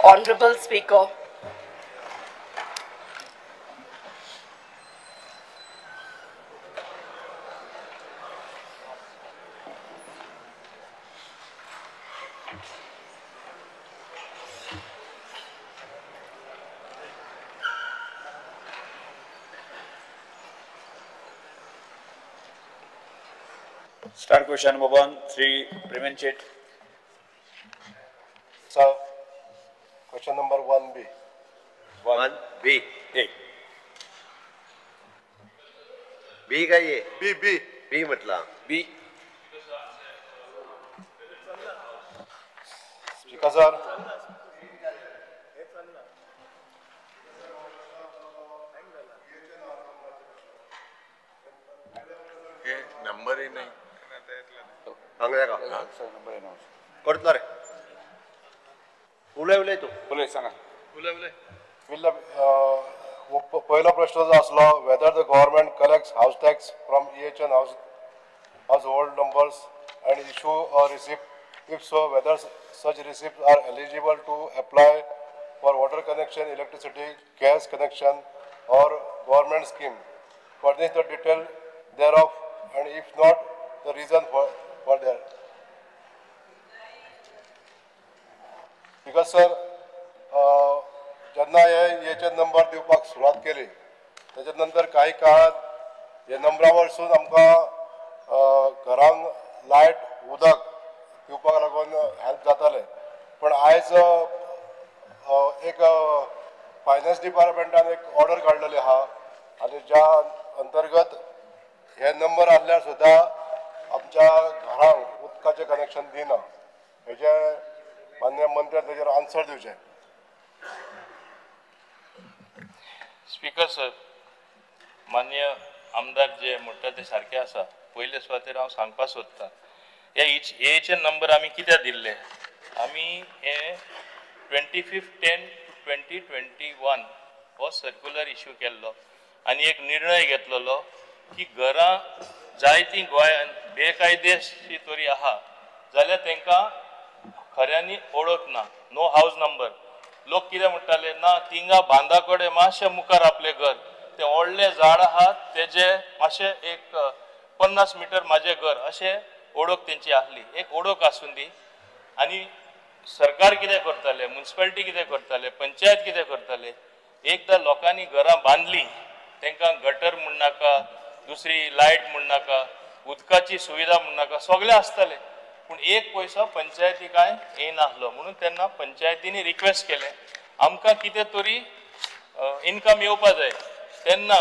Honorable Speaker. Start question number 1, 3, prevent it. Sir, question number 1B. 1B. A. B का ये? B, B. B मतलब? B. Speaker sir. ये number ही नहीं. सांगले का? करतलो रे. उलय उलय तूं. उलय सांगा. उलय उलय. पहिलो प्रश्न जो आसलो whether the government collects house tax from EHN household numbers and issue a receipt, if so whether such receipts are eligible to apply for water connection, electricity, gas connection or government scheme. Furnish the detail thereof and if not, the reason for there. Because sir, जेन्ना हे EHN number दिवपाक सुरवात केली तेच्या नंतर काही काळात हे नंबरा वरसून आमकां घरांक लायट उदक दिवपाक लागून हेल्प जातालें. पण आयज एक फायनान्स डिपार्टमेंटान एक ऑर्डर काडलेली आहा आनी ज्या अंतर्गत हे नंबर आसल्यार सुद्दां आमच्या घरांक उदकाचें कनेक्शन दिना. हेजे मान्य मंत्र्यान तेजेर आन्सर दिवचें. स्पीकर सर, मान्य आमदार जे म्हणटा ते सारके आसा. पयले सुवातेर हांव सांगपाक सोदतां, हे एएचएन नंबर आमी कित्याक दिल्ले? आमी हे 25/10/2021 हो सर्क्युलर इश्यू केल्लो आनी एक निर्णय घेतलेलो की घरां जायतीं गोंयांत बेकायदेशी तरी आहा जाल्यार तांकां खऱ्यांनी ओळख ना, नो हावज नंबर. लोक कितें म्हणटाले ना तिंगा बांदा कडेन मातशें मुखार आपलें घर, तें व्हडलें झाड आहा तेजें मातशें एक 50 मिटर म्हाजें घर, अशें ओळख तेंची आसली. एक ओळख आसूं दी. आनी सरकार कितें करताले, म्युनिसिपालिटी कितें करताले, पंचायत कितें करताले, एकदां लोकांनी घरां बांदली तांकां गटर म्हणनाका, दुसरी लायट म्हणनाका, उदकाची सुविधा म्हणनाका, सगळें आसतालें. पूण एक पयसो पंचायती कांय येयनासलो. म्हणून तेन्ना पंचायतींनी रिक्वेस्ट केलें आमकां कितें तरी इनकम येवपा जाय. तेन्ना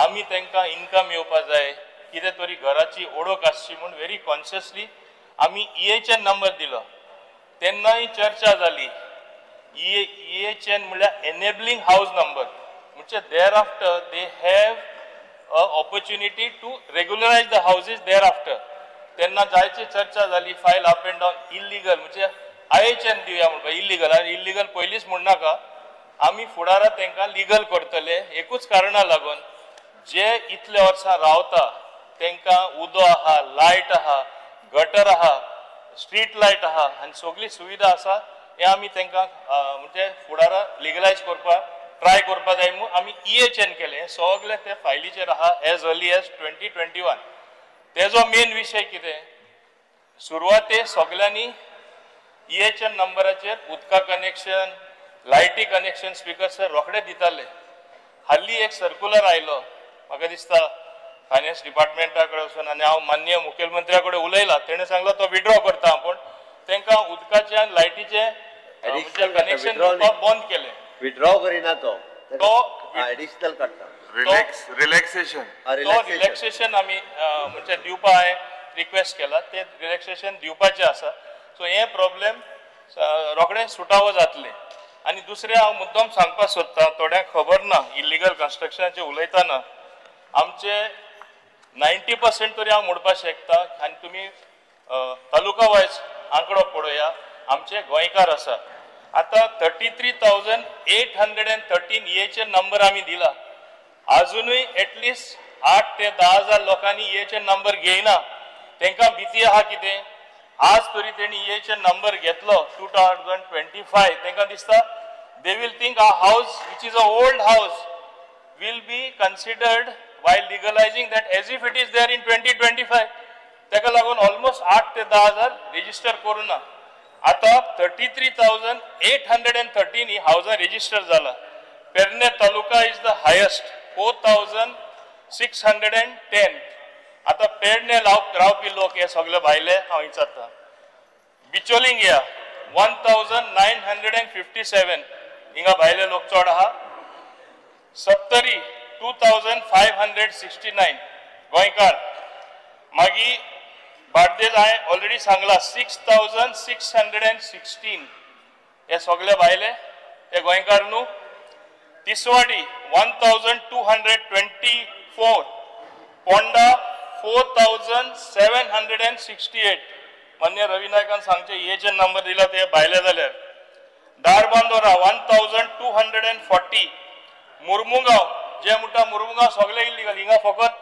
आमी तांकां इनकम येवपा जाय, कितें तरी घराची ओळख आसची म्हूण व्हेरी कॉन्शियसली आमी EHN number दिलो. तेन्नाय चर्चा जाली. EHN म्हणल्यार एनेबलिंग हावज नंबर, म्हणजे thereafter they have a opportunity to regularise the houses thereafter. तेन्ना जायची चर्चा जाली, file up and down illegal म्हणजे IHN दिवया म्हणपा इल्लिगल. आनी इल्लिगल पयलींच म्हणनाका, आमी फुडारा तांकां लिगल करतले. एकूच कारणा लागून जे इतले वर्सां रावता तांकां उदो आहा, लायट आहा, गटर आहा, स्ट्रीट लायट आहा आनी सगळी सुविधा आसा. हें आमी तांकां म्हणजे फुडारा लिगलायज करपाक ट्राय करपाक जाय म्हूण आमी EHN केलें. हें सगळें ते फायलीचेर आहा एज अर्ली एज 2021. तेजो मेन विशय कितें, सुरवाते सगळ्यांनी EHN नंबराचेर उदका कनेक्शन, लायटी कनेक्शन स्पीकर सर रोखडे दिताले. हाल्ली एक सर्क्युलर आयलो, म्हाका दिसता फायनान्स डिपार्टमेंटा कडेन वचून आनी हांव माननीय मुखेलमंत्र्या कडेन उलयला, तेणें सांगलां तो विड्रॉ करता, पूण तांकां उदकाचें आनी लायटीचें कनेक्शन दिवपाक बंद केलें. विड्रॉ करिना तो, तो एडिशनल काडटा. रिलॅक्सेशन, तो रिलॅक्सेशन आमी म्हणजे दिवपा हांवें रिक्वेस्ट केला, ते रिलॅक्सेशन दिवपाचें आसा. सो हे प्रॉब्लेम रोखडे सुटावो जातले. आनी दुसरें हांव मुद्दम सांगपाक सोदतां, थोड्यांक खबर ना इल्लिगल कन्स्ट्रक्शनाचेर उलयतना आमचे 90% तरी हांव म्हणपाक शकता. आनी तुमी तालुका वायज आंकडो पळोवया, आमचे गोंयकार आसा. आतां 33,813 EHN number आमी दिला. आजुनूय एटलिस्ट 8 ते 10 हजार लोकांनी EHN number घेयना. तांकां भीती आहा कितें, आज तरी तेणी ईएचएन नंबर घेतलो 2025, तांकां दिसता they will think a house which is a old house will be considered while legalizing that as if it is there in 2025. ताका लागून ऑलमोस्ट 8 ते 10 हजार रेजिस्टर करूं ना. आतां 33,813 ही हावजां रेजिस्टर जाला. Pernem taluka is the highest, 4,610. आतां पेडणे रावपी लोक हे सगळे भायले हांव विचारता. बिचोलिंग या 1,957, हिंगा भायले लोक चड आहा. सत्तरी 2,569 गोंयकार. मागीर बार्देज हांवें ऑलरेडी सांगला 6,616 हे सगळे भायले ते गोंयकार न्हू. तिसवाडी 1,224, पोंडा 4,768. मान्य रवी नायकान सांगचे हे जे नंबर दिला ते भायले जाल्यार. धारबांदोरा 1,240, मुर्मुगांव जे म्हणटा मुर्मुगांव सगळे इलिगल, हिंगा फकत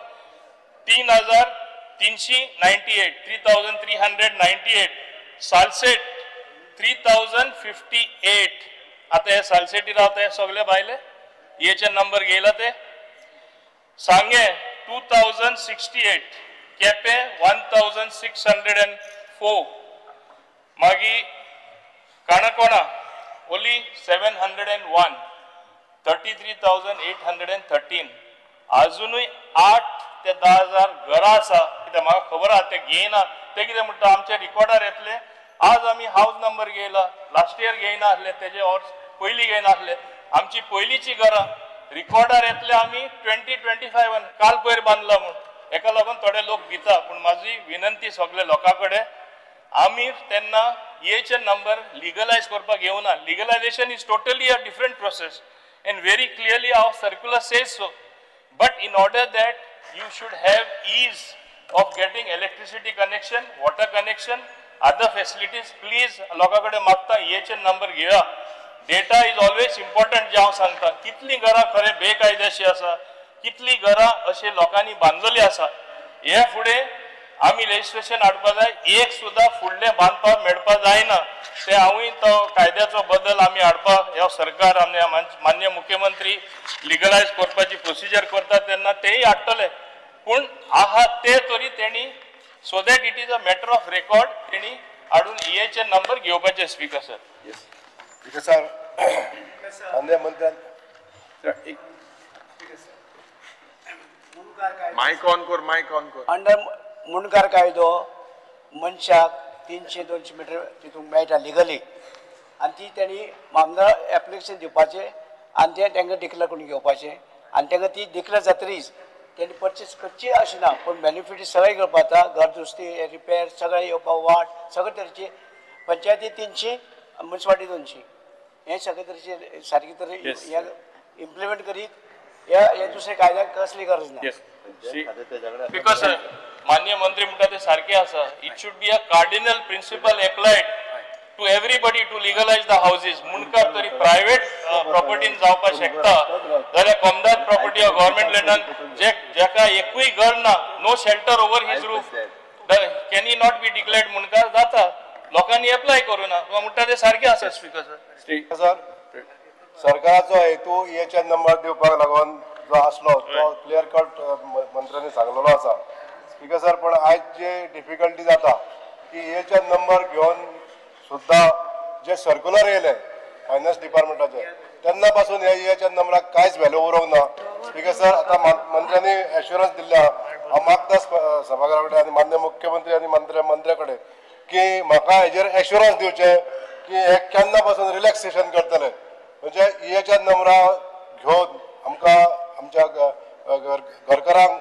3,398, 3,398. सालसेट 3,058. आतां हे सालसेटी रावता हे सगळे भायले हेचे नंबर घेयला ते. सांगे 2,068, केपें 1,604, मागीर काणकोणा ओली 701, 33,813. आजुनूय 8 ते 10 हजार घरां आसा, कित्याक म्हाका खबर आहा ते घेयना. ते कितें म्हणटा आमच्या रिकॉर्डार येतले, आज आमी हावज नंबर घेयला, लास्ट इयर घेयना आसले, तेजे वर्स पयलीं घेयना आसले. आमची पयलींची घरां रिकॉर्डार येतले आमी 2025 काल पयर बांदला म्हूण. हेका लागून थोडे लोक भिता. पूण म्हाजी विनंती सगळे लोकां कडेन, आमी तेन्ना ईएचएन नंबर लिगलायज करपाक येवना. Legalization is totally a different process and very clearly our circular says so. But in order that you should have ease of getting electricity connection, water connection, other facilities, please लोकां कडेन मागता EHN number घेया. Data is always important. जे हांव सांगता कितलीं घरां खरें बेकायदेशी आसा, कितलीं घरां अशें लोकांनी बांदलेली आसा. हे फुडें आमी लेजिस्लेशन हाडपा जाय, एक सुद्दां फुडलें बांदपाक मेळपा जायना. ते हांवूय तो कायद्याचो बदल आमी हाडपाक ह्या सरकार आनी मान्य मुख्यमंत्री लिगलायज करपाची प्रोसिजर करता तेन्ना तेय हाडटले. पूण आहा ते तरी तेणी so that it is a matter of record तेणी हाडून ईएचएन नंबर घेवपाचे. स्पीकर सर, स्पीकर सर, मान्य मंत्र्यान मायक ऑन कर, मायक ऑन कर. अंडर मुंडकार कायदो मनशाक 300-200 मिटर तितूंत मेळटा लिगली, आनी ती तेणी मामदार एप्लिकेशन दिवपाचें आनी तें तांकां डिक्लेर करून घेवपाचें आनी तांकां ती डिक्लेर जातरीच तेणी पर्चेस करची अशें ना, पूण बेनिफीट सगळें करपा जाता. घर दुरुस्ती, रिपेर सगळें येवपा, वाट सगळे तरेची, पंचायती 300, मुन्सिपालिटी 200, हें सगळे तरेचे सारके तरे इम्प्लिमेंट करीत ह्या दुसऱ्या कायद्याक कसली गरज ना. Because मान्य मंत्री म्हणटा ते सारके आसा. It should be a cardinal principle applied to everybody to legalize the houses. Mundkar तरी प्रायव्हेट प्रॉपर्टीन जावपाक शकता जाल्यार कोमदाद प्रॉपर्टी ऑर गव्हर्मेंट लँडान जेका एकूय घर ना, no shelter over his roof, can he not be declared Mundkar? जाता. लोकांनी एप्लाय करूं ना. म्हणटा ते सारके आसा. स्पीकर सर, सरकाराचो हेतू ईएचएन नंबर दिवपाक लागून जो आसलो तो क्लियर कट मंत्र्यांनी सांगलेलो आसा. स्पीकर सर, पण आयज जे डिफिकल्टी जाता की ईएचएन नंबर घेवन सुद्दां जे सर्क्युलर येयले फायनान्स डिपार्टमेंटाचे तेन्ना पासून ह्या ईएचएन नंबराक कांयच व्हॅल्यू उरोंक ना. स्पीकर सर, आतां मंत्र्यांनी एश्युरन्स दिल्ले आहा, हांव मागता सभाघरा कडेन आनी मान्य मुख्यमंत्री आनी मंत्र्या कडेन की म्हाका हेजेर एश्युरन्स दिवचें की हे केन्ना पासून रिलॅक्सेशन करतले, म्हणजे ईएचएन नंबरां घेवन आमकां आमच्या घरकारांक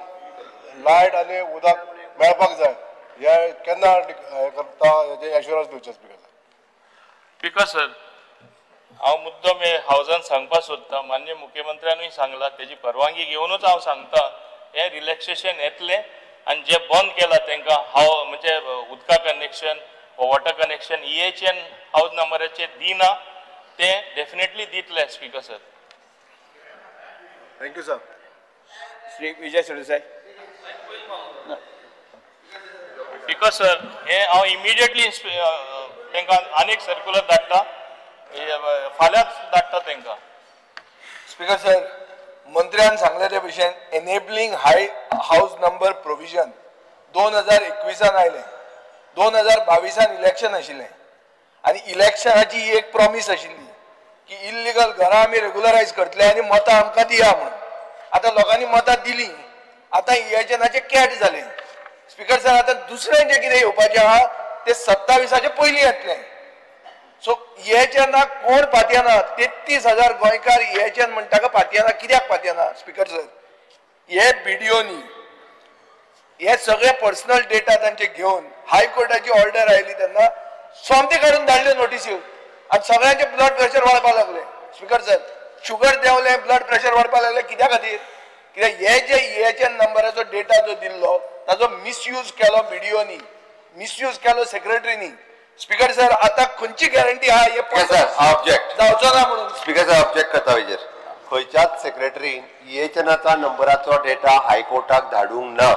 लायट आनी उदक मेळपाक जाय. हे केन्ना हें करता हेजें एश्युरन्स दिवचें. स्पीकर सर, स्पीकर सर, हांव मुद्दम हे हावजान सांगपाक सोदता. मान्य मुख्यमंत्र्यानूय सांगला, तेजी परवानगी घेवनूच हांव सांगता, हें रिलॅक्सेशन येतलें आनी जे बंद केलां तांकां हांव म्हणजे उदका connection, water connection EHN house नंबराचेर दिना, ते डेफिनेटली दितले. Speaker sir, thank you sir. Shri Vijay Sardesai. Speaker sir, हे हांव इमिडिएटली तांकां आनीक सर्क्युलर धाडटा, फाल्यांच धाडटा तांकां. स्पीकर सर, मंत्र्यान सांगले ते भशेन enabling high house number provision 2021 आयलें. 2022 इलेक्शन आशिल्लें आनी इलेक्शनाची ही एक प्रॉमीस आशिल्ली की इल्लिगल घरां आमी रेगुलरायज करतले आनी मतां आमकां दिया म्हणून. आतां लोकांनी मतां दिली, आतां इएचएनाचे कॅट जालें. स्पीकर सर, आतां दुसरें जें कितें येवपाचें आहा तें 27 पयलीं येतलें. सो इएचएनाक कोण पातयेना? 33,000 गोंयकार इएचएन म्हणटा का पातयेना. कित्याक पातयेना स्पीकर सर? हे बीडीओनी हे सगळे पर्सनल डेटा तांचे घेवन हायकोर्टाची ऑर्डर आयली तेन्ना सोमते काडून धाडल्यो नोटिस्यो आनी सगळ्यांचे ब्लड प्रेशर वाडपाक लागले. स्पीकर सर, शुगर देंवलें, ब्लड प्रेशर वाडपाक लागलें. कित्या खातीर? कित्याक हे जे इएचएन नंबराचो डेटा जो दिल्लो ताजो मिसयूज केलो बीडीओनी, मिसयूज केलो सेक्रेटरीनी. स्पीकर सर, आता खंयची गॅरंटी आहा हे जावचो ना म्हणून? स्पीकर सर, ऑब्जेक्ट करता हेजेर. खंयच्याच सेक्रेटरीन इएचएनाचा नंबराचो डेटा हायकोर्टाक धाडूंक ना.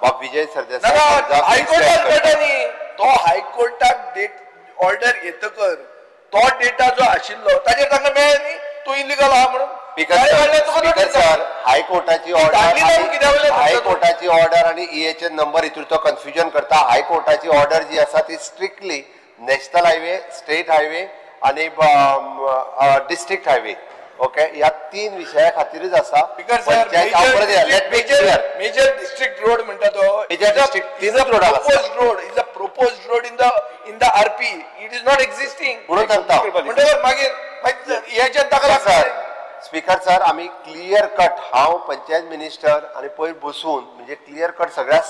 बाब विजय सरदेसाय हायकोर्टाक डेटा न्ही, तो हायकोर्टाक डेट ऑर्डर येतकर तो डेटा जो आशिल्लो ताजेर तांकां मेळ्ळें न्ही तूं इलिगल आहा म्हणून. स्पीकर सर, हायकोर्टाची ऑर्डर, हायकोर्टाची ऑर्डर आनी इएचएन नंबर हितूर तो कन्फ्युजन करता. हायकोर्टाची ऑर्डर जी आसा ती strictly national highway, state highway आनी डिस्ट्रिक्ट हायवे, ओके, ह्या 3 विशया खातीरच आसा. मेजर डिस्ट्रिक्ट रोड म्हणटा तो मेजर डिस्ट्रिक्ट तीनच road road is a proposed road in the RP, it is not existing म्हणून सांगता. म्हणटकर मागीर हेच्यान ताका लागता. स्पीकर सर, आमी क्लियर कट, हांव पंचायत मिनिस्टर आनी पयर बसून म्हणजे क्लियर कट सगळ्या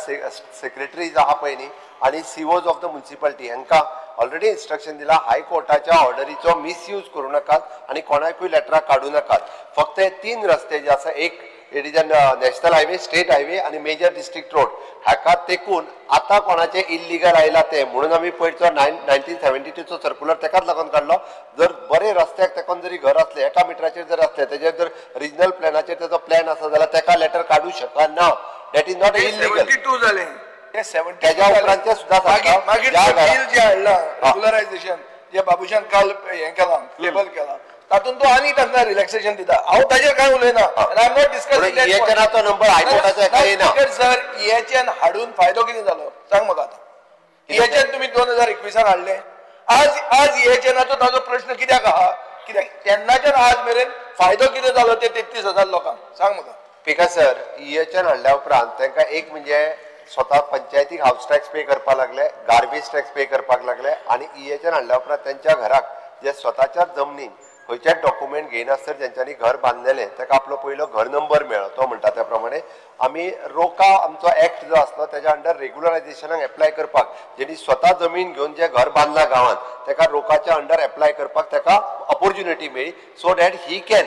सेक्रेटरीज आहा पळय न्ही आनी सीओज ऑफ the municipality हांकां ऑलरेडी इन्स्ट्रक्शन दिला हायकोर्टाच्या ऑर्डरीचो मिसयूज करूं नाकात आनी कोणाकूय लेटरां काडूं नाकात. फक्त हे 3 रस्ते जे आसा, एक it is a national highway, state highway आनी मेजर डिस्ट्रिक्ट रोड, हाका तेकून आतां कोणाचें इल्लिगल आयला तें म्हणून आमी पयरचो 1972चो सर्कुलर तेकाच लागून काडलो. जर बरे रस्त्याक तेकून जरी घर आसलें, 1 मिटराचेर जर आसलें, तेजेर जर रिजनल प्लॅनाचेर तेजो प्लॅन आसा जाल्यार तेका लेटर काडूं शकना. That is not illegal. 72 जालें, तेज्या उपरांतचें सुद्दां सांगता. मागीर बील जें हाडलां रेगुलरायझेशन जे बाबूशान काल हें केलां, टेबल केलां, तातूंत तो आनी तांकां रिलॅक्सेशन दिता. हांव ताजेर कांय उलयना, I am not discussing. इएचएनाचो number हायकोर्टाचो एका येना. सर, इएचएन हाडून फायदो कितें जालो सांग म्हाका आतां. इएचएन तुमी 2021 हाडलें, आज आज इएचएनाचो ताजो प्रश्न कित्याक आहा? कित्याक तेन्नाच्यान आज मेरेन फायदो कितें जालो ते 33,000 लोकांक सांग म्हाका. स्पीकर सर, इएचएन हाडल्या उपरांत तांकां एक म्हणजे स्वता पंचायतीक हावस टॅक्स पे करपाक लागले, गार्बेज टॅक्स पे करपाक लागले आनी इएचएन हाडल्या उपरांत तेंच्या घराक जे स्वताच्या जमनीन खंयच्याच डॉक्युमेंट घेयनासतना जेंच्यांनी घर बांदलेलें ताका आपलो पयलो घर नंबर मेळ्ळो. तो म्हणटा त्या प्रमाणे आमी रोका आमचो एक्ट जो आसलो तेज्या अंडर रेगुलरायझेशनाक एप्लाय करपाक, जेणी स्वता जमीन घेवन जें घर बांदलां गांवांत ताका रोकाच्या अंडर एप्लाय करपाक ताका ऑपोर्च्युनिटी मेळ्ळी, so that he can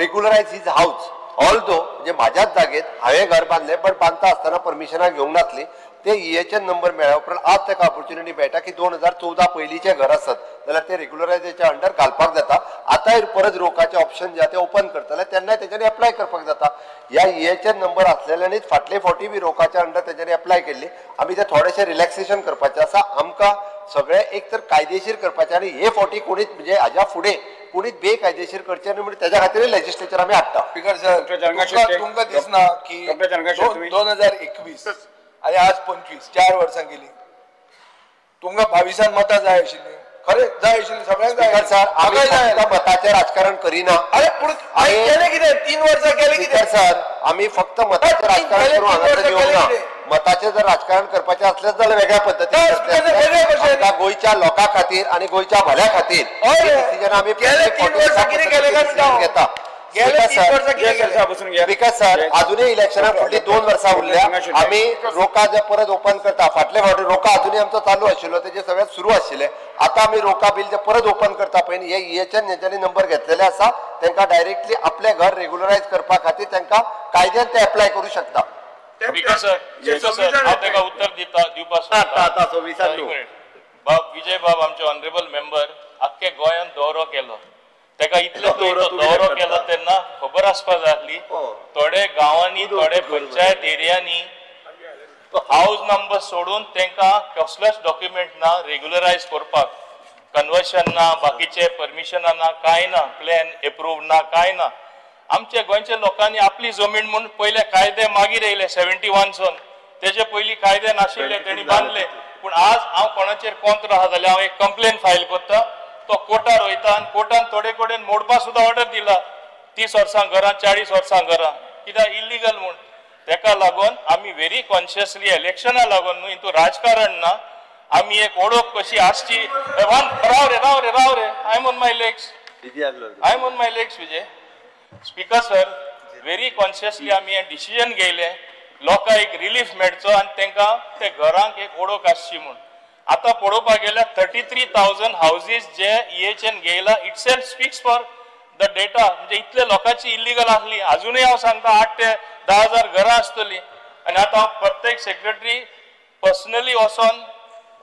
regularise his house. Although म्हणजे म्हाज्याच जागेत हांवें घर बांदलें, बट बांदता आसतना परमिशनां घेवंक नासली, ते इएचएन नंबर मेळ्ळ्या उपरांत आज ताका ऑपोर्च्युनिटी मेळटा की 2014 पयलींचें घर आसत जाल्यार ते रेगुलरायझेशनाच्या अंडर घालपाक जाता. आतांय परत रोकाचें ऑप्शन जे आहा तें ओपन करतले तेन्नाय तेंच्यांनी एप्लाय करपाक जाता. ह्या इएचएन नंबर आसलेल्यांनीच फाटले फावटी बी रोकाच्या अंडर तेंच्यांनी एप्लाय केल्ली. आमी ते थोडेशें रिलॅक्सेशन करपाचें आसा, आमकां सगळें एक तर कायदेशीर करपाचें आनी हे फावटी कोणीच म्हणजे हाज्या फुडें कोणीच बेकायदेशीर करचें न्हय म्हणून तेज्या खातीर लेजिस्लेचर आमी हाडटा. स्पीकर सर, तुमकां दिसना की 2021 आनी आज 25, 4 वर्सां गेली, तुमकां 22 मतां जाय आशिल्लीं, खरें जाय आशिल्लीं, सगळ्यांक जाय. सर, आमी मताचें राजकारण करिना. अरे पूण केलें कितें? 3 वर्सां केलें कितें? सर, आमी फक्त मताचें राजकारण करूं हांगासर येवंक ना. मताचें जर राजकारण करपाचें असलेंच जाल्यार वेगळ्या पद्दतीन गोंयच्या लोकां खातीर आनी गोंयच्या भल्या खातीर डिसिजन आमी घेता. स्पीकर सर, अजूनही इलेक्शनाक फुडली 2 वर्सां उरल्या. आमी रोका जे परत ओपन करता, फाटले फावटी रोका अजूनही आमचो चालू आशिल्लो, तेजे सगळें सुरू आशिल्लें. आतां आमी रोका बील जे परत ओपन करता पळय न्ही, हे इएचएन जेंच्यांनी नंबर घेतलेले आसा तांकां डायरेक्टली आपलें घर रेगुलरायज करपा खातीर तांकां कायद्यान ते एप्लाय करूं शकता. स्पीकर सर, हांव ताका उत्तर दिवपाक सोदता. बाब विजय बाब आमचे ऑनरेबल मेंबर आख्खे गोंयांत दौरो केलो, ताका इतलो दौरो केलो तेन्ना खबर आसपा जाय आसली थोडे गांवांनी, थोडे पंचायत एरियांनी हावज नंबर सोडून तांकां कसलोच डॉक्युमेंट ना रेग्युलरायज करपाक, कन्वर्शन ना, बाकीचे परमिशनां ना, कांय ना, प्लॅन एप्रूव ना, कांय ना. आमच्या गोंयच्या लोकांनी आपली जमीन म्हूण पयले कायदे मागीर येयले 71 सन, तेजे पयलीं कायदे नाशिल्ले तेणी बांदले. पूण आज हांव कोणाचेर कोंत्र आहा जाल्यार हांव एक कंप्लेन फायल करता, तो कोर्टार वयता आनी कोर्टान थोडे कडेन मोडपा सुद्दां ऑर्डर दिला, 30 वर्सां घरां, 40 वर्सां घरां, कित्याक इल्लिगल म्हूण. तेका लागून आमी व्हेरी कॉन्शियसली इलेक्शना लागून न्हू, हितून राजकारण ना, आमी एक ओळख कशी आसची. राव रे राव रे राव रे, I am on my legs, I am on my legs Vijay. Speaker sir, very consciously आमी हें डिसिजन घेयलें, लोकांक एक रिलीफ मेळचो आनी तांकां ते घरांक एक ओळख आसची म्हूण. आतां पळोवपाक गेल्यार 33,000 houses J EHN घेयला itself speaks for the data. म्हणजे इतले लोकांची इल्लिगल आसली, अजुनूय हांव सांगता 8 ते 10 हजार घरां आसतलीं. आनी आतां हांव प्रत्येक सेक्रेटरी पर्सनली वचोन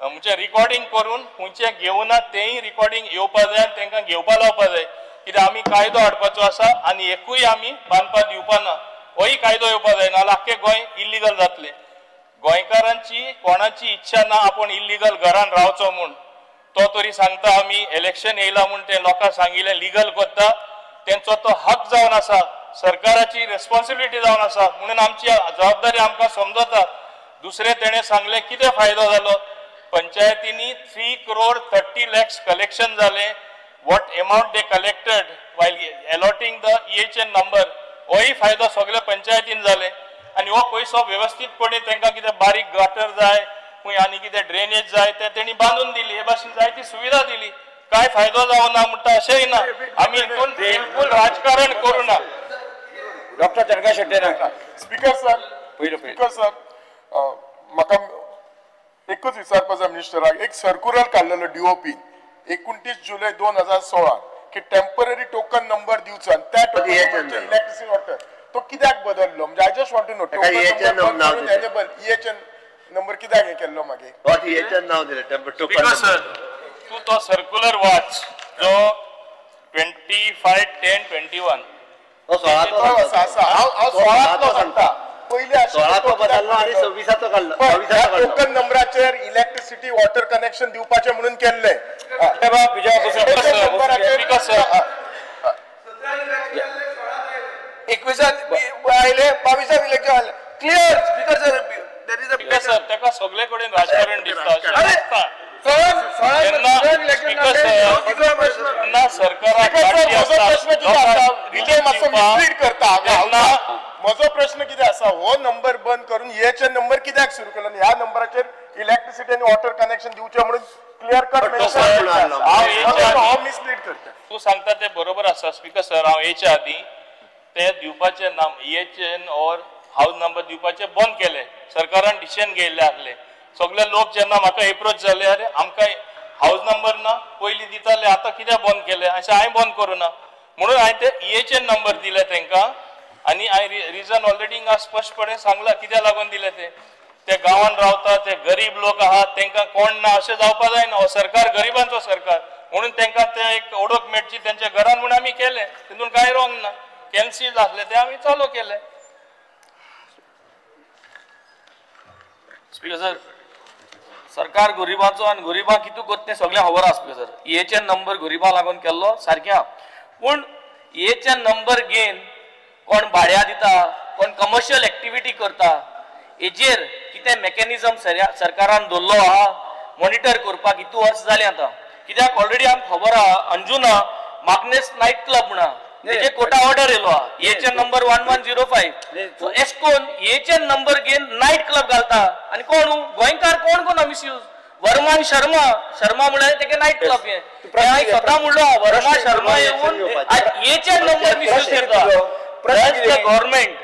म्हणजे रिकॉर्डिंग करून खंयचे घेवना तेंय रिकॉर्डिंग येवपा जाय आनी तांकां घेवपा लावपा जाय, कित्याक आमी कायदो हाडपाचो आसा आनी एकूय आमी बांदपा दिवपा ना, होय कायदो येवपा जाय, नाजाल्यार आख्खें गोंय इल्लिगल जातलें. गोंयकारांची कोणाची इच्छा ना आपूण इल्लिगल घरान रावचो म्हूण. तो तरी सांगता आमी इलेक्शन येयला म्हूण ते लोकांक सांगिल्लें लिगल करता, तेंचो तो हक जावन आसा, सरकाराची रेस्पॉन्सिबिलिटी जावन आसा, म्हणून आमची जबाबदारी आमकां समजता. दुसरें तेणें सांगलें कितें फायदो जालो, पंचायतींनी 3 crore 30 lakhs collection जालें. What amount they collected while allotting the EHN number, होय फायदो सगळे पंचायतीन जाले. आनी हो पयसो वेवस्थीतपणे तांकां कितें बारीक गटर जाय खंय आनी कितें ड्रेनेज जाय ते तेणी बांदून दिली, हे भाशेन जायती सुविधा दिली. कांय फायदो जावना म्हणटा अशेंय ना, आमी हितून बिलकूल राजकारण करूं ना. Doctor Chandrakant Shetty. Speaker sir, speaker sir, म्हाका एकूच विचारपा जाय मिनिस्टराक. एक सर्कुलर काडलेलो DOP 29 जुलय 2016 की टेम्पररी टोकन नंबर दिवचो आनी त्या टोकन इलेक्ट्रिसिटी वॉटर तो कित्याक बदललो? म्हणजे I just want to know token EHN number कित्याक हे केल्लो मागीर? EHN नाव दिलें स्पीकर सर, तूं तो सर्कुलर वाच जो 25/10/21 आसा. हांव 16 सांगता, पयलीं 16 बदललो आनी 26 काडलो. टोकन नंबराचेर इलेक्ट्रिसिटी वॉटर कनेक्शन दिवपाचें म्हणून केल्लें. 21 आयले, 22 इलेक्शन आयले, clear. Speaker sir, there is a sir, ताका सगळे कडेन राजकारण दिसता. मिसलीड करता. म्हजो प्रश्न कितें आसा, हो नंबर बंद करून EHN number कित्याक सुरू केलो? ह्या नंबराचेर इलेक्ट्रिसिटी आनी वॉटर कनेक्शन दिवचें म्हणून क्लियर कट मिसलीड करता. तूं सांगता तें बरोबर आसा स्पीकर सर. हांव हेच्या आदीं ते दिवपाचें नाम EHN or house number दिवपाचें बंद केलें, सरकारान डिसिजन घेयल्लें आसलें. सगळे लोक जेन्ना म्हाका एप्रोच जाले, अरे आमकां हावज नंबर ना, पयलीं दिताले आतां कित्याक बंद केलें, अशें हांवें बंद करूं ना म्हणून हांवें ते EHN number दिले तांकां. आनी हांवें रिजन ऑलरेडी हिंगा स्पश्टपणे सांगलां कित्याक लागून दिले ते. ते गांवान रावता, ते गरीब लोक आहात, तांकां कोण ना अशें जावपा जायना. हो सरकार गरिबांचो सरकार म्हणून तांकां ते एक ओळख मेळची तेंच्या घरान म्हूण आमी केलें, तितून कांय रॉंग ना. कॅन्सील आसलें तें आमी चालू केलें. स्पीकर सर, सरकार गरिबांचो आनी गरिबांक कितें करता तें सगळें खबर आसा. स्पीकर सर, EHN number गरिबां लागून केल्लो सारकें आहा, पूण EHN number घेवन कोण भाड्या दिता, कोण कमर्शियल एक्टिविटी करता, हेजेर कितें मेकॅनिजम सरकारान दवरलो आहा मॉनिटर करपाक हितू वर्स जालें आतां. कित्याक ऑलरेडी आमकां खबर आहा, अंजुना माग्नेस नायट क्लब म्हणा तेजे कोटा ऑर्डर येयलो आहा, EHN number 1105. सो एशकोन EHN number घेवन नायट क्लब घालता आनी कोण गोंयकार कोण कोण मिसयूज. वर्मान शर्मा, शर्मा म्हळ्यार तेगे नायट क्लब हें हांवें स्वता म्हणलो, वर्मा शर्मा येवन EHN number misuse करता. Does the government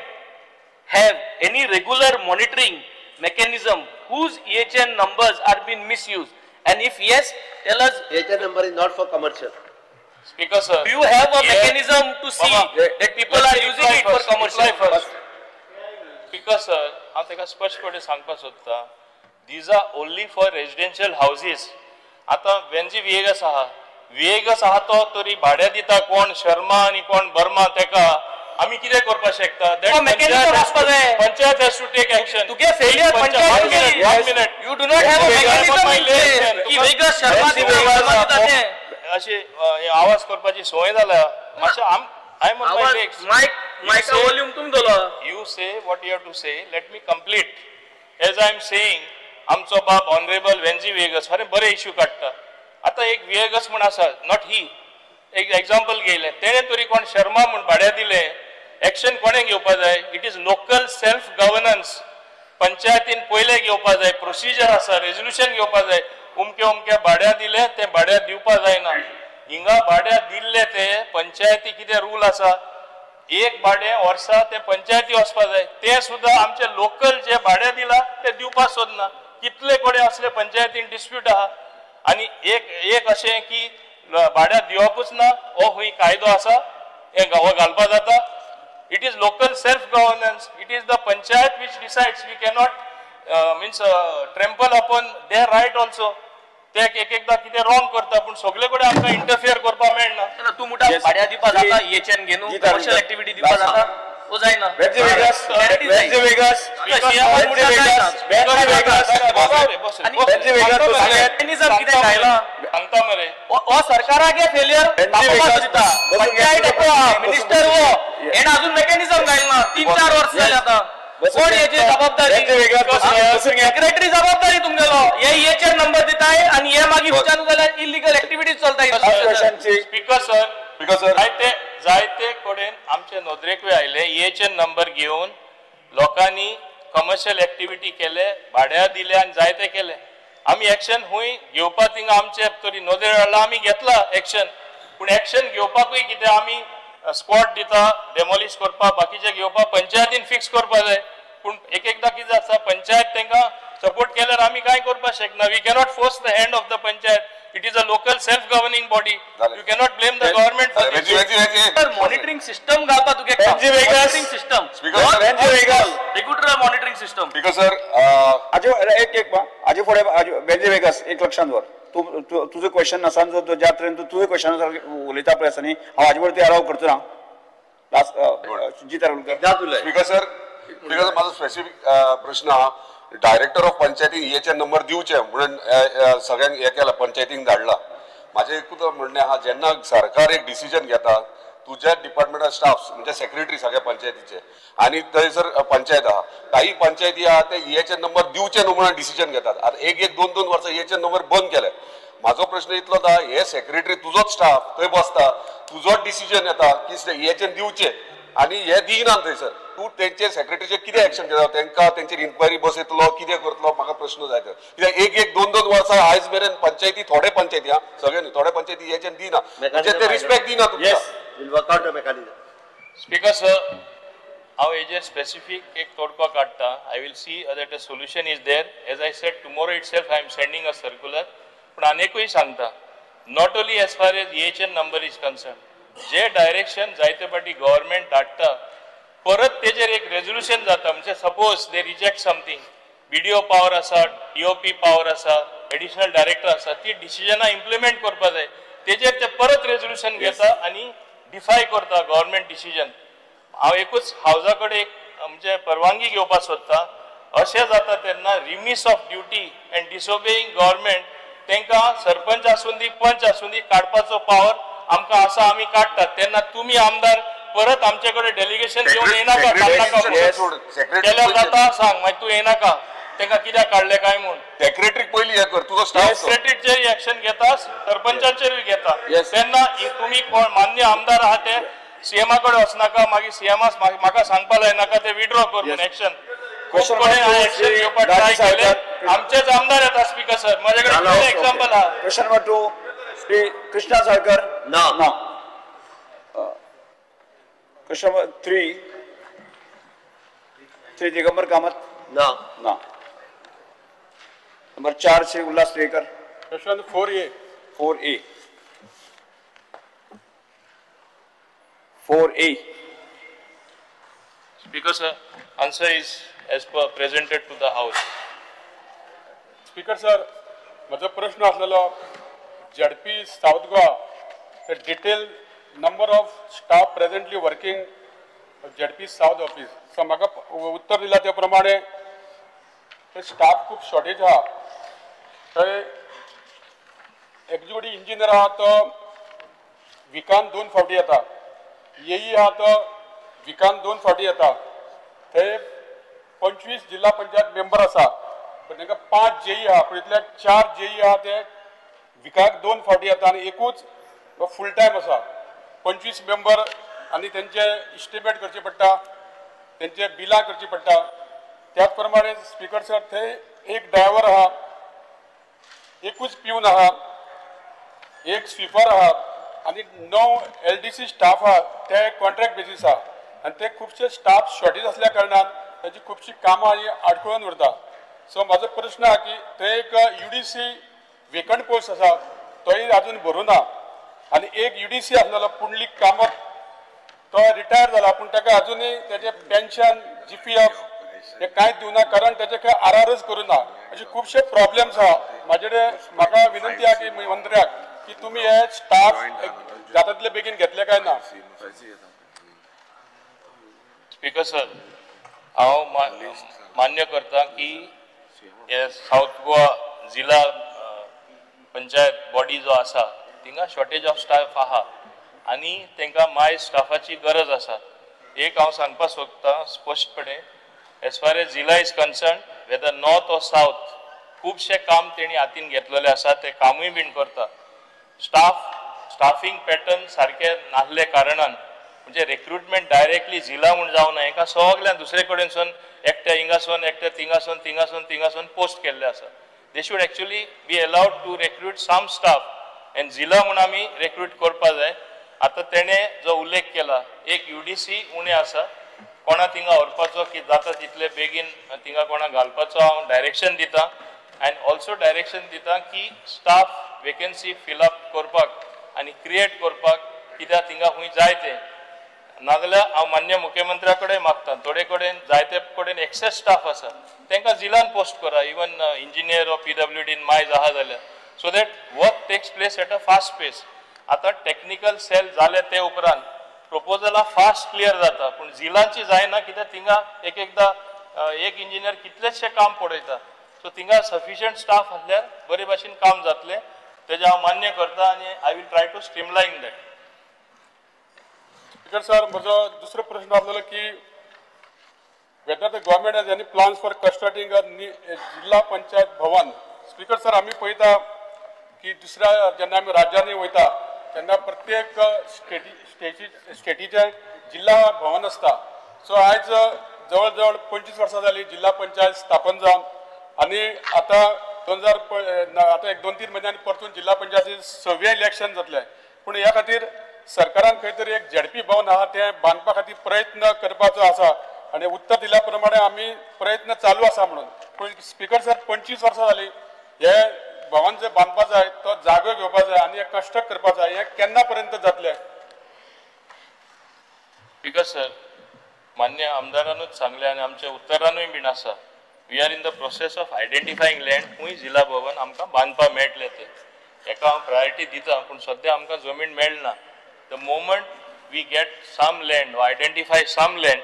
have any regular monitoring mechanism whose EHN numbers are being misused? And if yes, tell us. EHN number is not for commercial. Speaker sir, do you have a mechanism to see that people are using it for commercial? Speaker sir, हांव ताका स्पश्टपणे सांगपाक सोदता, these are only for residential houses. आतां वेंजी विएगस आहा, विएगस आहा तो तरी भाड्या दिता कोण शर्मा आनी कोण बर्मा, तेका आमी कितें करपाक शकता? Panchayat has to take action. तुगे failure panchayat, you do not have a mechanism in place की वेगळं शर्मा दिता ते अशी आवाज करपाची संवय जाल्या मातशें. I am on my legs. Mic मायका वॉल्यूम तुम दलो. You say what you have to say, let me complete. As I am saying, आमचो बाब ऑनरेबल वेन्जी वेगस फाल्यां बरे इश्यू काडटा. आतां एक वेगस म्हूण आसा, not ही एक एग्जाम्पल घेयलें तेणें तरी कोण शर्मा म्हूण भाड्या दिलें, एक्शन कोणें घेवपा जाय? It is local self governance. पंचायतीन पयलें घेवपा जाय, प्रोसिजर आसा, रेजोल्युशन घेवपा जाय. उमके उमके भाड्या दिले ते भाड्या दिवपा जायना. हिंगा भाड्या दिल्ले ते पंचायती कितें रूल आसा, एक भाडें वर्सा ते पंचायती वचपा जाय. ते सुद्दां आमचे लोकल जे भाडें दिला ते दिवपाक सोदना. कितले कडेन असले पंचायतीन डिस्प्यूट आहा. आनी एक एक अशें की भाड्या दिवपूच ना, हो खंय कायदो आसा, हे हो घालपा जाता. It is local self governance. It is the panchayat which decides. We cannot means trample upon their right also. ते एक एकदां कितें रॉंग करता पूण सगळे कडेन आमकां इंटरफियर करपाक मेळना. तूं म्हणटा भाड्या दिवपा जाता, हेच्यान घेवन कमर्शियल एक्टिविटी दिवपा जाता, तो जायना. सांगता मरे हो सरकाराक फेलियर दिता, पंचायत मिनिस्टर हो हेण अजून मेकॅनिझम घायला 3-4 वर्स जाले आतां. कोण हेची जबाबदारी? सेक्रेटरी जबाबदारी तुमगेलो. हे हेचेर नंबर दिताय आनी हे मागीर विचारून जाल्यार इलिगल एक्टिविटीज चलता. स्पीकर सर, जायते जायते कडेन आमचे नदरेकूय आयले हेचेर नंबर घेवन लोकांनी कमर्शियल एक्टिविटी केले, भाड्या दिले आनी जायते केले. आमी एक्शन हुंय घेवपा थिंगा आमचे तरी नदरे हाडला, आमी घेतला एक्शन. पूण एक्शन घेवपाकूय कितें आमी स्क्वॉड दिता डेमोलिश करपाक, बाकीचे घेवपाक पंचायतीन फिक्स करपाक जाय. पूण एक एकदां कितें जाता, पंचायत तांकां सपोर्ट केल्यार आमी कांय करपाक शकना. We cannot force the hand of the panchayat. It is a local self governing body. You cannot blame the government for this. Monitoring system घालपा तुगे, monitoring system, regular monitoring system. Speaker sir, आजो एक एक आजो फुडें वेन्जी vagus एक लक्षांत दवर. तूं तुजो क्वेश्चन आसा जो ज्या तरेन तूं तुजें क्वेश्चन उलयता पळय आसा न्ही, हांव हाजे वरती अलाव करचो ना. लास्ट जित. स्पीकर सर, स्पीकर म्हाजो स्पेसिफीक प्रश्न आहा. डायरेक्टर ऑफ पंचायतीन हेचे नंबर दिवचे म्हणून सगळ्यांक हे केला, पंचायतीन धाडला. म्हाजें एकूच म्हणणें आहा, जेन्ना सरकार एक डिसिजन घेता तुज्या डिपार्टमेंटा स्टाफ म्हणजे सेक्रेटरी सगळ्या पंचायतीचे आनी थंयसर पंचायत आहा, काही पंचायती आहा ते हेचे नंबर दिवचे न्हू म्हणून डिसिजन घेतात. आतां एक एक दोन दोन वर्सां हेचे नंबर बंद केले. म्हाजो प्रश्न इतलोच आहा, हे सेक्रेटरी तुजोच स्टाफ थंय बसता, तुजोच डिसिजन येता की हेचे दिवचे आनी हे दिना थंयसर, तूं तेंचे सेक्रेटरीचेर कितें एक्शन घेता? तेंकां तेंचेर इन्क्वायरी बसयतलो, कितें करतलो? म्हाका प्रश्न जाय. कित्याक एक एक दोन दोन वर्सां आयज मेरेन पंचायती, थोडे पंचायती आहा सगळे न्ही, थोडे पंचायती हेचेर दिना, म्हणजे ते रिस्पेक्ट दिना तुमकां. स्पीकर सर, हांव हेजेर स्पेसिफीक एक तोडको काडटा. I will see that a solution is there. As I said, tomorrow itself I am sending a circular. पूण आनीकूय सांगता, not only as far as EHN number is concern, J direction जायते फावटी government धाडटा परत तेजेर एक रेजोल्युशन जाता. म्हणजे suppose they reject something, BDO power आसा, डीओपी पावर आसा, एडिशनल डायरेक्टर आसा, ती डिसिजनां इम्प्लिमेंट करपा जाय. तेजेर ते परत रेजोल्युशन घेता आनी डिफाय करता गव्हर्मेंट डिसिजन. हांव एकूच हावजा कडेन एक म्हणजे परवानगी घेवपाक सोदता, अशें जाता तेन्ना remiss of duty and disobeying government तांकां सरपंच आसूं दी पंच आसूं दी काडपाचो पावर आमकां आसा, आमी काडटात. तेन्ना तुमी आमदार परत आमचे कडेन डेलिगेशन घेवन येनाका, केल्यार जाता सांग, मागीर तूं येनाका तांकां कित्याक काडलें काय म्हूण. सेक्रेटरीक पयलीं हें कर, तुजो स्टाफ सेक्रेटरीचेर एक्शन घेता, सरपंचाचेरूय घेता. तेन्ना तुमी कोण मान्य आमदार आहा ते सीएमा कडेन वचनाका, मागीर सीएमा म्हाका सांगपा लायनाका ते विड्रॉ कर म्हूण एक्शन. खूब कडेन हांवें एक्शन घेवपाक ट्राय केलें, आमचेच आमदार येता. स्पीकर सर, म्हजे कडेन एग्जाम्पल आहा. Question number 2, Shri Krishna Salkar. ना ना. Question number 3, Shri Digambar Kamat. ना ना. Number 4, Shri Ulhas Tuyenkar. Question 4A. 4A. 4A. Speaker sir, answer is as per presented to the house. Speaker sir, म्हजो प्रश्न आसलेलो ZP South Goa the detail number of staff presently working ZP south office. So म्हाका उत्तर दिलां त्या प्रमाणे staff खूब shortage आहा. थंय एक्झिक्युटीव इंजिनियर आहा तो विकान 2 फावटी येता, एई आहा तो विकान 2 फावटी येता. थंय 25 जिल्हा पंचायत मेंबर आसा, पण तांकां 5 जेई आहा, पूण इतल्या 4 जेई आहा ते विकाक 2 फावटी येता आनी एकूच फूल टायम आसा. 25 मेंबर आनी तेंचे इस्टिमेट करचे पडटा, तेंचे बिलां करची पडटा. त्याच प्रमाणे स्पीकर सर थंय एक ड्रायव्हर आहा, एकूच प्यून आहा, एक स्वीपर आहा आनी 9 LDC staff आहा, ते कॉन्ट्रॅक्ट बेजीस आहा आनी ते खुबशे स्टाफ शॉर्टेज आसल्या कारणान ताची खुबशीं कामां ही आडखळून उरता. सो म्हाजो प्रश्न आहा की थंय एक UDC vacant post आसा तोय आजून भरूं ना आनी एक UDC आसलेलो पुंडलीक कामत तो रिटायर जाला, पूण ताका आजुनूय तेजें पेन्शन GPF हे कांयच दिवना, कारण तेजे खंय RRच करूं ना. अशे खुबशे प्रॉब्लेम्स आहा. म्हाजे कडेन म्हाका विनंती आहा की मंत्र्याक की तुमी हे स्टाफ जाता तितले बेगीन घेतले काय ना. स्पीकर सर, हांव मान्य करता की हे सावथ गोवा जिल्हा पंचायत बॉडी जो आसा थिंगा शॉर्टेज ऑफ स्टाफ आहा आनी तांकां माय स्टाफाची गरज आसा. एक हांव सांगपाक सोदता स्पश्टपणे, एज फार एज जिल्हा is concern, whether north or south, खुबशें काम तेणी हातीन घेतलेलें आसा, तें कामूय बीन करता. स्टाफींग पॅटर्न सारकें नासले कारणान म्हणजे रिक्रुटमेंट डायरेक्टली जिल्हा म्हूण जावना, हेका सगळ्यान दुसरे कडेनसून एकट्या हिंगासून एकट्या थिंगासून थिंगासून थिंगासून पोस्ट केल्ले आसा. They should actually be allowed to recruit some staff and जिल्हा म्हूण आमी रिक्रूट करपा जाय. आतां तेणें जो उल्लेख केला, एक UDC उणें आसा, कोणा थिंगा व्हरपाचो की जाता तितले बेगीन थिंगा कोणा घालपाचो हांव डायरेक्शन दिता आनी ऑल्सो डायरेक्शन दिता की स्टाफ वेकन्सी फिलअप करपाक आनी क्रिएट करपाक कित्याक थिंगा खूंय जाय तें. नाजाल्यार हांव मान्य मुख्यमंत्र्या कडेन मागता, थोडे कडेन जायते कडेन एक्सेस स्टाफ आसा तांकां जिल्हान पोस्ट करा, इवन इंजिनियर ऑर PWD मायज आहा जाल्यार, so that work takes place at a fast pace. आतां टॅक्निकल सेल जाले ते उपरांत प्रपोजलां फास्ट क्लियर जाता, पूण जिल्हांची जायना कित्याक थिंगा एक एकदां एक इंजिनियर कितलेशें काम पळयता. सो थिंगा सफिशियंट स्टाफ आसल्यार बरे भाशेन काम जातलें, तेजें हांव मान्य करता आनी I will try to streamline that. Speaker sir, म्हजो दुसरो प्रश्न आसलेलो की whether the government has any plans for constructing a Zilla Panchayat Bhavan. Speaker sir, आमी पळयता की दुसऱ्या जेन्ना आमी राज्यांनी वयता तेन्ना प्रत्येक स्टेटीचें जिल्हा भवन आसता. सो आयज जवळ जवळ 25 वर्सां जालीं जिल्हा पंचायत स्थापन जावन आनी आतां 2000 आतां एक 2-3 म्हयन्यांनी परतून जिल्हा पंचायती 6वें इलेक्शन जातलें, पूण ह्या खातीर सरकारान खंय तरी एक ZP भवन आहा तें बांदपा खातीर प्रयत्न करपाचो आसा आनी उत्तर दिल्या प्रमाणे आमी प्रयत्न चालू आसा म्हणून. पूण स्पीकर सर, 25 वर्सां जालीं हे भवन जे बांदपा जाय तो जागो घेवपा जाय आनी हे कन्स्ट्रक्ट करपा जाय, हें केन्ना पर्यंत जातलें? स्पीकर सर, मान्य आमदारानूच सांगलें आनी आमच्या उत्तरानूय बीन आसा, we are in the process of identifying land खूंय जिल्हा भवन आमकां बांदपाक मेळटलें तें. हेका हांव प्रायोरिटी दिता, पूण सद्या आमकां जमीन मेळना. The moment we get some land or identify some land,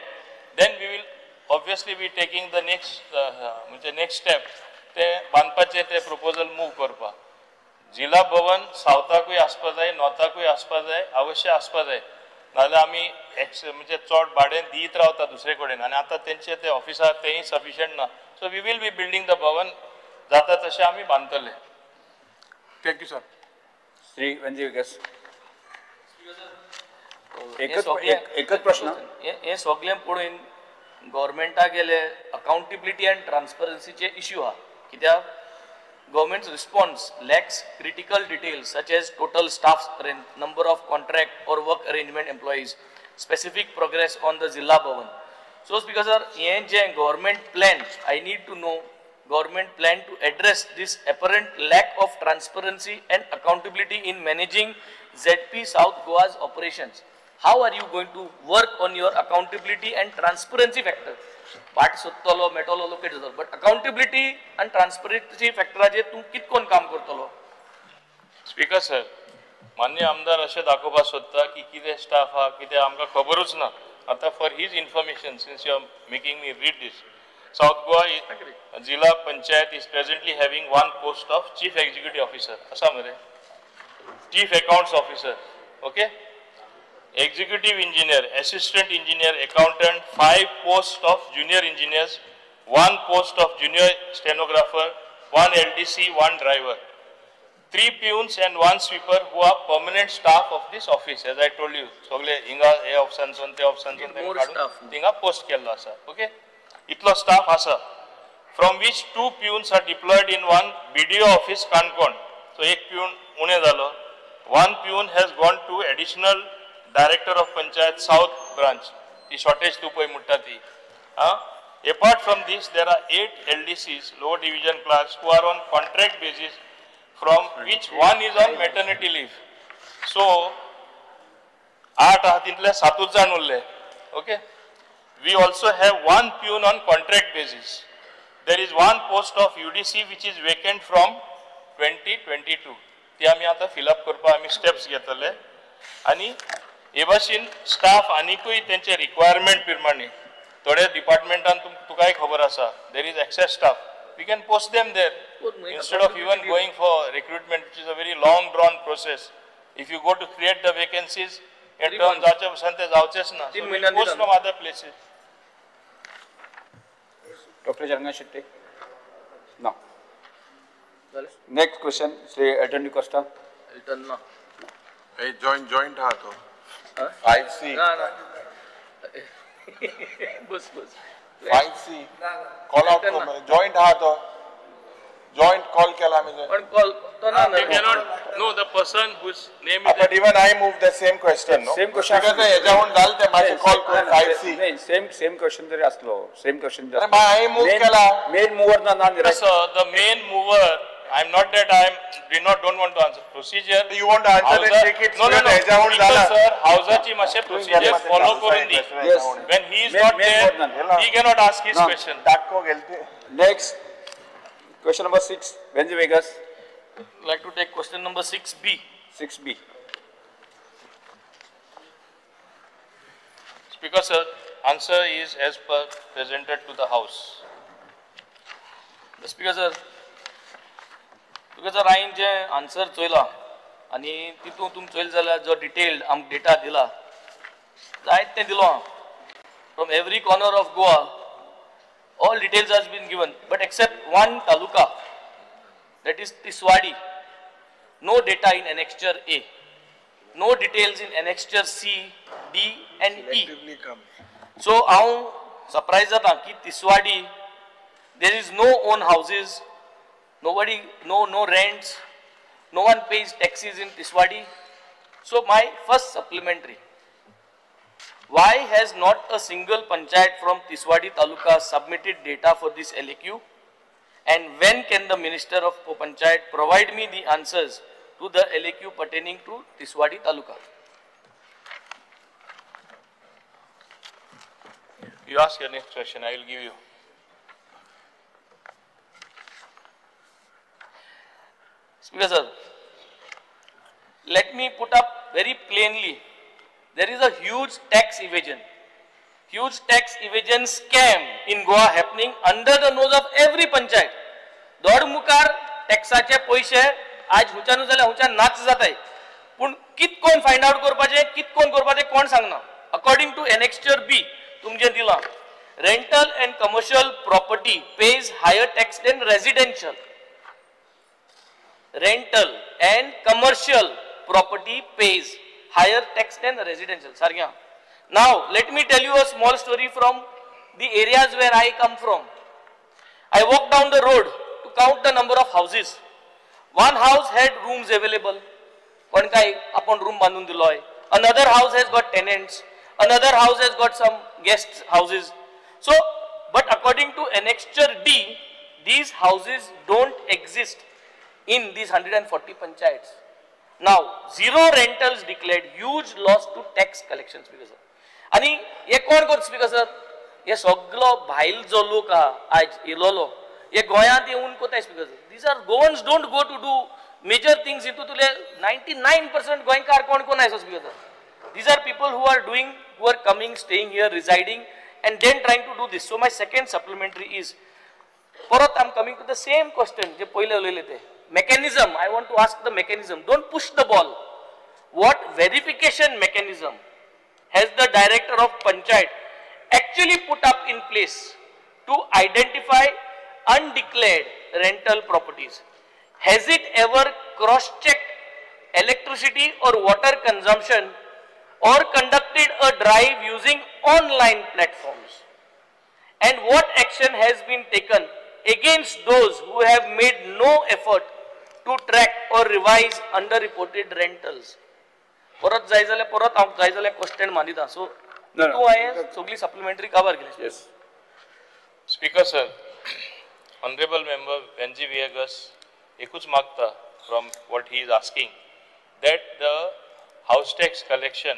then we will obviously be taking the next म्हणजे नेक्स्ट स्टेप, ते बांदपाचें ते प्रपोजल मूव करपाक. जिल्हा भवन सावथाकूय आसपा जाय, नॉर्थाकूय आसपा जाय, अवश्य आसपा जाय, नाजाल्यार आमी एक्स म्हणजे चड भाडें दीत रावता दुसरे कडेन आनी आतां तेंचे ते ऑफिसार तेंय सफिशियंट ना. So we will be building the Bhavan, जाता तशें आमी बांदतले. Thank you sir. Shri Venzy Viegas. एकच प्रश्न, हे सगळें पळोवन गव्हर्मेंटा गेले अकाउंटेबिलिटी आनी ट्रान्सपरन्सीचे इश्यू आहा, कित्याक government's response lacks critical details such as total staff strength, number of contract or work arrangement employees, specific progress on the Zilla Bhavan. So Speaker sir, हे जे government plan, I need to know government plan to address this apparent lack of transparency and accountability in managing ZP South Goa's operations. How are you going to work on your accountability and transparency factor? पाट सोदतलो Metlo locate जातलो, but accountability आनी transparency फॅक्टराचेर तूं कितकोन काम करतलो? Speaker sir, मान्य आमदार अशें दाखोवपाक सोदता की कितें स्टाफ आहा कितें आमकां खबरूच ना. आतां for his information, since you are making me read this, South Goa Zilla Panchayat is presently having one post of chief executive officer आसा मरे, chief accounts officer, okay, executive engineer, assistant engineer, accountant, 5 post of junior engineers, 1 post of junior stenographer, 1 LDC, 1 driver, 3 peons and 1 sweeper who are permanent staff of this office. As I told you, सगळे हिंगा हे ऑफिसांसून ते ऑफिसांसून थिंगा post केल्लो आसा. Okay, इतलो staff आसा, from which 2 peons are deployed in 1 BDO office Canacona. So एक पिऊन उणे जालो. 1 peon has gone to additional director of panchayat south branch. ती शॉर्टेज तूं पळय म्हणटा ती. Apart from this, there are 8 LDCs, lower division clerks, who are on contract basis, from which 1 is on maternity leave. So 8 आहा तितले 7 जाण उरले. Okay, we also have 1 peon on contract basis. There is 1 post of UDC which is vacant from 2022. ती आमी आतां fill up करपाक आमी steps घेतले आनी हे भाशेन स्टाफ आनिकूय तेंचे रिक्वायरमेंट प्रमाणे थोड्या डिपार्टमेंटान तुकाय खबर आसा, there is excess staff, we can post them there instead of even going for recruitment, which is a very long drawn process. If you go to create the vacancies in term जावचे पसून ते जावचेच ना. Post from other places. Doctor Jaranga Shetty ना. Next question Shri Elton D'Costa. Elton ना, joint joint हा तो 5C. ना ना, बस बस 5C call out कर. जॉइंट हा तो जॉइंट कॉल केला आमी. पण कॉल तो ना, they cannot know the person whose name is. But even I move the same question. No same question because हेज्याहून जाल ते मातशें कॉल कर 5C. नाही, सेम सेम क्वेश्चन तरी असलो, सेम क्वेश्चन अरे हांवें मूव केला. मेन मूवर ना ना sir, the main mover. I am not that I am did not don't want to answer procedure. You want to answer and take it. No no no sir, हाउसाची मातशें procedure follow करून दी. When he is not there, he cannot ask his question. टाको गेलते. Next question number 6, Venzy Viegas. Like to take question number 6B. 6B. Speaker sir, answer is as per presented to the house. The speaker sir, because sir हांवें जें answer चोयला आनी तितून तुमी चोयलें जाल्यार जो detailed आमकां डेटा दिला, जायत तें दिलो. From every corner of Goa all details has been given, but except one taluka, that is Tiswadi, no data in annexure A, no details in annexure C, D and E. So हांव surprise जाता की Tiswadi there is no own houses, nobody, no rents, no one pays taxes in Tiswadi. So my first supplementary, why has not a single panchayat from Tiswadi taluka submitted data for this LAQ, and when can the Minister of Panchayat provide me the answers to the LAQ pertaining to Tiswadi taluka? You ask your next question, I will give you. Speaker sir, let me put up very plainly, there is a huge tax evasion scam in Goa happening under the nose of every panchayat. दोड मुखार टॅक्साचे पयशे आज हुंच्यानू जाल्यार हुंच्यान नाच जाताय, पूण कित कोण find out करपाचें, कित कोण करपाचें कोण सांगना. अकॉर्डिंग टू एनेक्स्चर बी तुमचें दिलां, rental and commercial property pays higher tax than residential. Rental and commercial property pays higher tax than residential. Sargya. Now, let me tell you a small story from the areas where I come from. I walked down the road to count the number of houses. One house had rooms available. One kai upon room bandhun diloy. Another house has got tenants. Another house has got some guest houses. So, but according to Annexure D, these houses don't exist in these 140 panchayats. Now, zero rentals declared, huge loss to tax collections, Speaker sir. आणि हे कोण करता speaker sir? हे सगळो भायल जो लोक आहा आयज येयलोलो हे गोंयांत येवन कोताय speaker sir. These are Goans don't go to do major things. हितूंतले 99% गोंयकार कोण कोण आसा speaker sir. These are people who are doing, who are coming, staying here, residing and then trying to do this. So my second supplementary is, परत I am coming to the same question जे पयले उलयले ते mechanism. I want to ask the mechanism. Don't push the ball. What verification mechanism has the director of panchayat actually put up in place to identify undeclared rental properties? Has it ever cross-checked electricity or water consumption or conducted a drive using online platforms? And what action has been taken against those who have made no effort to track or revise underreported rentals? परत जाय जाल्यार परत हांव जाय जाल्यार question मानिता. So तूं हांवें सगळी सप्लिमेंटरी काबार केली. Yes speaker sir, honourable member Venzy Viegas एकूच मागता from what he is asking that the house tax collection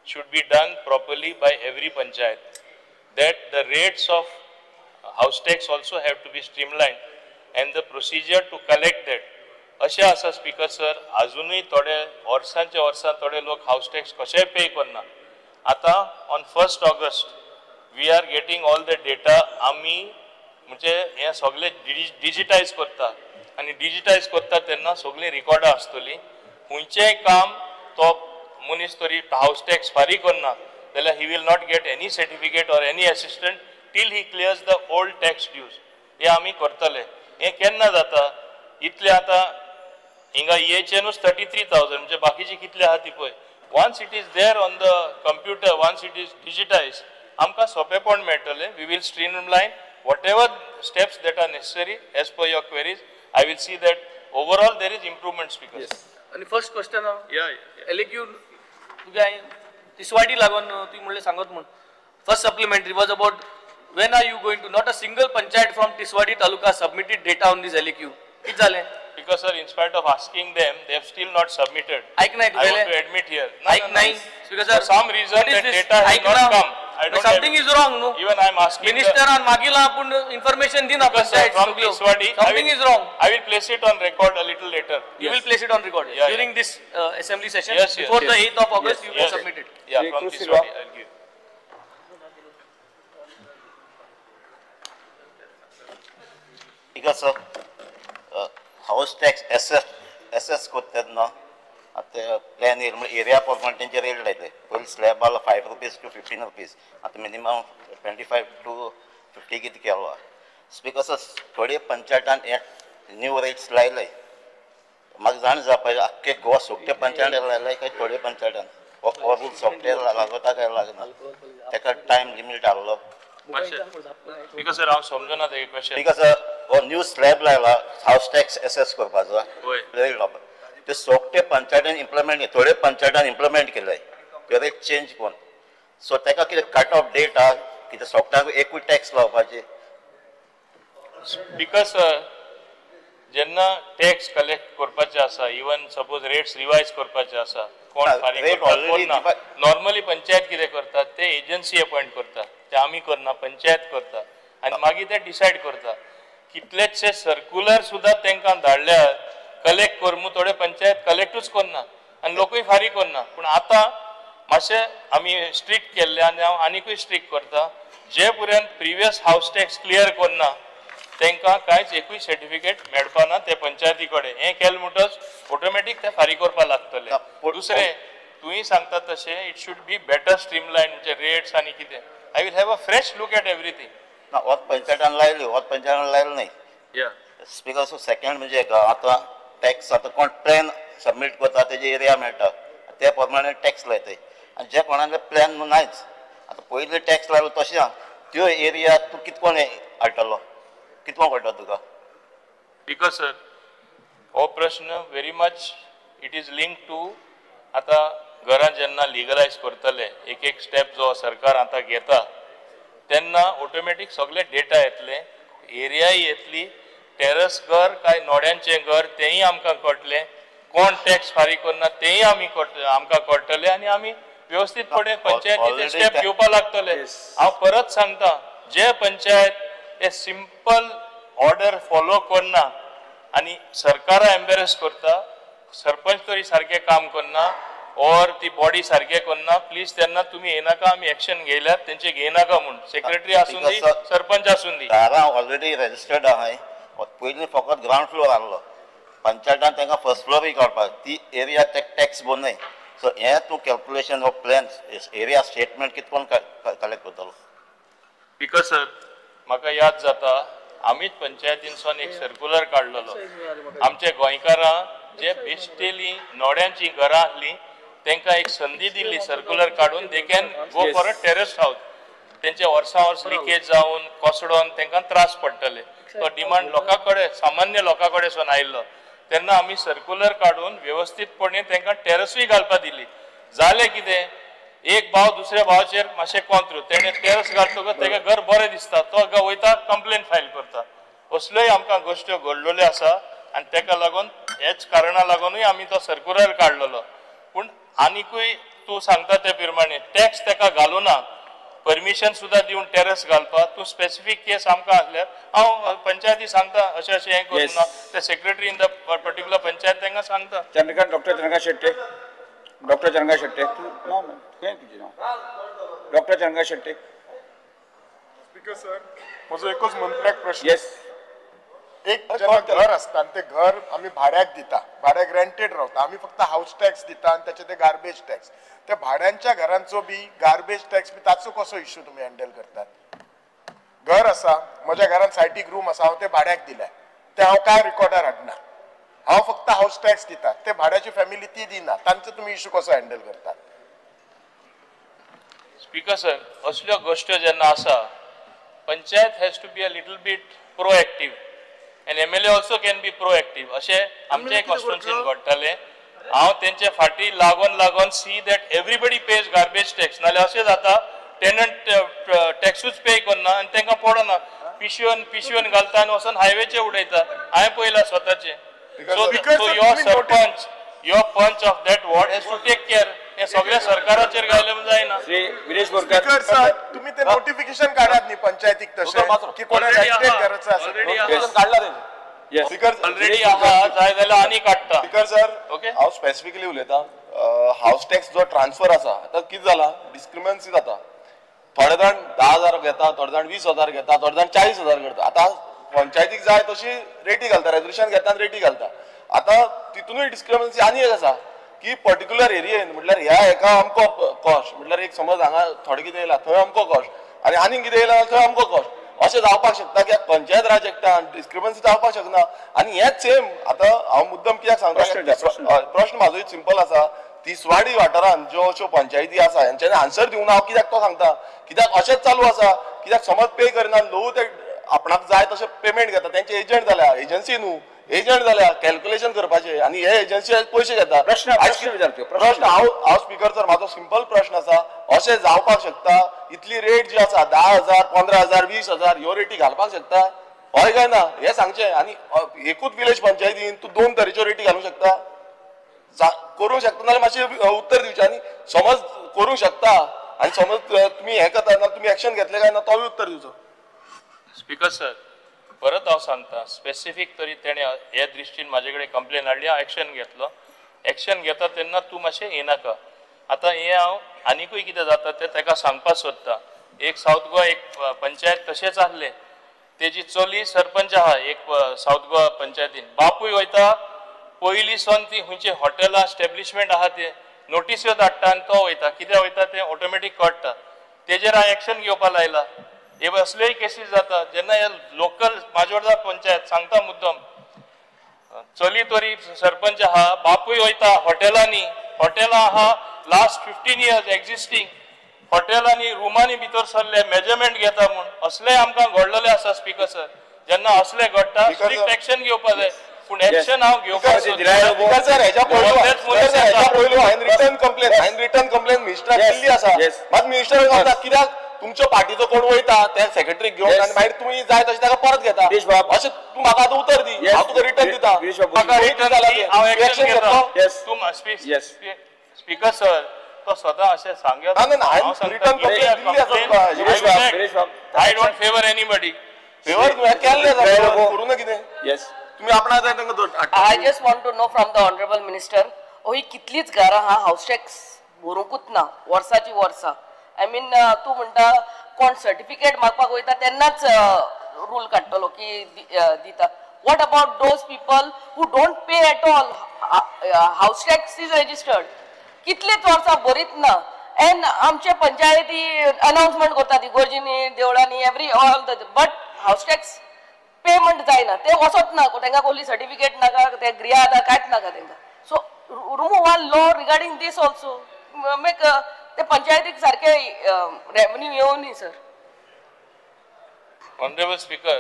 should be done properly by every panchayat, that the rates of house tax also have to be streamlined and the procedure to collect that. अशें आसा speaker sir, आजुनूय थोडे वर्सांचे वर्सां थोडे लोक हावस tax कशेय pay करना. आतां on 1 August we are getting all the data. आमी म्हणजे हें सगळें डिजिटायज करता आनी डिजिटायज करता तेन्ना सगळीं रिकॉर्डां आसतलीं. खंयचेंय काम तो मनीस तरी हावस टॅक्स फारीक करना जाल्यार he will not get any certificate or any assistant till he clears the old tax dues. हे आमी करतले. हें केन्ना जाता इतलें आतां हिंगा EHNूच 33,000 म्हणजे बाकीचे कितले आहा ती पळय. Once it is there on the computer, once it is digitize, आमकां सोंपेपण मेळटलें. We will streamline whatever steps that are necessary as per your queries. I will see that overall there is improvement. Speaker. आनी first question LAQ तुगे हांवें तिसवाडी लागून तुवें म्हणलें सांगत म्हूण. First supplementary was about when are you going to, not a single panchayat from Tiswadi taluka submitted data on this LAQ. कितें जालें? Because sir, in spite of asking them, they have still not submitted. I want to admit here. Because sir, for some reason that data has not come. I don't. Something is wrong, no? Even I am asking. Minister on Magila apun information dina panchayat. From Tiswadi, something is wrong. I will place it on record a little later. You will place it on record during this assembly session. Yes, before the 8th of August, you will submit it. Yeah, from Tiswadi, I will give. Because sir, house tax assess करता तेन्ना आतां plan येयलो म्हणल्यार area प्रमाणे तेंचे rate लायले. पयलीं slab आसलो 5 रुपीज टू 15 रुपीज, आतां मिनिमम 25 to 50 कितें केलो आहा. स्पीकर सर, थोडे पंचायतान हे न्यू रेट्स लायले. म्हाका जाण जावपा जाय आख्खे गोवा सोगटे पंचायतान लायले काय थोडे पंचायतान हो रूल सॉफ्टवेअर लागता काय लागना, ताका टायम लिमीट आहलो. स्पीकर सर, हांव समजना तें क्वेश्चन. स्पीकर सर, हो न्यू स्लॅब लायला हावस टॅक्स एसेस करपाचो रेट लावपा, ते सोगटे पंचायतान इम्प्लिमेंट, थोडे पंचायतान इम्प्लिमेंट केले ते रेट चेंज करून. सो ताका कितें कट ऑफ डेट आहा कितें सोगट्यांक एकूय टॅक्स लावपाची? स्पीकर सर, जेन्ना टॅक्स कलेक्ट करपाचे आसा, इवन सपोज रेट्स रिवायज करपाचे आसा, कोण फारीक करता कोण ना, नॉर्मली पंचायत कितें करता ते एजन्सी अपॉयंट करता, ते आमी करना, पंचायत करता आनी मागीर ते डिसायड करता. कितलेशे सर्कुलर सुद्दां तांकां धाडल्यार कलेक्ट कर म्हूण, थोडे पंचायत कलेक्टूच करना आनी लोकूय फारीक करना. पूण आतां मातशें आमी स्ट्रिक्ट केल्ले आनी हांव आनिकूय स्ट्रिक्ट करता. जे पर्यंत प्रिवियस हावस टॅक्स क्लियर करना तांकां कांयच एकूय सर्टिफिकेट मेळपाना ते पंचायती कडेन. हें केलें म्हणटच ऑटोमॅटीक ते फारीक करपाक लागतले. दुसरें तुवें सांगता तशें it should be better streamline, म्हणजे रेट्स आनी कितें. I will have a fresh look at everything. ना, वत पंचायतान लायली, वत पंचायतान लायलें न्हय. स्पीकर सो सेकंड म्हणजे आतां टॅक्स आतां कोण प्लॅन सबमीट करता तेजी एरिया मेळटा ते प्रमाणे टॅक्स लायताय, आनी जे कोणाले प्लॅन नायच आतां पयलीं टॅक्स लायलो तशें आहा त्यो एरिया तूं कितें कोण हाडटलो, कितको कळटा तुका? Because sir, हो प्रश्न very much it is link to आतां घरां जेन्ना लिगलायज करतले, एक एक स्टेप जो सरकार आतां घेता तेन्ना ऑटोमॅटीक सगळे डेटा येतले, एरियाय येतली, टेरस घर काय नोड्यांचें घर तेंय आमकां कळटलें, कोण टॅक्स फारीक करना तेंय आमी आमकां कळटलें आनी आमी व्यवस्थीतपणे पंचायतीचे स्टेप घेवपाक लागतले. हांव परत सांगता, जे पंचायत ते सिंपल ऑर्डर फॉलो करना आनी सरकारा एम्बेरस करता, सरपंच तरी सारकें काम करना, ऑर ती बॉडी सारकें करना, प्लीज तेन्ना तुमी येनाका, आमी एक्शन घेयल्यार तेंचे घेयनाका म्हूण. सेक्रेटरी आसूं दी, सरपंच आसूं दी. दारां ऑलरेडी रजिस्टर्ड आहाय. पयलीं फकत ग्रावंड फ्लोर आहलो, पंचायतान तांकां फर्स्ट फ्लोरूय काडपाक ती एरिया टॅक्स बनय. सो हें तूं calculation of plan area statement कितें कोण कलेक्ट करतलो? स्पीकर सर, म्हाका याद जाता आमीच पंचायतीनसून एक सर्कुलर काडलेलो. आमच्या गोंयकारां जे बेश्टेली नोड्यांची घरां आसली तांकां एक संदी दिल्ली सर्कुलर काडून, they can go for a terrace house. तेंचे वर्सां वर्स लिकेज जावन कोसडोन तांकां त्रास पडटले. तो डिमांड लोकां कडेन, सामान्य लोकां कडेन सून आयिल्लो. तेन्ना आमी सर्कुलर काडून वेवस्थीतपणे तांकां टेरसूय घालपाक दिली. जालें कितें, एक भाव दुसऱ्या भावाचेर मातशें कोंत्रू, तेणें टेरस घालतकच तेका घर बरें दिसता, तो वयता कंप्लेन फायल करता. असल्योय आमकां गोश्ट्यो घडलेल्यो आसा आनी तेका लागून हेच कारणा लागूनय आमी तो सर्कुलर काडलेलो. पूण आनिकूय तूं सांगता ते प्रमाणे टॅक्स तेका घालूना, परमिशन सुद्दां दिवन टेरस घालपाक. तूं स्पेसिफीक केस आमकां आसल्यार हांव पंचायती सांगता अशें अशें हें करूं ना, ते secretary in the particular panchayat तांकां सांगता. Chandrakant, doctor Chandrakant Shetye, doctor Chandrakant Shetye, नांव खंय तुजें नांव? Doctor Chandrakant Shetye. Speaker sir, म्हजो एकूच मंत्र्याक प्रश्न. येस. एक जेन्ना घर आसता आनी तें घर आमी भाड्याक दिता, भाड्याक रेंटेड रावता, आमी फक्त हावस टॅक्स दिता आनी ताचे ते गार्बेज टॅक्स, त्या भाड्यांच्या घरांचो बी गार्बेज टॅक्स बी ताचो कसो इश्यू तुमी हँडल करतात? घर आसा, म्हज्या घरान सायटीक रूम आसा, हांव ते भाड्याक दिल्या, ते हांव काय रिकॉर्डार हाडना, हांव फक्त हावस टॅक्स दिता, ते भाड्याची फॅमिली ती दिना, तांचो तुमी इश्यू कसो हँडल करतात? स्पीकर सर, असल्यो गोश्ट्यो जेन्ना आसा, panchayat has to be a little bit proactive and MLA also can be proactive. अशें आमचे कॉन्स्टिट्युन्सीन घडटालें. हांव तेंचे फाटी लागून लागून see that everybody pays garbage tax. नाल्यार अशें जाता टेनंट टॅक्सूच पे करना आनी तांकां पडना, पिशवेन पिशवेन घालता आनी वचून हायवेचेर उडयता. हांवें पळयलां स्वताचें. So your sarpanch, your panch of that ward has to take care. हे सगळ्या सरकाराचेर घायले जायना. श्री विरेश बोरकर सर, तुम्ही ते नोटिफिकेशन काढात न्ही पंचायतीक तशें की कोणा रेंटेड घराचो आसा काडला तेजें. ऑलरेडी आहा, जाय जाल्यार आनी काडटा. स्पीकर सर, हांव स्पेसिफिकली उलयतां. हावस टॅक्स जो ट्रान्सफर आसा, आतां कितें जाला, डिस्क्रिमन्सी जाता. थोडे जाण 10,000 घेता, थोडे जाण 20,000 घेता, थोडे जाण 40,000 करता. आतां पंचायतीक जाय तशी रेटी घालता, रेजोल्युशन घेता आनी रेटी घालता. आतां तितूनय डिस्क्रिमन्सी आनी एक आसा की पर्टिक्युलर एरियेन, म्हटल्यार ह्या एका अमको कॉस्ट, म्हटल्यार एक समज हांगा थोडें कितें येयलां थंय अमको कॉस्ट आनी आनीक कितें येयलां थंय अमको कॉस्ट, अशें जावपाक शकता की पंचायत राज एक्टान डिस्क्रिपन्सी जावपाक शकना. आनी हेंच सेम आतां हांव मुद्दम कित्याक सांगता, प्रश्न म्हाजो सिंपल आसा. तिसवाडी वाठारान ज्यो अश्यो पंचायती आसा हेंच्यांनी आन्सर दिवंक ना. हांव कित्याक तो सांगता, कित्याक अशेंच चालू आसा. कित्याक समज पे करिना, लोक ते आपणाक जाय तशें पेमेंट घेता, तेंचे एजंट जाल्या, एजन्सी न्हू, एजंट जाल्या कॅल्क्युलेशन करपाचें आनी हे एजन्सी पयशे घेता. प्रश्न प्रश्न हांव हांव स्पीकर सर, म्हाजो सिंपल प्रश्न आसा, अशें जावपाक शकता? इतली रेट जी आसा 10,000, 15,000, 20,000 ह्यो रेटी घालपाक शकता हय काय ना हें सांगचें. आनी एकूच विलेज पंचायतीन तूं 2 तरेच्यो रेटी घालूंक शकता, करूंक शकता नाल्यार मातशें उत्तर दिवचें. आनी समज करूंक शकता आनी समज तुमी हें करता नाल्यार तुमी एक्शन घेतलें काय ना तोय उत्तर दिवचो. स्पीकर सर, परत हांव सांगता, स्पेसिफीक तरी तेणें हे दृश्टीन म्हाजे कडेन कंप्लेन हाडली, हांव एक्शन घेतलो. एक्शन घेता तेन्ना तूं मातशें येनाका. आतां हें हांव आनिकूय कितें जाता तें ताका सांगपाक सोदता. एक सावथ गोवा एक पंचायत तशेंच आसलें, तेजी चली सरपंच आहा एक सावथ गोवा पंचायतीन, बापूय वयता पयलीं सावन ती खंयची हॉटेलां स्टॅब्लिशमेंट आहा ते नोटिस्यो धाडटा आनी तो वयता, कित्याक वयता तें ऑटोमॅटीक कळटा. तेजेर हांव एक्शन घेवपाक लायला. हे असलेय केसीस जाता जेन्ना हे लोकल माजोर्डा पंचायत सांगता मुद्दम, चली तरी सरपंच आहा, बापूय वयता हॉटेलांनी, हॉटेलां आहा लास्ट 15 इयर्स एक्झिस्टींग, हॉटेलांनी रुमांनी भितर सरले मेजरमेंट घेता म्हूण, असलेय आमकां घडलेले आसा. स्पीकर सर, जेन्ना असले घडटा स्ट्रिक्ट एक्शन घेवपा जाय, पूण एक्शन हांव घेवपाक हांवें रिटर्न कंप्लेन मिनिस्टराक केल्ली आसा. मात मिनिस्टर कित्याक तुमच्या पार्टीचो कोण वयता त्या सेक्रेटरीक घेवन आनी मागीर तुमी जाय तशें ताका परत घेता, अशें तूं म्हाका आतां उतर दी, हांव तुका रिटर्न दिता. एक्शन घेतलो. स्पीकर सर, तो स्वता अशें सांगत, I don't favour anybody. Favour तुवें केल्लें करूं ना कितें, तुम्ही आपणा जाय तांकां. I just want to know from the honourable minister, ही कितलीच घरां आहा हावस टॅक्स भरूंकूच ना वर्साची वर्सां. I mean तूं म्हणटा कोण सर्टिफिकेट मागपाक वयता तेन्नाच रूल काडटलो की दिता. What about those people who don't pay at all? House tax is registered. कितलीच वर्सां भरीत ना. एंड आमचे पंचायती अनाउन्समेंट करतात इगोर्जीनी देवळांनी every all the but house tax payment जायना, ते वचत ना, तांकां कसली सर्टिफिकेट नाका, ते ग्रियाद कांयच नाका तांकां. So remove one law regarding this also, make ते पंचायतीक सारके रेवन्यू येवनी सर. ऑनरेबल स्पीकर,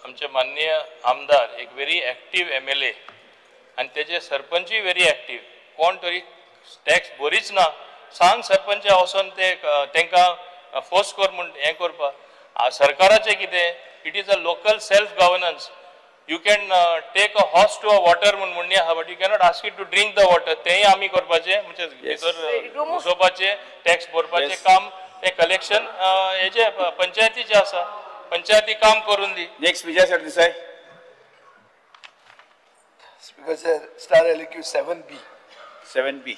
आमचे माननीय आमदार एक व्हेरी एक्टीव MLA आनी तेजे सरपंचूय व्हेरी एक्टीव. कोण तरी टॅक्स बरीच ना सांग सरपंचा वचोन ते तांकां फोर्स कर म्हूण हें करपाक. सरकाराचें कितें, it is a local self governance. You can take a horse to a water म्हूण म्हणणी आहा, but you cannot ask it to drink the water. तेंय आमी करपाचें, म्हणजे भितर घुसोवपाचें, टॅक्स भरपाचें काम तें कलेक्शन हेजें पंचायतीचें आसा. पंचायती काम करून दी. Next Vijay Sardesai. Speaker sir, star LQ 7B. 7B.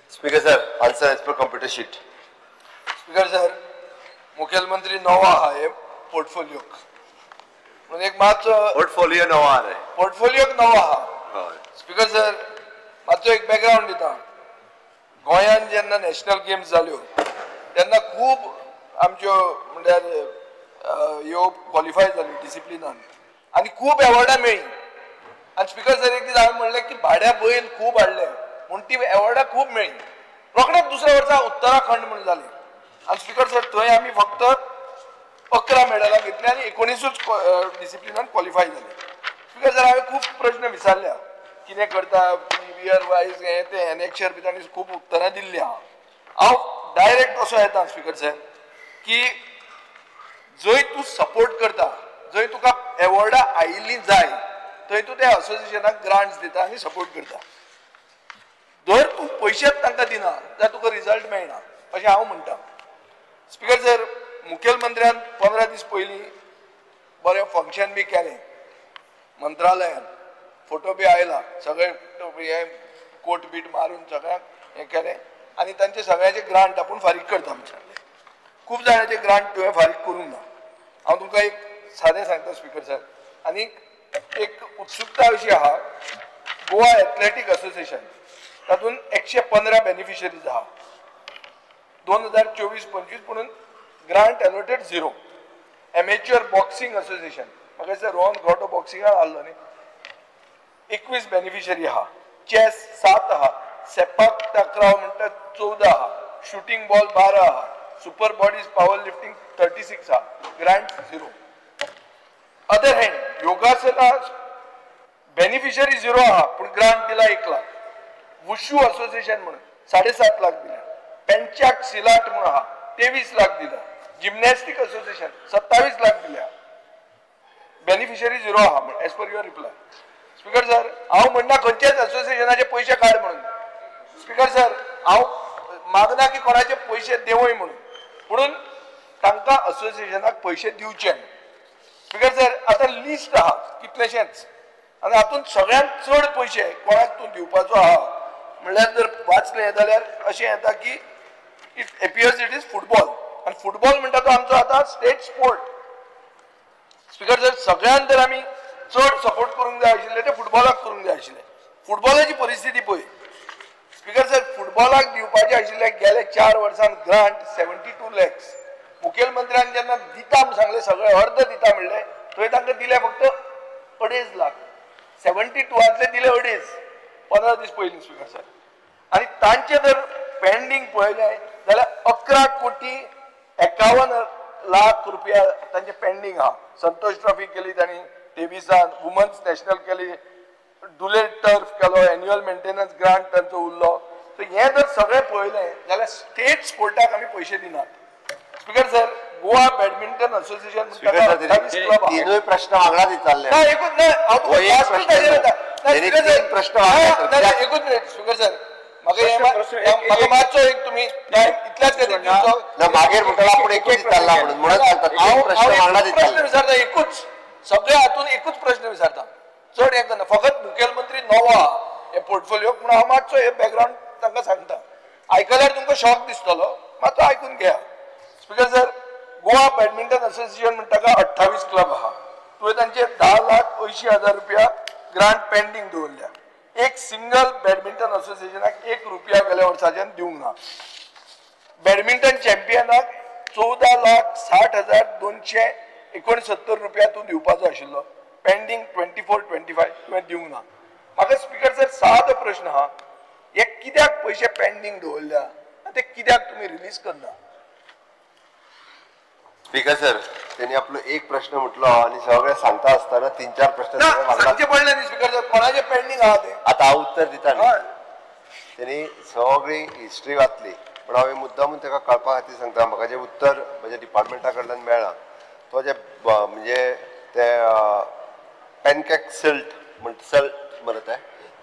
Speaker sir, answer as per computer sheet. Speaker sir, मुखेलमंत्री नवो आहा हे पोर्टफोलियोक म्हणून एक मातसो पोर्टफोलियो नवो आहा रे, पोर्टफोलियोक नवो आहा. स्पीकर सर, मातसो एक बॅकग्रावंड दिता. गोंयांत जेन्ना नॅशनल गेम्स जाल्यो तेन्ना खूब आमच्यो म्हणल्यार ह्यो क्वॉलिफाय जाल्यो डिसिप्लिनान आनी खूब एवॉर्डां मेळ्ळीं. आनी स्पीकर सर, एक दीस हांवें म्हणलें की भाड्या बैल खूब हाडले म्हूण ती एवॉर्डां खूब मेळ्ळीं. रोखडेच दुसऱ्या वर्सा उत्तराखंड म्हूण जालें आनी स्पीकर सर थंय आमी फक्त 11 मेडलां घेतलीं आनी 19 डिसिप्लिनान क्वॉलिफाय जाले. स्पीकर सर, हांवें खूब प्रश्न विचारल्या, कितें करता इयर वायज हें तें एनेक्शर बी तांणी खूब उत्तरां दिल्लीं आहा. हांव डायरेक्ट असो येता स्पीकर सर की जंय तूं सपोर्ट करता, जंय तुका एवॉर्डां आयिल्लीं जाय, थंय तूं त्या असोसिएशनाक ग्रांट्स दिता आनी सपोर्ट करता. जर तूं पयशेच तांकां दिना जाल्यार तुका रिजल्ट मेळना अशें हांव म्हणटा. स्पीकर सर, मुखेलमंत्र्यान 15 दीस पयलीं बरें फंक्शन बी केलें मंत्रालयान, फोटो बी आयला, सगळे हे कोट बीट मारून सगळ्यांक हें केलें आनी तांचे सगळ्यांचे ग्रांट आपूण फारीक करता म्हणून सांगलें. खूब जाणांचे ग्रांट तुवें फारीक करूंक ना. हांव तुमकां एक सादें सांगता स्पीकर सर, आनी एक उत्सुकता अशी आहा, गोवा एथलेटीक असोसिएशन तातूंत 115 बेनिफिशरीज आहा. 2024-25 म्हणून grant allotted 0. Amateur boxing association म्हाका दिसता रोहन घोटो बॉक्सिंगान आहलो न्ही, 21 बेनिफिशरी आहा. चॅस 7 आहा, सेपाक टाकराव म्हणटा 14 आहा, शुटींग बॉल 12 आहा, सुपर बॉडीज पावर लिफ्टींग 36 आहा, grant 0. Other hand योगासना बेनिफिशरी 0 आहा पूण ग्रांट दिला 1 लाख. वुशू असोसिएशन म्हणून 7.5 लाख दिला. पेंचाक सिलाट म्हणून आहा 23 लाख दिला. जिमनॅस्टीक असोसिएशन 27 लाख दिल्या. बेनिफिशरी 0 आहा म्हण as per your reply. Speaker sir, हांव म्हणना खंयच्याच असोसिएशनाचे पयशे काड म्हणून. स्पीकर सर, हांव मागना की कोणाचे पयशे देंवय म्हणून, म्हणून तांकां असोसिएशनाक पयशे दिवचे. स्पीकर सर, आतां लिस्ट आहा कितलेशेंच आनी हातूंत सगळ्यांत चड पयशे कोणाक तूं दिवपाचो आहा म्हणल्यार जर वाचलें जाल्यार अशें येता की it appears it is football. आनी फुटबॉल म्हणटा तो आमचो आतां स्टेट स्पोर्ट. स्पीकर सर, सगळ्यांत जर आमी चड सपोर्ट करूंक जाय आशिल्ले ते फुटबॉलाक करूंक जाय आशिल्ले. फुटबॉलाची परिस्थिती पळय स्पीकर सर, फुटबॉलाक दिवपाचे आशिल्ले गेले 4 वर्सांत ग्रांट 72 लॅक्स. मुखेलमंत्र्यान जेन्ना दिता म्हूण सांगलें सगळें अर्द दिता म्हणलें, थंय तांकां दिले फक्त 2.5 लाख. 72 दिले 2.5 15 दीस पयलीं स्पीकर सर. आनी तांचे जर पेंडींग पळयलें जाल्यार 11 कोटी 51 लाख रुपया तांचे पेंडींग आहा. संतोष ट्रॉफी केली तांणी 23, वुमन्स नॅशनल केली, डुलेट टर्फ केलो, एन्युअल मेंटेनन्स ग्रांट तांचो उरलो. सो हें जर सगळें पळयलें जाल्यार स्टेट स्पोर्टाक आमी पयशे दिनात. Speaker sir, Goa badminton association तिनूय प्रश्न वांगडा विचारले. एकूच मिनिट स्पीकर सर, म्हाका मातसो एक तुमी इतल्याच खातीर मागीर म्हणटलो आपूण एकूच विचारला म्हणून म्हणून प्रश्न वांगडा विचारता. एकूच सगळ्या हातून एकूच प्रश्न विचारता, चड कोण हें करना, फकत मुखेलमंत्री नवो आहा हे पोर्टफोलियो, पूण हांव मातसो हे बॅकग्रावंड तांकां सांगता, आयकल्यार तुमकां शॉक दिसतलो, मातसो आयकून घेया. Speaker sir, Goa badminton association म्हणटा ताका 28 क्लब आहा, तुवें तांचे 10,80,000 रुपया ग्रांट पेंडींग दवरल्या. एक सिंगल बॅडमिंटन असोसिएशनाक 1 रुपया गेल्या वर्साच्यान दिवंक ना. बॅडमिंटन चॅम्पियनाक 14,60,269 रुपया तूं दिवपाचो आशिल्लो, पेंडींग 24-25 तुवें दिवंक ना. म्हाका स्पीकर सर सादो प्रश्न आहा, हे कित्याक पयशे पेंडींग दवरल्या आनी ते कित्याक तुमी रिलीज करना? स्पीकर सर, त्यांनी आपलो एक प्रश्न म्हटलो आनी सगळे सांगता आसतना 3-4 प्रश्न सांगचे पडले न्ही स्पीकर सर, कोणाचे पेंडींग आहा ते आतां हांव उत्तर दिता न्ही. त्यांनी सगळी हिस्ट्री वाचली, पण हांवें मुद्दामून ताका कळपा खातीर सांगता, म्हाका जें उत्तर म्हज्या डिपार्टमेंटा कडल्यान मेळ्ळां तो जे म्हणजे ते पॅनकेक सिल्ट सल्ट म्हणत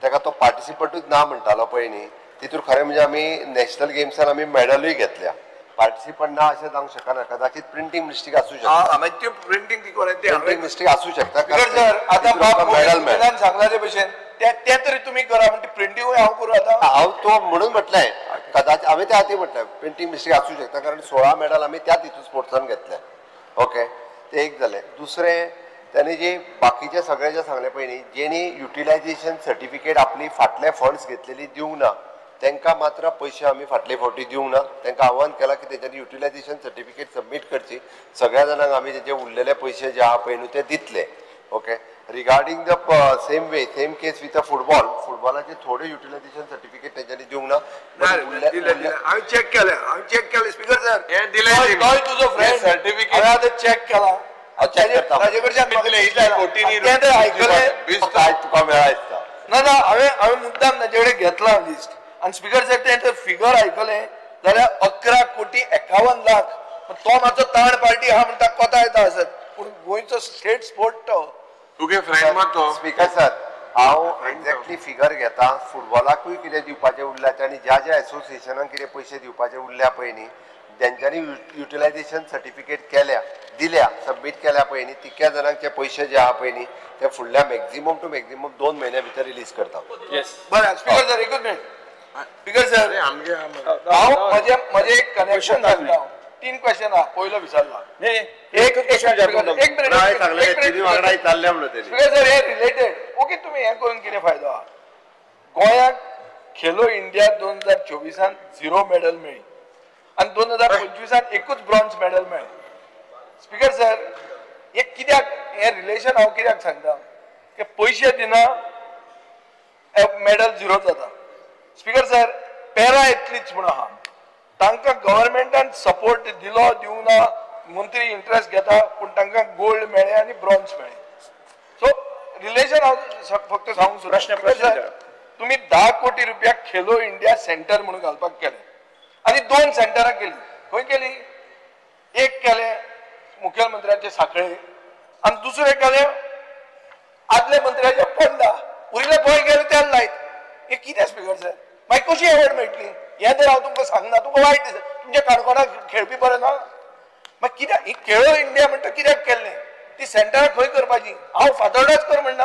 ताका तो पार्टिसिपंटूच ना म्हणटालो पळय न्ही, तितूर खरें म्हणजे आमी नॅशनल गेम्सान आमी मॅडलूय घेतल्या, पार्टिसिपंट ना अशें जावंक शकना, कदाचित प्रिंटींग मिस्टेक आसूं शकता, प्रिंटींग मिस्टेक आसूं शकता. आतां सांगला ते भशेन ते तरी तुमी करा, म्हणजे प्रिंटींग हांव करूं आतां? हांव तो म्हणून म्हटलें कदाचित हांवें त्या आदी म्हटलें प्रिंटींग मिस्टेक आसूं शकता, कारण 16 मॅडल आमी त्याच हितून स्पोर्ट्सान घेतले. ओके, ते एक जालें. दुसरें ताणें जे बाकीचे सगळे जे सांगले पळय न्ही, जेणी युटिलायझेशन सर्टिफिकेट आपली फाटले फंड्स घेतलेली दिवंक ना तांकां मात्र पयशे आमी फाटले फावटी दिवंक ना, तांकां आव्हान केलां की तेंच्यांनी युटिलायझेशन सर्टिफिकेट सबमीट करची, सगळ्या जाणांक आमी तेंचे उरलेले पयशे जे आहा पळय न्हू ते दितले. Okay, regarding the same way same case with a football, फुटबॉलाचे थोडे युटिलायझेशन सर्टिफिकेट तेंच्यांनी दिवंक ना. हांवें चॅक केलें, हांवें चॅक केलें स्पीकर सर, तुजो फ्रेंड सर्टिफिकेट हांवें आतां चॅक केला, ताजे कडच्यान तुका मेळा दिसता ना ना, हांवें हांवें मुद्दाम ताजे कडेन घेतला लिस्ट. आनी स्पीकर सर तें जर फिगर आयकलें जाल्यार 11,51,00,000, तो मातसो ताण पार्टी आहा म्हणटा कोता येता आसत, पूण गोंयचो स्टेट स्पोर्ट तो. तुगे फ्रेंड मात तो. स्पीकर सर, हांव एक्झॅक्टली फिगर घेता, फुटबॉलाकूय कितें दिवपाचें उरल्या आनी ज्या ज्या एसोसिएशनाक कितें पयशे दिवपाचे उरल्या पळय न्ही, तेंच्यांनी युटिलायझेशन सर्टिफिकेट केल्या दिल्या सबमीट केल्या पळय न्ही, तितक्या जाणांक जे पयशे जे आहा पळय न्ही ते फुडल्या मॅक्झिमम टू मॅक्झिमम 2 म्हयन्या भितर रिलीज करता. बरें स्पीकर सर, एकूच मिनट. स्पीकर सर, हांव म्हजें एक कनेक्शन सांगता, 3 क्वेश्चन आहा, पयलो विचारला एक मिनट स्पीकर सर, हे रिलेटेड ओके, तुमी हें करून कितें फायदो आहा? गोंयाक खेलो इंडिया 2024 0 मॅडल मेळ्ळी आनी 2025 एकूच ब्रॉन्ज मॅडल मेळ्ळें. स्पीकर सर, हे कित्याक हें रिलेशन हांव कित्याक सांगता की पयशे दिना मॅडल 0 जाता. स्पीकर सर, पॅरा एथलीट्स म्हूण आहा, तांकां गव्हर्मेंटान सपोर्ट दिलो दिवंक ना, मंत्री इंट्रस्ट घेता, पूण तांकां गोल्ड मेळ्ळें आनी ब्रॉन्ज मेळ्ळें. सो रिलेशन हांव फक्त सांगूंक सोदता, तुमी 10 कोटी रुपया खेलो इंडिया सेंटर म्हणून घालपाक केलें आनी 2 सेंटरां केली. खंय केली? एक केलें मुखेलमंत्र्याचे साखळे आनी दुसरें केलें आदले मंत्र्याचे पोंडा, उरिल्ले गोंय गेले त्याला लायत. हे कितें स्पीकर सर, मागीर कशी एवॉर्ड मेळटली? हें तर हांव तुमकां सांगना, तुमकां वायट दिसता, तुमच्या काणकोणाक खेळपी बरें ना, मागीर कित्याक ही खेळो इंडिया म्हणटा कित्याक केल्लें? ती सेंटरां खंय करपाची? हांव फातोर्डाच कर म्हणना,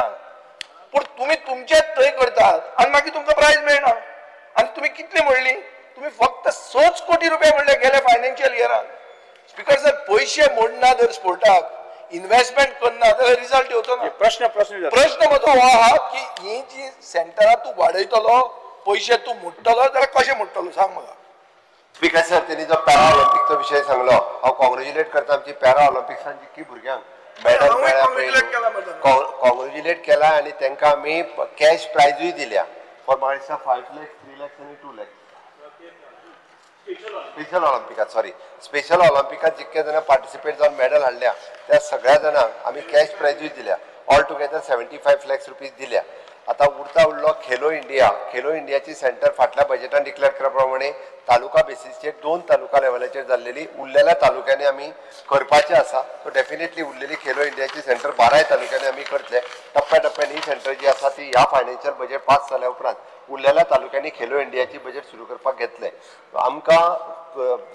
पूण तुमी तुमचेच थंय करतात आनी मागीर तुमकां प्रायज मेळना. आनी तुमी कितले म्हणली? तुमी फक्त 6 कोटी रुपया म्हणले गेले फायनान्शियल इयरान. स्पीकर सर, पयशे मोडना जर स्पोर्टाक, इन्व्हेस्टमेंट करना जाल्यार रिजल्ट येवचो ना. प्रश्न प्रश्न प्रश्न म्हजो हो आहा की ही जी सेंटरां तूं वाडयतलो, पयशे तूं मोडटलो जाल्यार कशें मोडटलो सांग म्हाका. स्पीकर सर, तेणी जो पॅरा ऑलिम्पिकचो विशय सांगलो, हांव कॉंग्रेच्युलेट करता आमची पॅरा ऑलिम्पिक्सान जितकी भुरग्यांक मॅडल मेळ्ळा, कॉंग्रेच्युलेट केला आनी तांकां आमी कॅश प्रायजूय दिल्या फॉर म्हाका दिसता 5 lakhs, 3 lakhs आनी 2 lakhs. Special ऑलिम्पिकात, सॉरी, स्पेशल ऑलिम्पिकात जितके जाणां पार्टिसिपेट जावन मॅडल हाडल्या त्या सगळ्या जाणांक आमी कॅश प्रायजूय दिल्या, ऑल टुगेदर 75 lakhs rupees दिल्या. आतां उरता उरलो खेलो इंडिया. खेलो इंडियाची सेंटर फाटल्या बजेटान डिक्लेअर केल्या प्रमाणे तालुका बेसीसचेर 2 तालुका लेवलाचेर जाल्लेली, उरलेल्या तालुक्यांनी आमी करपाचें आसा. सो डेफिनेटली उरलेली खेलो इंडियाची सेंटर 12 तालुक्यांनी आमी करतले. टप्प्या टप्प्यान ही सेंटर जी आसा ती ह्या फायनान्शियल बजेट पास जाल्या उपरांत उरलेल्या तालुक्यांनी खेलो इंडियाची बजेट सुरू करपाक घेतले. आमकां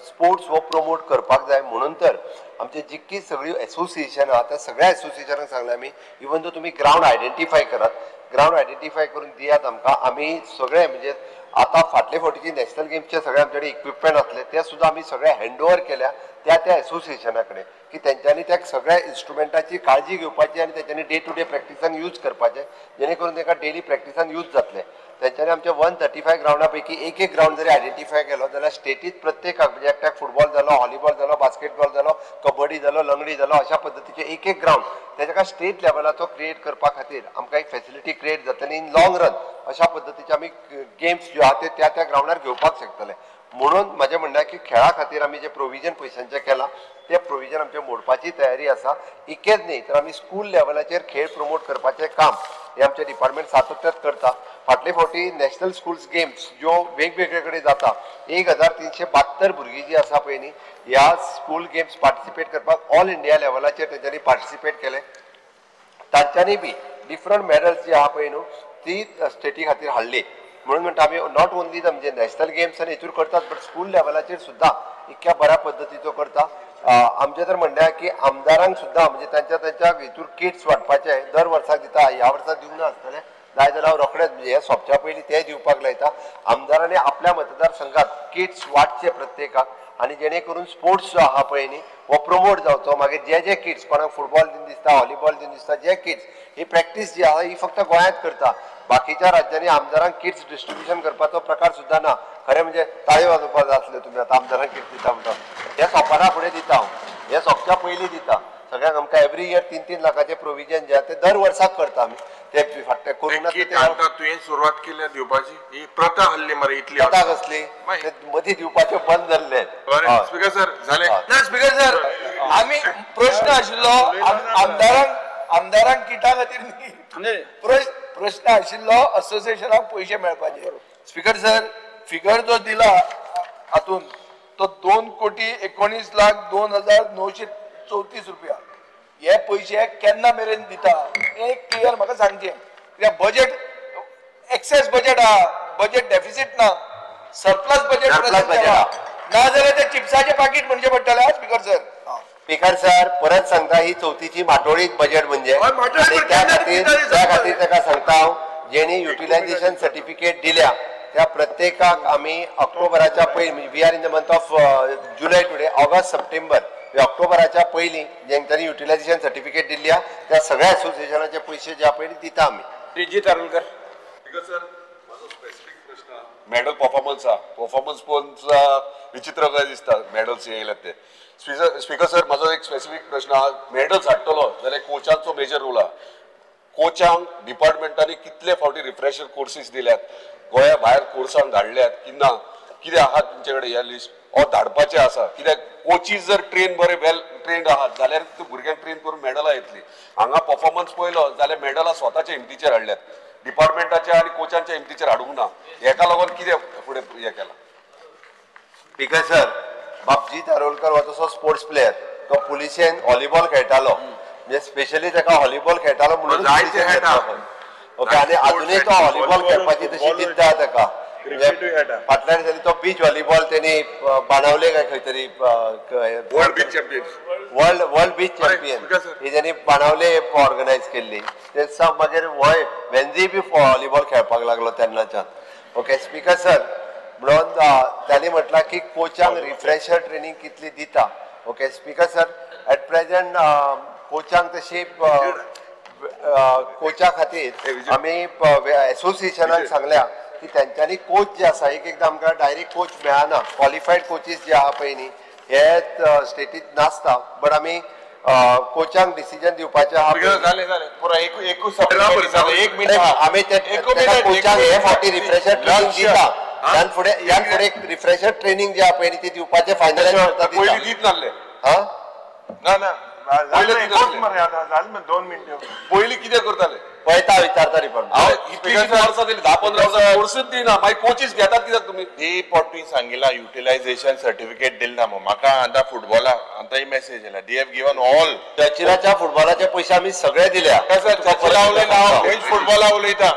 स्पोर्ट्स हो प्रमोट करपाक जाय म्हणून तर आमचे जितकी सगळी एसोसिएशन आहा त्या सगळ्या एसोसिएशनाक सांगलें आमी, इवन दो तुमी ग्रावंड आयडेंटिफाय करात, ग्रावंड आयडेंटिफाय करून दियात आमकां. आमी सगळे म्हणजे आतां फाटले फावटीची नॅशनल गेम्सचे सगळे आमचे कडेन इक्विपमेंट आसले ते सुद्दां आमी सगळे हँड ओवर केल्या त्या त्या एसोसिएशना कडेन की तेंच्यांनी त्या सगळ्या इन्स्ट्रुमेंटाची काळजी घेवपाची आनी तेंच्यांनी डे टू डे प्रॅक्टिसान यूज करपाचें, जेणे करून तांकां डेली प्रॅक्टिसान यूज जातलें. तेंच्यांनी आमच्या 135 ग्रावंडा पैकी एक एक ग्रावंड जरी आयडेंटिफाय केलो जाल्यार स्टेटीत प्रत्येकाक म्हणजे एकट्याक फुटबॉल जालो, हॉलीबॉल जालो, बास्केटबॉल जालो, कबड्डी जालो, लंगडी जालो, अशा पद्दतीचे एक एक ग्रावंड तेका स्टेट लेवलाचो क्रिएट करपा खातीर आमकां एक फेसिलिटी क्रिएट जातली. इन लॉंग रन अशा पद्दतीचे आमी गेम्स ज्यो आहा ते त्या त्या ग्रावंडार घेवपाक शकतले. म्हणून म्हाजें म्हणणें की खेळा खातीर आमी जें प्रोविजन पयशांचें केलां तें प्रोविजन आमचें मोडपाची तयारी आसा. इतकेंच न्ही तर आमी स्कूल लेवलाचेर खेळ प्रमोट करपाचें काम हें आमचें डिपार्टमेंट सातत्यात करता. फाटले फावटी नॅशनल स्कूल्स गेम्स ज्यो वेगवेगळे कडेन जाता 1372 भुरगीं जीं आसा पळय न्ही ह्या स्कूल गेम्स पार्टिसिपेट करपाक ऑल इंडिया लेवलाचेर तेंच्यांनी पार्टिसिपेट केलें. तांच्यांनी बी डिफरंट मॅडल्स जी आहा पळय न्हू ती स्टेटी खातीर हाडली. म्हणून म्हणटा आमी not only म्हणजे नॅशनल गेम्स आनी हेतूर करतात बट स्कूल लेवलाचेर सुद्दां इतक्या बऱ्या पद्दतीचो करता. आमचें तर म्हणणें आहा की आमदारांक सुद्दां म्हणजे तांच्या तांच्या हितूर किट्स वांटपाचे दर वर्साक दिता, ह्या वर्सा दिवंक ना आसतलें, जाय जाल्यार हांव रोखडेंच म्हणजे हें सोंपच्या पयलीं तें दिवपाक लायता. आमदारांनी आपल्या मतदारसंघात किट्स वांटचे प्रत्येकाक आनी जेणे करून स्पोर्ट्स जो आहा पळय न्ही हो प्रमोट जावचो. मागीर जे जे किट्स कोणाक फुटबॉल दिन दिसता, व्हॉलीबॉल दिन दिसता, जे किट्स ही प्रॅक्टीस जी आहा ही फक्त गोंयांत करता, बाकीच्या राज्यांनी आमदारांक किट्स डिस्ट्रिब्युशन करपाचो प्रकार सुद्दां ना. खरें म्हणजे ताळयो वाजोवपाक जाय आसल्यो तुमी आतां आमदारांक किट्स दिता म्हणटा, हे सोंपना फुडें दिता हांव, हे सोंपच्या पयलीं दिता सगळ्यांक. आमकां एवरी इयर 3-3 लाखाचें प्रोविजन जें आहा तें दर वर्साक करता आमी. ते फाटलें करूंक ना. तुवें सुरवात केल्या दिवपाची ही प्रथा हल्ली मरे, इतली प्रथा कसली मदीं दिवपाचें बंद जाल्लें. स्पीकर सर जालें ना. स्पीकर सर आमी प्रश्न आशिल्लो आमदारांक आमदारांक किटा खातीर न्ही, प्रश्न आशिल्लो असोसिएशनाक पयशे मेळपाचे. स्पीकर सर फिगर जो दिला हातून तो 2,19,02,934 रुपया हे पयशे केन्ना मेरेन दिता हें एक क्लियर म्हाका सांगचें. कित्याक बजेट एक्सेस बजेट आहा, बजेट डेफिसीट ना, सरप्लस बजेट ना जाल्यार ते चिप्साचें पाकीट म्हणचें पडटलें. स्पीकर सर स्पीकर सर परत सांगता, ही चवथीची माटोळीत बजेट म्हणजे त्या खातीर ताका सांगता हांव, जेणी युटिलायझेशन सर्टिफिकेट दिल्या त्या प्रत्येकाक आमी ऑक्टोबराच्या पयलीं, we are in the month of July today, August September, ऑक्टोबराच्या पयलीं जेंच्यांनी युटिलायझेशन सर्टिफिकेट दिल्ली आहा त्या सगळ्या एसोसिएशनाचे पयशे जे पयलीं दिता आमी. रिजित आरोलकर. सर म्हाजो स्पेसिफीक प्रश्न मॅडल परफॉर्मन्स आहा, परफॉर्मन्स पळोवन विचित्र काय दिसता मॅडल्स येयल्यात ते. स्पीकर सर म्हाजो एक स्पेसिफीक प्रश्न आहा, मॅडल्स हाडटलो जाल्यार कोचांचो मेजर रोल आहा. कोचांक डिपार्टमेंटांनी कितले फावटी रिफ्रेशर कोर्सीस दिल्यात, गोंया भायर कोर्सांक धाडल्यात की ना, कितें आहा तुमचे कडेन ह्या लिस्ट ओ धाडपाचें आसा. कित्याक कोचीस जर ट्रेन बरे वेल ट्रेन्ड आहात जाल्यार भुरग्यांक ट्रेन करून मॅडलां येतली. हांगा परफॉर्मन्स पळयलो जाल्यार मॅडलां स्वताच्या हिमतीचेर हाडल्यात, डिपार्टमेंटाच्या आनी कोचांच्या हिमतीचेर हाडूंक ना. हेका लागून कितें फुडें हें केलां? स्पीकर सर बाबजीत आरोलकर हो तसो स्पोर्ट्स प्लेयर, तो पुलिशेन व्हॉलीबॉल खेळटालो, म्हणजे स्पेशली ताका व्हॉलीबॉल खेळटालो म्हणून. ओके, आनी आजुनूय तो व्हॉलीबॉल खेळपाची तशी जिद्द आहा ताका. फाटल्या दिसांनी तो बीच व्हॉलीबॉल तेणी बाणावले काय खंय तरी world beach champion, world beach champion ही तेणी बाणावले ऑर्गनायज केल्ली. ते मागीर होय वेन्जी बी व्हॉलीबॉल खेळपाक लागलो तेन्नाच्यान. ओके स्पीकर सर म्हणून तांणी म्हटलां की कोचांक रिफ्रेशर ट्रेनींग कितली दिता. Okay speaker sir at present कोचांक तशी कोचा खातीर आमी एसोसिएशनाक सांगल्या की तेंच्यांनी कोच जे आसा, एक एकदां आमकां डायरेक्ट कोच मेळना, क्वॉलिफायड कोचीस जे आहा पळय न्ही हे स्टेटीत नासता, बट आमी कोचांक डिसिजन दिवपाचें आहा. आमी कोचांक हे फावटी रिफ्रेशर ट्रेनींग दिता, ह्यान फुडें रिफ्रेशर ट्रेनींग जे आहा पळय न्ही ती दिवपाचें फायनलायज करता. हा ना ना पयलीं कितें करताले पळयता विचारता रिपोर्ट. हांव कितलीशीं वर्सां जाली, 10-15 वर्सां कोर्सूच दिना. मागीर कोचीस घेतात कित्याक तुमी? ही पोट तुवें सांगिला युटिलायझेशन सर्टिफिकेट दिले ना मग म्हाका. आतां फुटबॉला आतां ही मेसेज येयला, they have given all. चर्चिलाच्या फुटबॉलाचे पैसे आमी सगळे दिल्या. चर्चिला उलयना हांव, फ्रेंच फुटबॉला उलयता.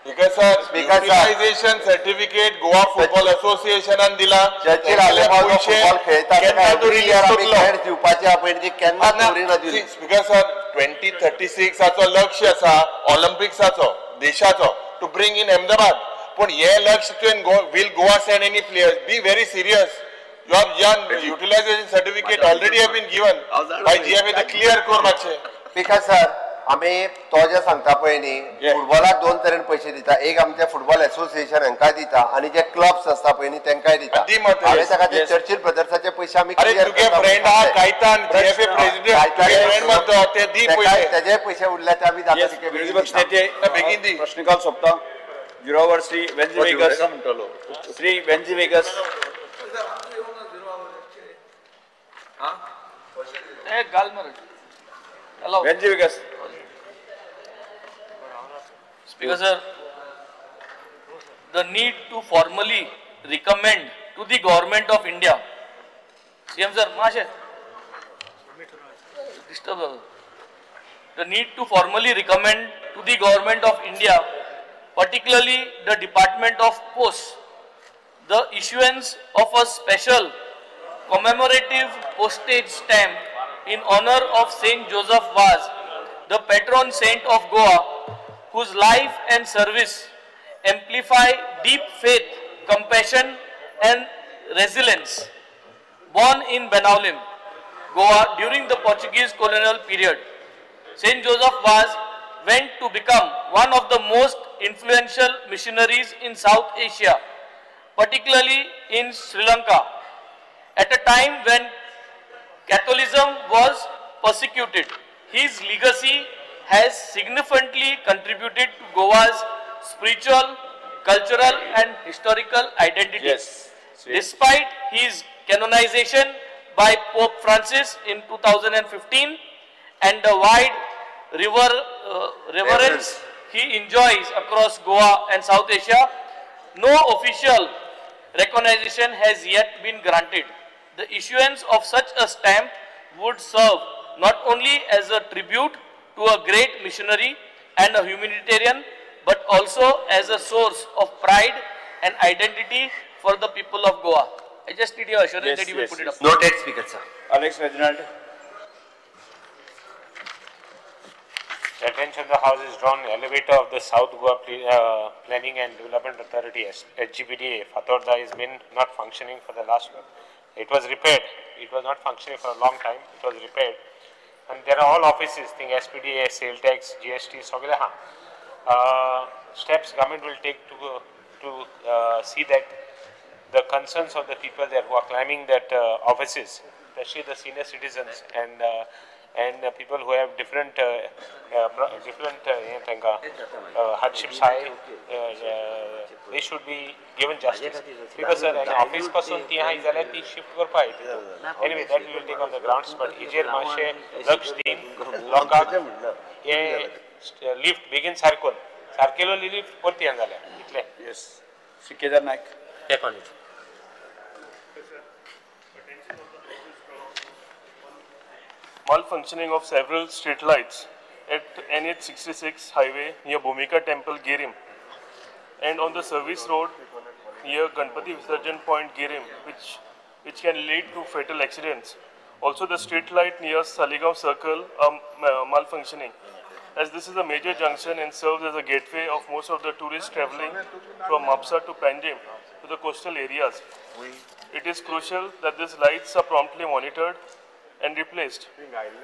Speaker sir, utilisation certificate Goa football असोसिएशनान दिला. चर्चिल आलेमाव फुटबॉल खेळता केन्ना तो रिलीज करतलो दिवपाचे आपण ती केन्ना दवरिना दिली. स्पीकर सर, 2036 लक्ष आसा ऑलिम्पिक्साचो देशाचो टू ब्रिंग इन अहमदाबाद. पूण हे लक्ष तुवें will Goa send any players? Be very serious. You have done utilisation certificate already have been given by GFA. ते क्लियर कर मातशें. स्पीकर सर, आमी तो जे सांगता पळय न्ही, फुटबॉलाक दोन तरेन पयशे दिता. एक आमचे फुटबॉल एसोसिएशन हांकां दिता आनी जे क्लब्स आसता पळय न्ही तेंकांय दिता. हांवें ताका ते चर्चिल ब्रदर्साचे पयशे आमी तेजे पयशे उरले ते आमी जाता. विरोधी पक्ष नेते बेगीन प्रश्नकाल सोंपता. Zero Shri वेन्झी vagus, Shri वेन्झी vagus. वेन्झी Vegas. Speaker sir, the need to formally recommend to the government of India. CM sir, माशे disturb. The need to formally recommend to the government of India, particularly the Department of Posts, the issuance of a special commemorative postage stamp in honor of Saint Joseph Vaz, the patron saint of Goa, whose life and service amplify deep faith, compassion and resilience. Born in Benaulim, Goa during the Portuguese colonial period, Saint Joseph Vaz went to become one of the most influential missionaries in South Asia, particularly in Sri Lanka, at a time when Catholicism was persecuted. His legacy has significantly contributed to Goa's spiritual, cultural and historical identity. Yes. Despite his canonization by Pope Francis in 2015 and the wide reverence he enjoys across Goa and South Asia, no official recognition has yet been granted. The issuance of such a stamp would serve not only as a tribute to a great missionary and a humanitarian, but also as a source of pride and identity for the people of Goa. I just need your assurance that you will put it up. Noted, Speaker sir. Alex Reginald. The attention of the House is drawn elevator of the South Goa Planning and Development Authority, SGPDA, Fatorda, has been not functioning for the last month. It was repaired. It was not functioning for a long time. It was repaired. And there are all offices, think SPDA, sale tax, GST, सगळे हा. Steps government will take to see that the concerns of the people there who are climbing that offices, especially the senior citizens and people who have different hardships high, they should be given justice. Because sir, an office person ती आहा जाल्यार ती shift करपा येता. Anyway, that we will take on the grounds. But हेजेर मातशें लक्ष दीन लोकांक हे लिफ्ट बेगीन सारकोन सारकेलो लिफ्ट परती येना जाल्यार इतलें. Yes. Shri Kedar Naik. Malfunctioning of several street lights at NH66 highway near Bhumika Temple, Girim, and on the service road near Ganpati Visarjan Point, Girim, which can lead to fatal accidents. Also, the street light near Saligaon Circle are malfunctioning, as this is a major junction and serves as a gateway of most of the tourists traveling from Mapsa to Panjim to the coastal areas. It is crucial that these lights are promptly monitored and replaced.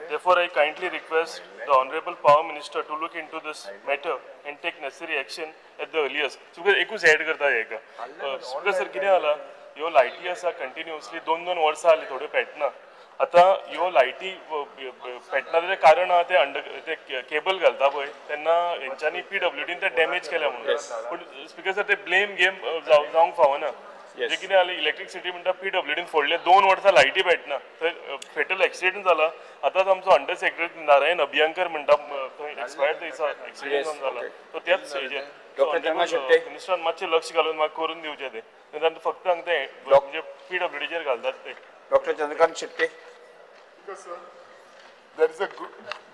Therefore, I kindly request the Honorable Power Minister to look into this matter and take necessary action at the earliest. So, एकूच add करता हेका. Speaker sir, कितें जाला, ह्यो लायटी आसा continuously 2-2 वर्सां जालीं थोड्यो पेटना. आतां ह्यो लायटी पेटना तेजें कारण आहा ते अंडर ते केबल घालता पळय तेन्ना हेंच्यांनी PWDन ते डॅमेज केल्या म्हणून. पूण स्पीकर सर, ते ब्लेम गेम जावंक फावना. जे कितें जालें इलेक्ट्रिसिटी म्हणटा पीडब्ल्यूडीन फोडले 2 वर्सां लायटी भेटना, थंय फेटल एक्सिडेंट जाला. आतांच आमचो अंडर सेक्रेटरी नारायण अभियंकर म्हणटा थंय एक्सपायर्ड दिसा एक्सिडेंट जाला, सो त्याच हेजेर मिनिस्टरान मातशें लक्ष घालून म्हाका करून दिवचें तें, नाजाल्यार फक्त हांगा ते म्हणजे पीडब्ल्यूडीचेर घालतात ते. Doctor Chandrakant Shetye. There is a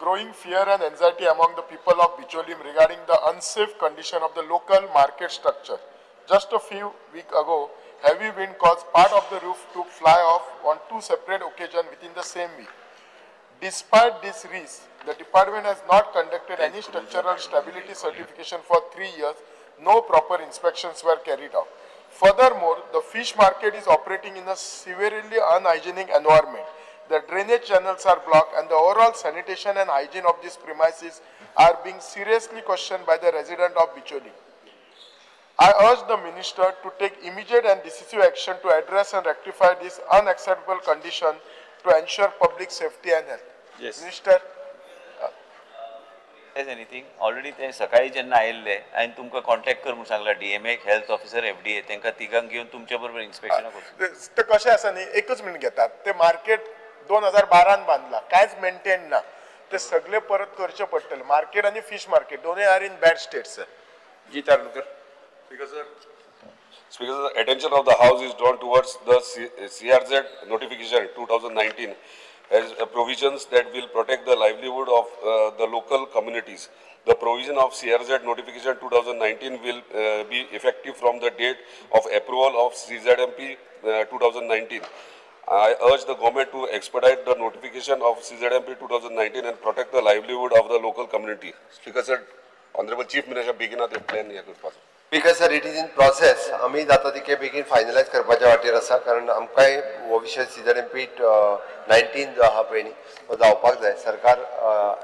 growing fear and anxiety among the people of Bicholim regarding the unsafe condition of the local market structure. Just a few weeks ago, heavy wind caused part of the roof to fly off on 2 separate occasions within the same week. Despite this risk, the department has not conducted any structural stability certification for 3 years. No proper inspections were carried out. Furthermore, the fish market is operating in a severely unhygienic environment. The drainage channels are blocked and the overall sanitation and hygiene of these premises are being seriously questioned by the resident of Bicholim. I urge the minister to take immediate and decisive action to address and rectify this unacceptable condition to ensure public safety and health. Yes. Minister. Anything already ते सकाळी जेन्ना आयिल्ले हांवें तुमकां contact कर म्हूण सांगला DMA health officer FDA तांकां तिगांक घेवन तुमच्या बरोबर इन्स्पेक्शनाक वचूं. ते कशें आसा न्ही, एकच मिनट घेतात. ते मार्केट 2012 बांदला, कांयच मेंटेन ना, ते सगळे परत करचे पडटले. मार्केट आनी फिश मार्केट दोनूय are in bad state sir. Ji Tarlekar. Speaker sir, Speaker sir, attention of the House is drawn towards the CRZ notification 2019 as provisions that will protect the livelihood of the local communities. The provision of CRZ notification 2019 will be effective from the date of approval of CZMP 2019. I urge the government to expedite the notification of CZMP 2019 and protect the livelihood of the local community. Speaker sir, Honorable Chief Minister बेगीनात हे plan हे करपाचो. Speaker sir, it is in process. आमी जाता तितके बेगीन finalise करपाच्या वाटेर आसा, कारण आमकांय हो विशय सीझेडएमपी 19 जो आहा पळय न्ही तो जावपाक जाय. सरकार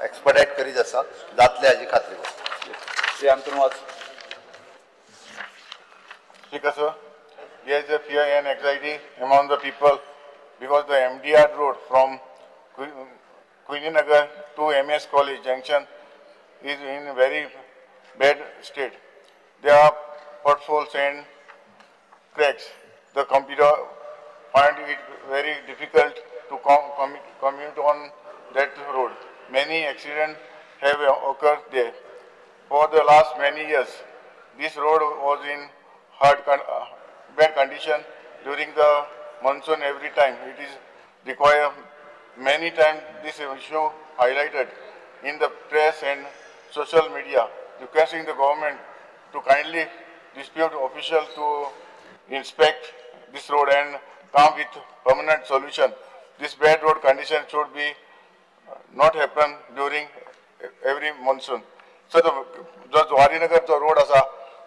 एक्सपर्टायट करीत आसा, जातले हाजी खात्री आसा. Shri Anton Vaz. Speaker sir, there is a fear and anxiety among the people because the MDR road from Queeninagar to MS College Junction is in very bad state. There are potholes and cracks. The computer find it very difficult to commute on that road. Many accidents have occurred there. For the last many years, this road was in bad condition during the monsoon every time. It is required many times this issue highlighted in the press and social media, requesting the government to kindly dispute officials to inspect this road and come with permanent solution. This bad road condition should be not happen during every monsoon. So the Zuarinagar road asa,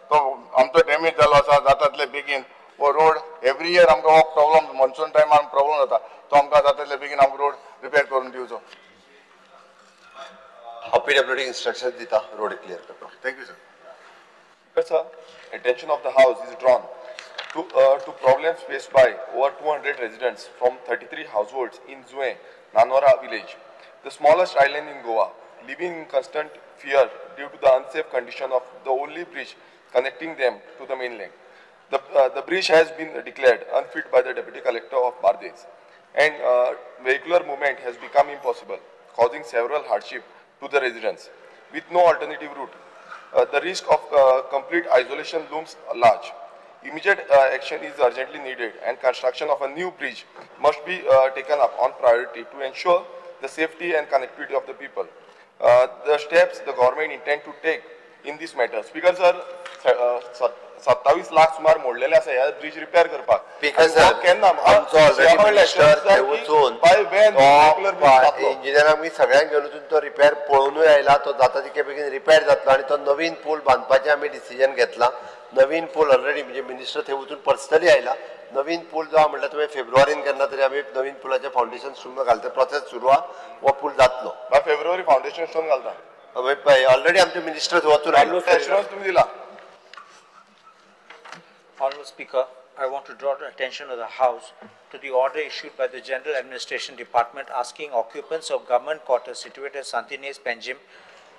तो आमचो damage जालो आसा जाता बेगीन हो road every year आमकां हो problem monsoon टायमार प्रॉब्लम जाता, तो आमकां जाता बेगीन आमकां रोड रिपेर करून दिवचो. हांव पीडब्ल्यूडी इन्स्ट्रक्शन दिता रोड क्लियर करपाक. Thank you sir. Sir, attention of the house is drawn to problems faced by over 200 residents from 33 households in Zue, Nanora village, the smallest island in Goa, living in constant fear due to the unsafe condition of the only bridge connecting them to the mainland. The bridge has been declared unfit by the Deputy Collector of Bardez, and vehicular movement has become impossible, causing several hardships to the residents. With no alternative route, the risk of complete isolation looms large. Immediate action is urgently needed, and construction of a new bridge must be taken up on priority to ensure the safety and connectivity of the people. The steps the government intend to take in this matter. Speaker sir, 27 lakh सुमार मोडलेले आसा ह्या bridge repair करपाक. Speaker sir, आमचो already minister थंय वचून इंजिनियरांक बी सगळ्यांक घेवन वचून तो रिपेअर पळोवनूय आयला, तो जाता तितके बेगीन रिपेअर जातलो आनी तो नवीन पूल बांदपाचें आमी डिसिजन घेतलां. नवीन पूल ऑलरेडी म्हणजे मिनिस्टर थंय वचून पर्सनली आयला. नवीन पूल जो आहा म्हणल्यार तुवें फेब्रुवारीन केन्ना तरी आमी नवीन पुलाचें फावंडेशन स्टोन घालता, प्रोसेस सुरू आहा, हो पूल जातलो. फेब्रुवारी फावंडेशन स्टोन घालता ऑलरेडी आमचे मिनिस्टर थंय वचून आयलो. एश्योरन्स तुमी दिला. Honorable Speaker, I want to draw the attention of the House to the order issued by the General Administration Department asking occupants of government quarters situated at Santinez, Panjim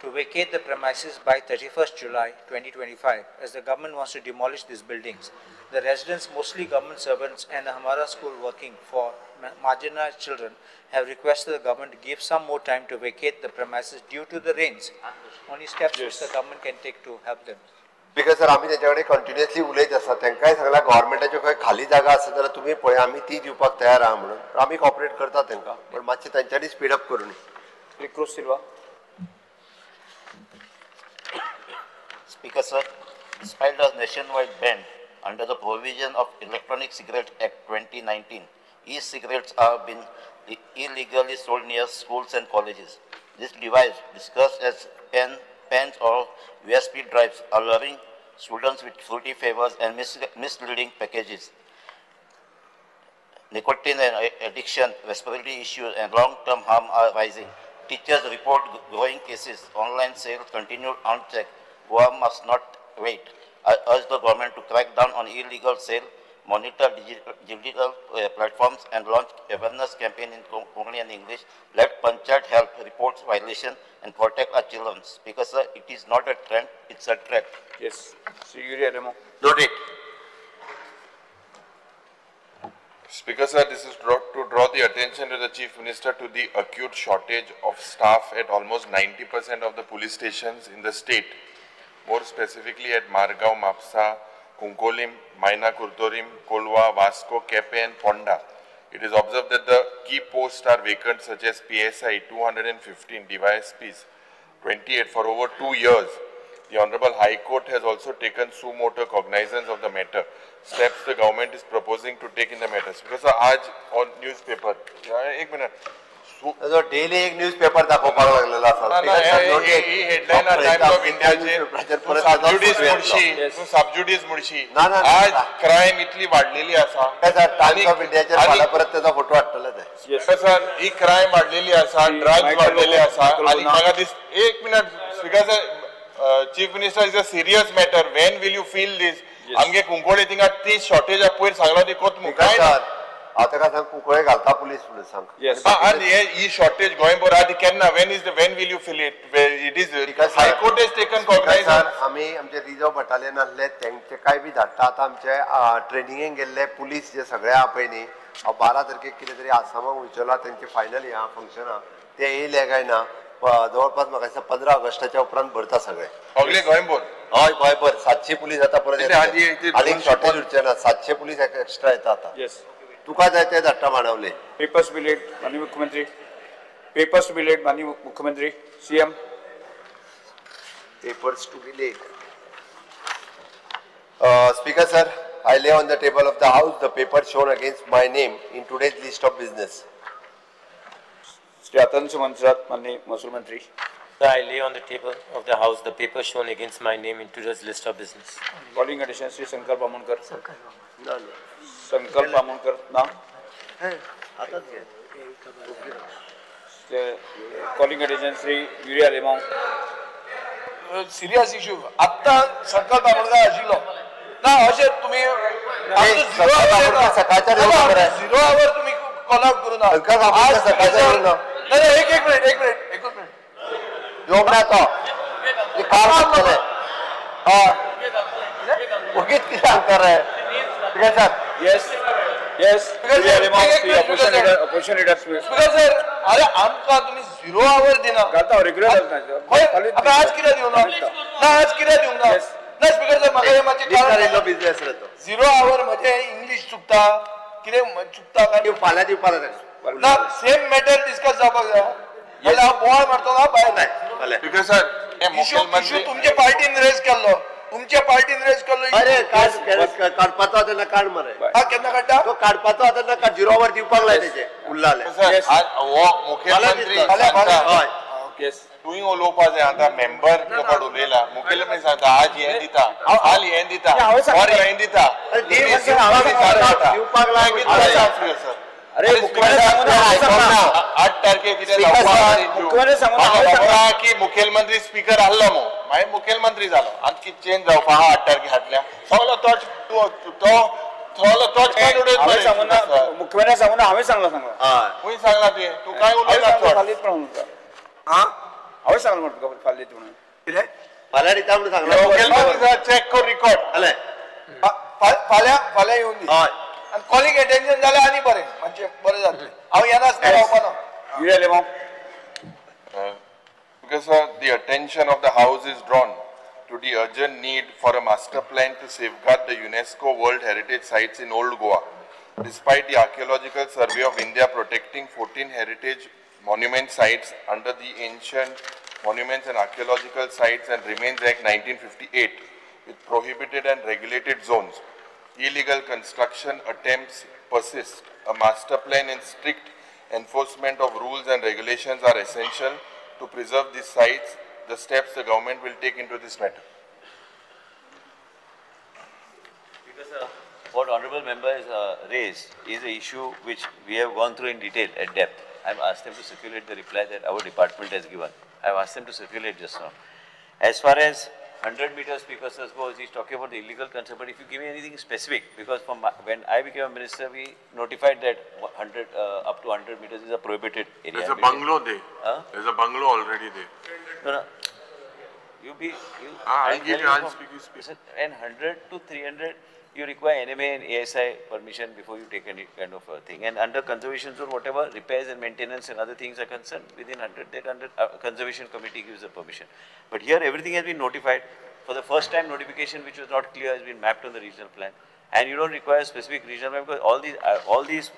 to vacate the premises by 31st July 2025, as the government wants to demolish these buildings. The residents, mostly government servants and the Hamara school working for marginalized children, have requested the government to give some more time to vacate the premises due to the rains. Only steps which the government can take to help them. Because sir आमी तेंच्या कडेन continuously उलयत आसा, तांकांय सांगला गव्हर्मेंटाच्यो खंय खाली जागा आसा जाल्यार तुमी पळय, आमी ती दिवपाक तयार आहा म्हणून. आमी कॉपरेट करता तांकां, पण मातशें तांच्यांनी स्पीड अप करूं. Cruz Silva. Speaker sir, despite the nationwide ban under the provision of Electronic Cigarette Act 2019, e-cigarettes are being illegally sold near schools and colleges. This device, discussed as pens or USB drives, are luring students with fruity flavors and misleading packages. Nicotine and addiction, respiratory issues, and long-term harm are rising. Teachers report growing cases. Online sales continue unchecked. Goa must not wait. I urge the government to crack down on illegal sale, monitor digital platforms, and launch awareness campaign in Konkani and English. Let Panchayat help report violation and protect our children. Because sir, it is not a trend, it's a threat. Yes. Sri Yuri Alemao. Noted. Speaker sir, this is to draw the attention to the Chief Minister to the acute shortage of staff at almost 90% of the police stations in the state, more specifically at Margao, Mapsa, Cuncolim, Maina Curtorim, Kolwa, Vasco, Kepe and Ponda. It is observed that the key posts are vacant, such as PSI 215, DYSPs 28 for over 2 years. The Honorable High Court has also taken suo motu cognizance of the matter. Steps the government is proposing to take in the matter. Because aaj on newspaper, एक minute. Daily एक newspaper दाखोवपाक लागलेलो आसा. ही headline times of इंडियाचेर सबज्युडीस म्हणशी, तूं सबज्युडीस म्हणशी. आज crime इतली वाडलेली आसा. Times of इंडियाचेर फाल्यां परत तेजो फोटो हाडटले ते. सर, ही क्रायम वाडलेली आसा, ड्रग्स वाडलेले आसा. आनी म्हाका दिस, एक minute speaker sir, chief minister is a serious matter. When will you feel this? आमगे कुंकोळे थिंगा ती शॉर्टेज पयर सांगला ती कोत मुखार. हांव ताका सांग कुंकळे घालता पुलीस म्हणून सांग. आनी ही शॉर्टेज गोंयभर आहा ती केन्ना, when is the, when will you feel it? It is high court has taken cognizance. आमी आमचे रिजर्व बटालियन आसले तेंचे काय बी धाडटा. आतां आमचे ट्रेनिंगेक गेल्ले पुलीस जे सगळे आहा पळय न्ही, हांव 12 तारखेक कितें तरी आसामाक वयचेलो, तेंचे फायनल हें आहा फंक्शन आहा, ते येयले काय ना जवळपास म्हाका दिसता 15 ऑगस्टाच्या उपरांत भरता सगळे. सगळे गोंयभर? हय गोंयभर 700 पुलीस आतां परत येता, आनीक शॉर्टेज उरचे ना, 700 पुलीस एक्स्ट्रा येता आतां. तुका जाय ते धाडटा मांडवले. पेपर्स बी लेट माननीय मुख्यमंत्री, पेपर्स बी लेट माननीय मुख्यमंत्री CM. Papers to be laid. Speaker sir, I lay on the table of the house the paper shown against my name in today's list of business. Shri Atansu Monserrate माननीय महसूल मंत्री. I lay on the table of the house the paper shown against my name in today's list of business. Calling addition Shri Sankalp Amonkar. Sankalp Amonkar ना. Calling attention Shri Yuri Alemao. Serious issue. आत्ता संकल्प आमोणकर आशिल्लो ना, अशें तुमी zero our तुमी call out करूं ना. नाही नाही, एक मिनिट, एक मिनिट, एकच मिनिट. येवंक ना तो काम जातलें. हय ओगीच कितें सांगता रे? Sir. Yes yes. Opposition leader. Speaker sir, अरे आमकां तुमी झिरो our दिना. घालता रेग्युलर घालता. आतां आज कित्याक दिवंक ना? ना आज कित्याक दिवंक ना? ना स्पीकर सर, म्हाका हें मातशें कारण बिजनेस रे तो. झिरो our म्हजें इंग्लीश चुकता, कितें चुकता काय फाल्यां दिवपाक जाय. ना सेम मॅटर डिस्कस जावपाक जाय. जाल्यार हांव बोवाळ मारतलो ना भायर. स्पीकर सर, इशू तुमचे पार्टीन रेज केल्लो, तुमच्या पार्टीन रेज केल्लो. अरे काडपाचो आतां ना काड मरे. केन्ना काडटा तो? काडपाचो आतां ना काड, झिरो our दिवपाक लाय तेजे उरलाले. हो मुखेलमंत्री तुवें उलोवपा जाय. आतां मेंबर कपड उलयला, मुखेलमंत्री सांगता आज हें दिता, काल हें दिता, और हें दिता. दिवपाक लाय. अरे 8 तारखेक कितें जावपा की मुखेलमंत्री स्पीकर आहलो मू, मागीर मुखेलमंत्री जालो, आतां कितें चेंज जावपा आहा 8 तारखे हाडल्या सगलो तोच तो सगलो तोच काय उडयत. मुख्यमंत्री सांगून हांवें सांगलां सांगलां. खंय सांगलां तुवें? तूं काय उलयला? हांवें सांगलां म्हणटा तुका फाल्यां दिता म्हणून. कितें फाल्यां दिता म्हणून सांगलां? मुखेलमंत्री चॅक कर रिकॉर्ड. जालें. फाल्यां फाल्यां येवन दी. आनी कॉलिंग एटेन्शन जाल्यार आनी बरें, मातशें बरें जातलें. हांव येनासतना रावपाना. Because sir, the attention of the House is drawn to the urgent need for a master plan to safeguard the UNESCO World Heritage Sites in Old Goa. Despite the Archaeological Survey of India protecting 14 heritage monument sites under the Ancient Monuments and Archaeological Sites and Remains Act 1958 with prohibited and regulated zones, illegal construction attempts persist. A master plan and strict enforcement of rules and regulations are essential to preserve these sites. The steps the government will take into this matter. Because what honorable member has raised is an issue which we have gone through in detail at depth. I've asked them to circulate the reply that our department has given. I've asked them to circulate just now. As far as 100 meters speaker sir goes, he's talking about the illegal construction. But if you give me anything specific, because from when I became a minister, we notified that 100 up to 100 meters is a prohibited area. There's a bungalow there. Huh? There's a bungalow already there. No, no. You be. You, I'll give you. I'll speak. You speak. And 100 to 300, you require NMA and ASI permission before you take any kind of a thing. And under conservation zone, whatever repairs and maintenance and other things are concerned, within 100, that under conservation committee gives the permission. But here everything has been notified. For the first time, notification which was not clear has been mapped on the regional plan. And you don't require specific regional plan because all these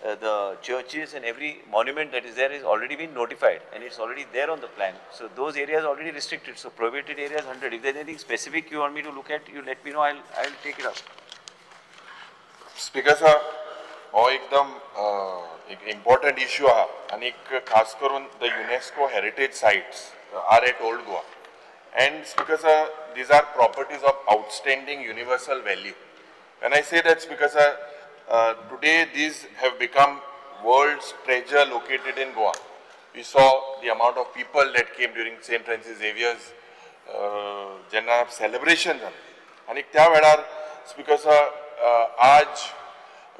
the churches and every monument that is there is already been notified and it's already there on the plan. So those areas are already restricted. So prohibited areas 100. If there's anything specific you want me to look at, you let me know. I'll take it up. Speaker sir, हो एकदम एक important issue आहा आनी खास करून the UNESCO heritage sites are at Old Goa. And Speaker sir, these are properties of outstanding universal value. When I say that, Speaker sir, today these have become world's treasure located in Goa. We saw the amount of people that came during St. Francis Xavier's जेन्ना celebration जालें आनी त्या वेळार Speaker sir, आज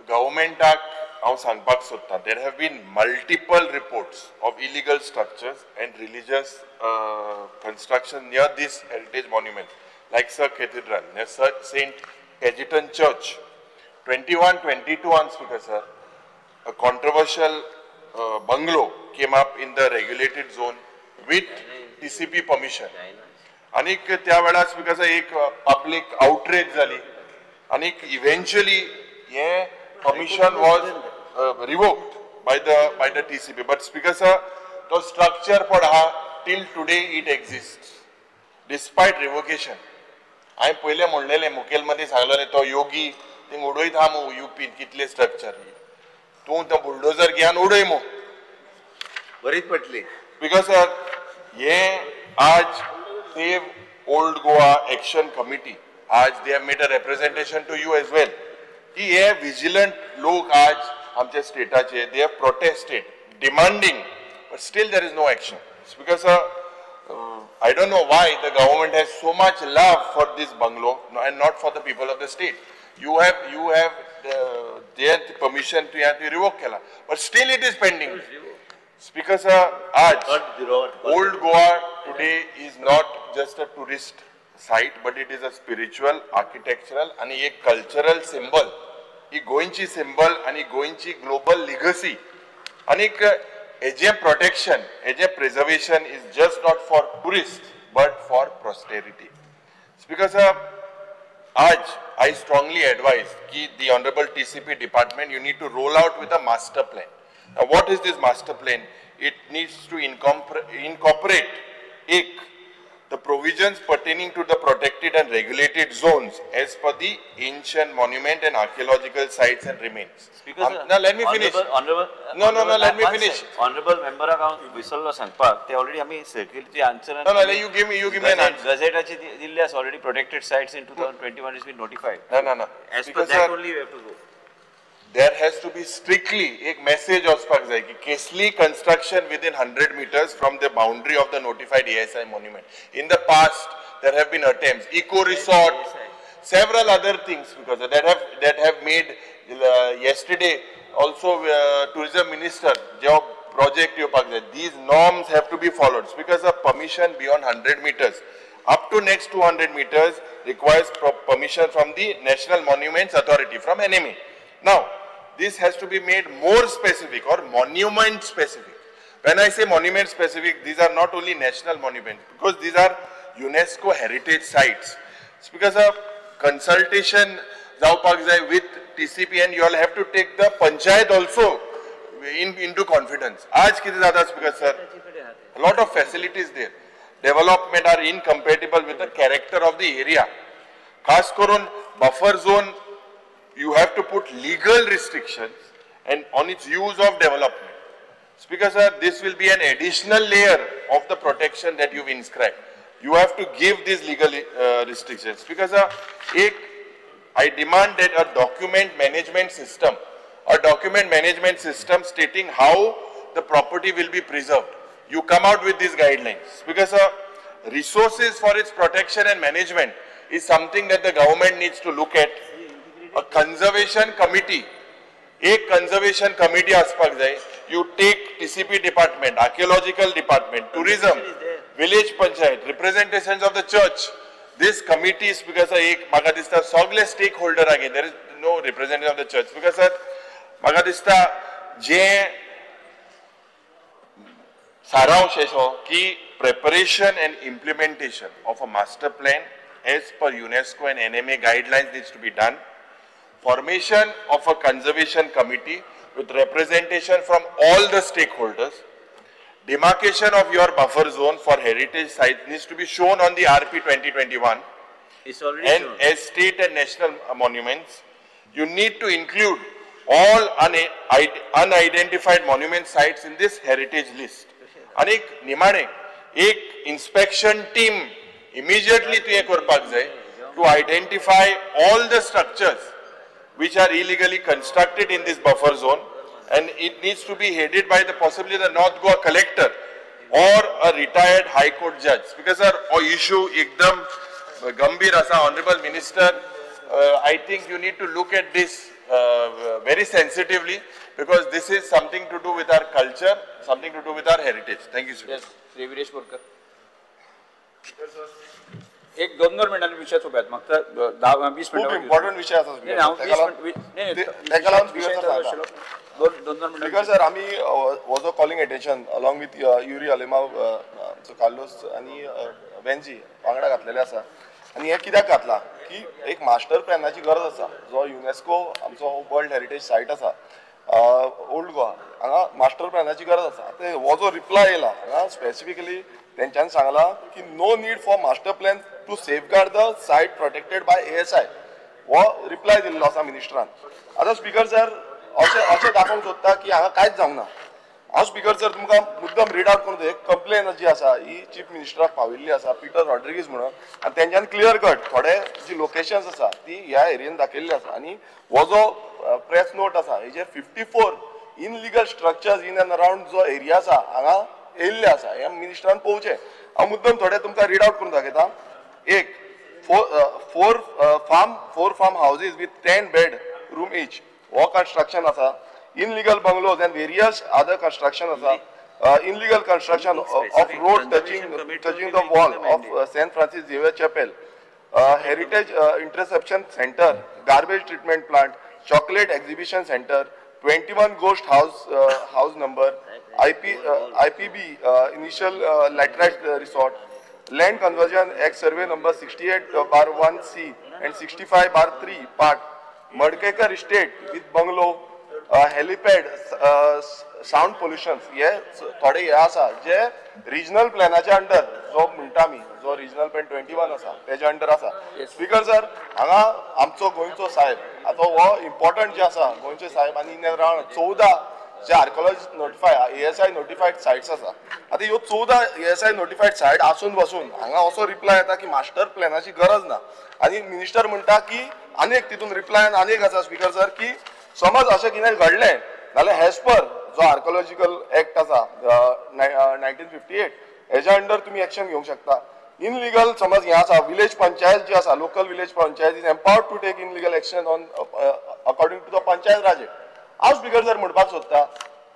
गव्हर्मेंटाक हांव सांगपाक सोदतां, there have been multiple reports of illegal structures and religious construction near this heritage monument like Sir Cathedral, near Saint Cajetan Church. 21-22 on Speaker sir, a controversial bungalow came up in the regulated zone with TCP permission. आनीक त्या वेळार speaker sir एक public outrage जाली आनीक eventually हे permission was revoked by the TCP. But Speaker sir, तो structure पण आहा till today it exist despite revocation. हांवें पयलें म्हणलेलें मुखेलमंत्री सांगलेलें तो योगी थिंग उडयत आहा मू युपीन कितले स्ट्रक्चर तूं तो बुलडोजर घेवन उडय मू बरीच पडली. Because sir हे आज save old Goa action committee आज they have made a representation to you as well की हे विजिलंट लोक आज आमच्या स्टेटाचे they have protested demanding but still there is no action. Because sir, I don't know why the government has so much love for this bungalow and not for the people of the state. You have their permission to have to revoke केला, but still it is pending. Speaker sir, आज Old Goa today is not just a tourist site, but it is a spiritual, architectural आणि एक cultural symbol. ही गोंयची symbol आणि गोंयची global legacy. आणि हेजें protection, हेजें preservation is just not for tourists, but for posterity. Speaker sir, आज I strongly advise ki the honorable TCP department, you need to roll out with a master plan. Now, what is this master plan? It needs to incorporate the provisions pertaining to the protected and regulated zones as per the ancient monument and archaeological sites and remains. Speaker sir, now let me finish. Honorable, no, no, no, let me finish. Honorable member हांव विसरलो सांगपाक ते already आमी सर्क्युलरची answer. No, no, you give me an answer. गझेटाची दिल्ली आसा already protected sites in 2021 is been notified. No, no, no. As per that only we have to go. There has to be strictly एक message वचपाक जाय की कसली construction within 100 meters from the boundary of the notified ASI monument. In the past, there have been attempts, eco resort, several other things because that have made yesterday also tourism minister job project येवपाक जाय. These norms have to be followed because of permission beyond 100 meters up up to next 200 meters requires permission from the National Monuments Authority, from NMA. Now, this has to be made more specific or monument specific. When I say monument specific, these are not only national monuments, because these are UNESCO heritage sites. It's because of consultation जावपाक जाय with TCP, and you all have to take the panchayat also into confidence. आज कितें जाता Speaker sir, a lot of facilities there. Development are incompatible with the character of the area. खास करून buffer zone, you have to put legal restrictions and on its use of development. Speaker sir, this will be an additional layer of the protection that you've inscribed. You have to give these legal restrictions. Speaker sir, I demand that a document management system stating how the property will be preserved. You come out with these guidelines. Because resources for its protection and management is something that the government needs to look at. A conservation committee, aspak jai. You take TCP department, archaeological department, tourism, village panchayat, representations of the church. This committee is because ek maka dista sogle stakeholder again. There is no representative of the church. Because sir, maka dista je सारांश असो की preparation and implementation of a master plan as per UNESCO and NMA guidelines needs to be done. Formation of a conservation committee with representation from all the stakeholders. Demarcation of your buffer zone for heritage sites needs to be shown on the RP 2021. It's already and shown. As state and national monuments, you need to include all unidentified monument sites in this heritage list. आणि निमाणे एक inspection team immediately तुवें करपाक जाय to identify all the structures which are illegally constructed in this buffer zone, and it needs to be headed by the possibly the North Goa collector or a retired high court judge. Because sir, हो issue एकदम गंभीर आसा. Honourable minister, I think you need to look at this very sensitively, because this is something to do with our culture, something to do with our heritage. Thank you, sir. Yes, Shri Viresh Borkar. एक दोन दोन मिनटांनी विषय सोंपयात म्हाका 10-20 मिनटां खूब important विषय आसा. स्पीकर सर, आमी was a calling attention along with Yuri Alemao, आमचो कार्लोस आनी वेन्जी वांगडा घातलेले आसा. आनी हें कित्याक घातलां की एक मास्टर प्लॅनाची गरज आसा, जो युनेस्को आमचो वर्ल्ड हेरिटेज सायट आसा ओल्ड गोवा, हांगा मास्टर प्लॅनाची गरज आसा. आतां हो जो रिप्लाय येयला हांगा स्पेसिफिकली तेंच्यांनी सांगलां की no need for master plan to safeguard the site protected by ASI, हो रिप्लाय दिल्लो आसा मिनिस्टरान. आतां स्पीकर सर, अशें अशें दाखोवंक सोदता की हांगा कांयच जावंक ना. हांव स्पीकर सर तुमकां मुद्दम रीड आवट करून एक कंप्लेन जी आसा ही चीफ मिनिस्टराक पाविल्ली आसा, पिटर रॉड्रिगीज म्हणून, आनी तेंच्यांनी क्लियर कट थोडे जी लोकेशन्स आसा ती ह्या एरियेन दाखयल्ली आसा. आनी हो जो प्रेस नोट आसा हेजेर 54 illegal structures in and around जो एरिया आसा हांगा येयल्ले आसा, हें मिनिस्टरान पळोवचें. हांव मुद्दम थोडे तुमकां रीड आवट करून दाखयता. एक 4 farm houses with 10 bed room each हो कन्स्ट्रक्शन आसा. Illegal bungalows and various other construction आसा. Illegal construction of road touching the wall of Saint Francis Xavier Chapel, heritage interception centre, garbage treatment plant, chocolate exhibition centre, 21 ghost house number, IPB initial laterite resort, land conversion act survey number 68/1C and 65/3 part, Madkekar estate with bungalow, helipad, sound pollution, हे थोडे हे आसा जे regional प्लॅनाच्या under जो म्हणटा आमी, जो regional plan 21 आसा तेज्या अंडर आसा. स्पीकर सर, हांगा आमचो गोंयचो साहेब आतां हो इम्पॉर्टंट जे आसा गोंयचे साहेब आनी in around 14 J archaeology notify ASI notified sites आसा. आतां ह्यो 14 ASI notified सायट आसून बसून हांगा असो रिप्लाय येता की मास्टर प्लॅनाची गरज ना, आनी मिनिस्टर म्हणटा की आनी एक तितून रिप्लाय आनी एक आसा स्पीकर सर की समज अशें कितें घडलें जाल्यार एज पर जो आर्कोलॉजिकल एक्ट आसा 1958 हेज्या अंडर तुमी एक्शन घेवंक शकता. इनलिगल समज हें आसा विलेज पंचायत जी आसा, local village panchayat is empowered to take illegal action on according to the Panchayat Raj act. हांव स्पीकर सर म्हणपाक सोदता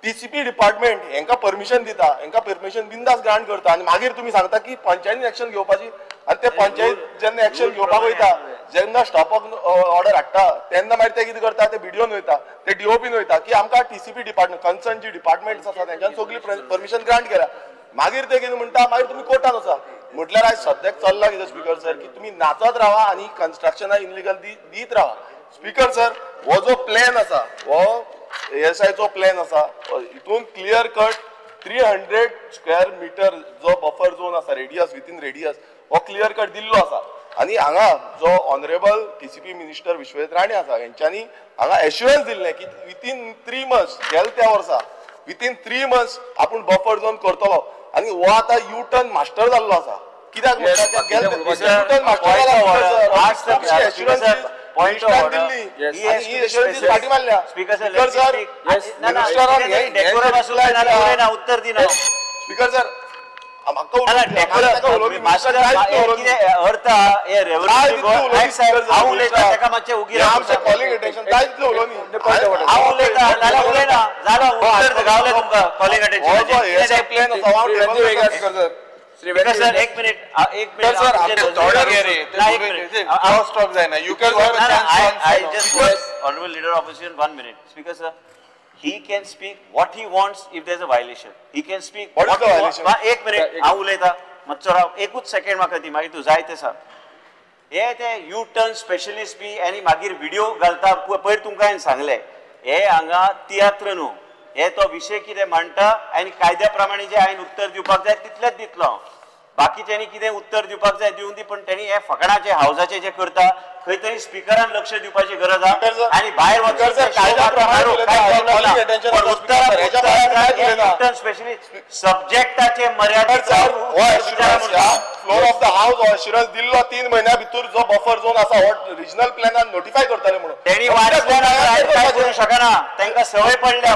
टीसीपी डिपार्टमेंट हेंकां परमिशन दिता, हेंकां परमिशन बिंदास ग्रांट करता, आनी मागीर तुमी सांगता की पंचायतीन एक्शन घेवपाची. आनी ते पंचायत जेन्ना एक्शन घेवपाक वयता, जेन्ना स्टॉप ऑर्डर हाडटा तेन्ना मागीर ते कितें करता, ते बीडीओन वयता, ते डीओपीन वयता की आमकां टीसीपी डिपार्टमेंट कन्सर्न जी डिपार्टमेंट्स आसा तेंच्यान सगळी परमिशन ग्रांट केल्या. मागीर ते कितें म्हणटा, मागीर तुमी कोर्टान वचा. म्हटल्यार आयज सद्याक चल्ला कितें स्पीकर सर, की तुमी नाचत रावा आनी कन्स्ट्रक्शना इनलिगल दीत रावा. स्पीकर सर, हो जो प्लॅन आसा, हो एएसआयचो प्लॅन आसा, हितून क्लियर कट 300 स्क्वेअर मिटर जो बफर झोन आसा, रेडियस विथीन रेडियस, हो क्लियर कट दिल्लो आसा. आनी हांगा जो honourable TCP minister Vishwajit Rane आसा हेंच्यांनी हांगा एश्युरन्स दिल्लें की विथीन 3 मंथ्स, गेले त्या वर्सा विथीन 3 मंथ्स आपूण बफर झोन करतलो. आनी हो आतां यू टर्न मास्टर जाल्लो आसा. कित्याक म्हणटा, यू टर्न मास्टर जाला, फाटी मारल्या. स्पीकर सर, उत्तर दिना. स्पीकर सर, एक मिनिट, एक minute. Honourable leader of opposition, 1 minute. Speaker sir, he can speak what he wants if there is a violation. He can speak what is the violation? एक minute, हांव उलयता मातसो राव, एकूच second म्हाका दी, मागीर तूं जाय तें सांग. हे ते यू टर्न स्पेशलिस्ट बी आनी मागीर व्हिडिओ घालता. पयर तुमकां हांवें सांगलें, हे हांगा तियात्र न्हू, हे तो विशय कितें मांडटा आनी कायद्या प्रमाणे जे हांवें उत्तर दिवपाक जाय तितलेंच दितलो हांव. बाकीच्यांनी कितें उत्तर दिवपाक जाय दिवन दी, पण तेणी हे फकाणाचे हावजाचे जे करता खंय तरी स्पीकरान लक्ष दिवपाची गरज आसा. आनी भायर वचून स्पेशली सब्जेक्टाचे मर्यादीत floor of the house assurance दिल्लो 3 म्हयन्या भितर जो बफर झोन आसा हो रिजनल प्लॅनान नोटिफाय करतले म्हणून. तेणी वाचल्यार काय करूंक शकना, तांकां संवय पडल्या.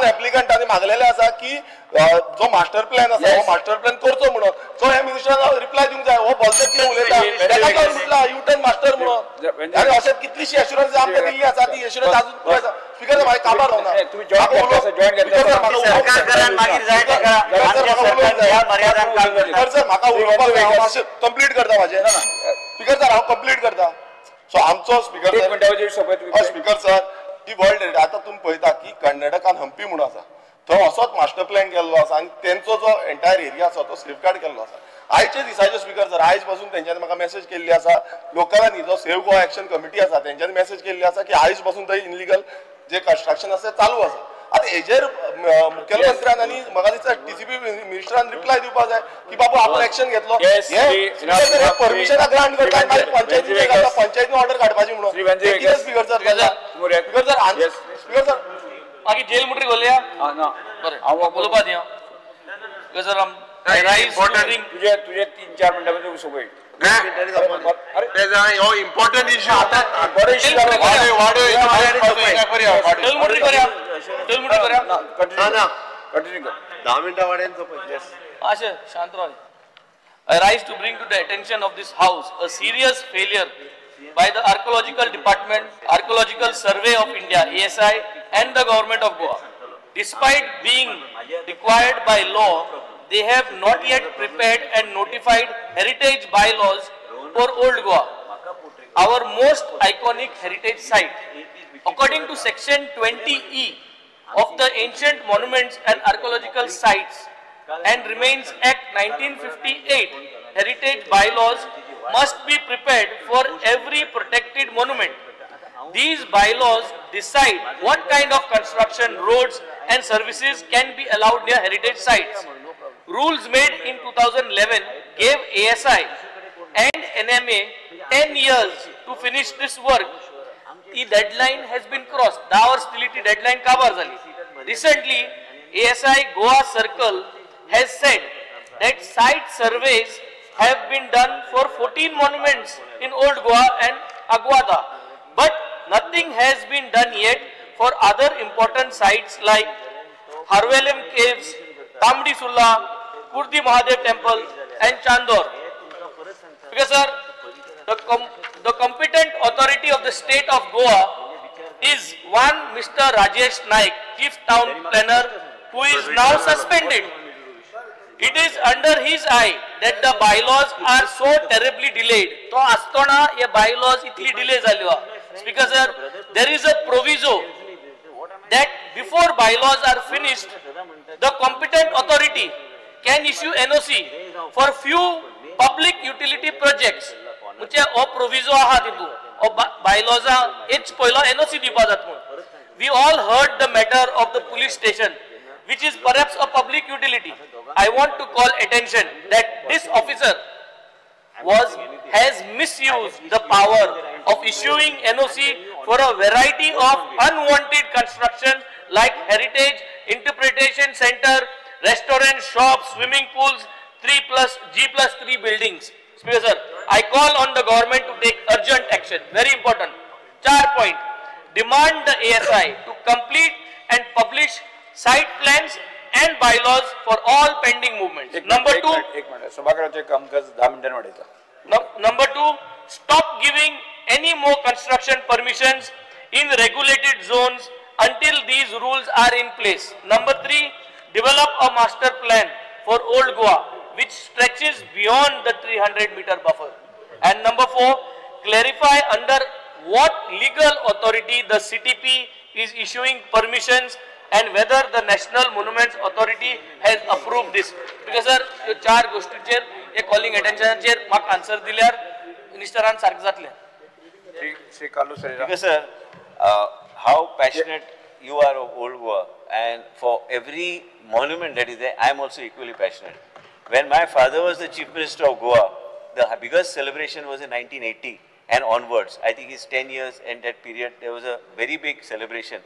एप्लिकंटांनी मागलेले आसा की जो मास्टर प्लॅन आसा हो मास्टर प्लॅन करचो म्हणून. सो हे मिनिस्टरान रिप्लाय दिवंक जाय. हो बोलता कितें उलयता ताका म्हटला यू टर्न मास्टर म्हणून. आनी अशें कितलीशी एश्युरन्स आमकां दिल्ली आसा, ती एश्युरन्स अजून स्पीकर मागीर काबार जावना. स्पीकर सर, म्हाका उलोवपाक मातशें कंप्लीट करता म्हाजें. स्पीकर सर, हांव कंप्लीट करता. सो आमचो स्पीकर सर, स्पीकर सर, ती वर्ल्ड हेरिटेज आतां तुमी पळयता की कर्नाटकान हम्पी म्हणून आसा, थंय असोच मास्टर प्लॅन केल्लो आसा आनी तेंचो जो एंटायर एरिया आसा तो सेफगार्ड केल्लो आसा. आयचे दिसाचे स्पीकर सर, आयज पासून तेंच्यांनी म्हाका मॅसेज केल्ली आसा, लोकलांनी जो सेव्ह गोवा एक्शन कमिटी आसा तेंच्यांनी मॅसेज केल्ली आसा की आयज पासून थंय इनलिगल जे कन्स्ट्रक्शन आसा ते चालू आसा. आतां हेजेर मुखेलमंत्र्यान आनी म्हाका दिसता टीसीपी मिनिस्टरान रिप्लाय दिवपाक जाय की बाबू आपूण एक्शन घेतलो, हे परमिशनां ग्रांट करता आनी मागीर पंचायतीन घालता, पंचायतीन ऑर्डर काडपाची म्हणून. कितें speaker sir? Speaker sir, speaker sir, मागीर जेल मुटरी घोलया. बरें, उलोवपा दी. हांव सर, तुजे तुजे 3-4 मिनटां भितर सोंपय. हो इम्पॉर्टंट इश्यू. धा मिनटां वाड्यान सोंपय. अशें शांत राव. I rise to bring to the attention of this house a serious failure by the Archaeological Department, Archaeological Survey of India, ASI, and the Government of Goa. Despite being required by law, they have not yet prepared and notified heritage bylaws for Old Goa, our most iconic heritage site. According to Section 20E of the Ancient Monuments and Archaeological Sites and Remains Act 1958, heritage bylaws must be prepared for every protected monument. These bylaws decide what kind of construction, roads and services can be allowed near heritage sites. Rules made in 2011 gave ASI and NMA 10 years to finish this work. The deadline has been crossed. 10 वर्स दिली ती deadline काबार जाली. Recently, ASI Goa Circle has said that site surveys have been done for 14 monuments in Old Goa and Aguada, but nothing has been done yet for other important sites like Harvelim Caves, Tambdi Sulla, Kurdi Mahadev Temple and Chandor. Because sir, the competent authority of the state of Goa is one Mr. Rajesh Naik, Chief Town Planner, who is now suspended. It is under his eye that the bylaws are so terribly delayed. तो आसतना हे bylaws इतली delay जाल्यो. Speaker sir, there is a proviso that before bylaws are finished, the competent authority can issue NOC for few public utility projects. म्हणजे हो proviso आहा तितून हो बायलॉजा हेच पयलो एनओसी दिवपा जाता म्हणून. We all heard the matter of the police station, which is perhaps a public utility. I want to call attention that this officer has misused the power of issuing NOC for a variety of unwanted construction like heritage, interpretation center, restaurant, shops, swimming pools, 3+G+3 buildings. Speaker sir, I call on the government to take urgent action. Very important. 4 point. Demand the ASI to complete and publish site plans and bylaws for all pending movements. Number 2. एक minute, सभागृहाचे कामकाज 10 मिनिटांनी वाढयता. Number 2, stop giving any more construction permissions in regulated zones until these rules are in place. Number 3, develop a master plan for Old Goa which stretches beyond the 300 meter buffer. And number 4, clarify under what legal authority the CTP is issuing permissions and whether the National Monuments Authority has approved this. Because sir, ह्यो चार गोष्टीचेर हे calling attentionचेर म्हाका answer दिल्यार मिनिस्टरान सारकें जातलें. Shri Carlos Ferreira. Because sir, how passionate you are of Old Goa, and for every monument that is there, I am also equally passionate. When my father was the Chief Minister of Goa, the biggest celebration was in 1980 and onwards. I think it's 10 years and that period, there was a very big celebration.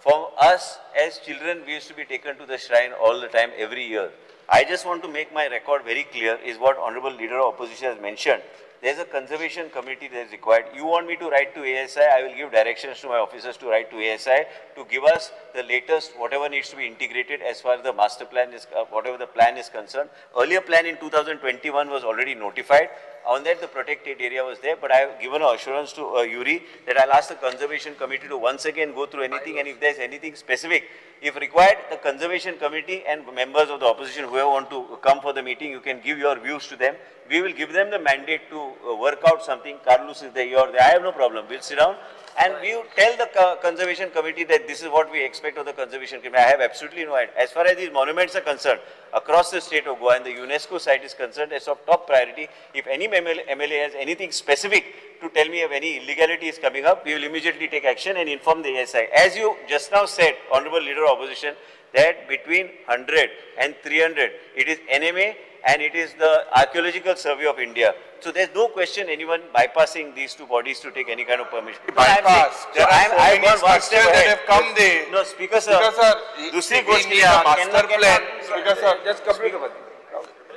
For us as children, we used to be taken to the shrine all the time, every year. I just want to make my record very clear is what Honorable Leader of Opposition has mentioned. There is a conservation committee that is required. You want me to write to ASI, I will give directions to my officers to write to ASI to give us the latest, whatever needs to be integrated as far as the master plan is, whatever the plan is concerned. Earlier plan in 2021 was already notified. On that, the protected area was there, but I have given assurance to Yuri that I'll ask the conservation committee to once again go through anything, and if there's anything specific, if required, the conservation committee and members of the opposition, whoever want to come for the meeting, you can give your views to them. We will give them the mandate to work out something. Carlos is there, you are there. I have no problem. We'll sit down and we will tell the conservation committee that this is what we expect of the conservation committee. I have absolutely no idea. As far as these monuments are concerned, across the state of Goa and the UNESCO site is concerned, it's of top priority. If any MLA has anything specific to tell me of any illegality is coming up, we will immediately take action and inform the ASI. As you just now said, Honorable Leader of Opposition, that between 100 and 300, it is NMA and it is the Archaeological Survey of India. So there's no question anyone bypassing these two bodies to take any kind of permission. Bypass. There are so many structures that have come there. No, Speaker sir. Speaker sir, दुसरी we need a master plan. Speaker sir, just complete.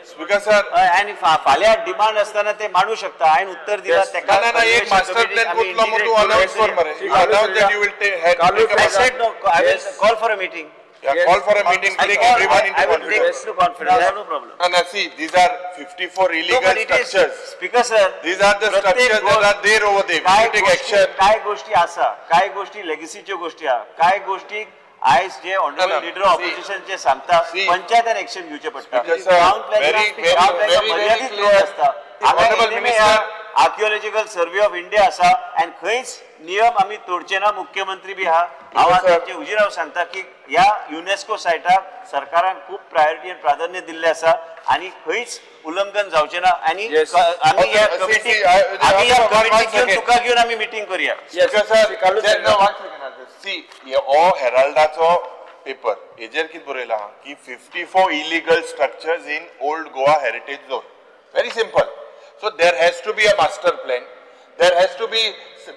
Speaker sir. आणि फाल्यां demand असताना ते मांडू शकता. हांवें उत्तर दिला तेका. ना ना, एक मास्टर प्लॅन कुठलो मग तू अनाउन्स कर मरे. Announce that you will take. I said no. I will call for a meeting. Yeah, yes. Call for a meeting, take everyone into I will confidence. Take confidence. I have no problem. No, no, see, these are 54 illegal structures. Speaker sir, these are the structures that are there over there. We need to take action. काय गोष्टी आसा, काय गोष्टी लेगसीच्यो गोष्टी आहा, काय गोष्टी आयज जे ऑनरेबल लीडर ऑपोजिशन जे सांगता, पंचायतान एक्शन घेवचें पडटा. टाउन प्लॅनिंग मर्यादीत लोक आसता. आर्किओलॉजिकल सर्वे ऑफ इंडिया आसा आनी खंयच नियम आमी तोडचे ना. मुख्यमंत्री बी आहा. हांव तांचे हुजीर हांव सांगता की ह्या युनेस्को सायटाक सरकारान खूब प्रायोरिटी आनी प्राधान्य दिल्लें आसा आनी खंयच उल्लंघन जावचें ना. आनी आमी ह्या कमिटीक घेवन तुका घेवन आमी मिटींग करुया. हो हेराल्डाचो पेपर हेजेर कितें बरयलां की 54 illegal structures in Old Goa heritage zone. Very simple. So there has to be a master plan. There has to be,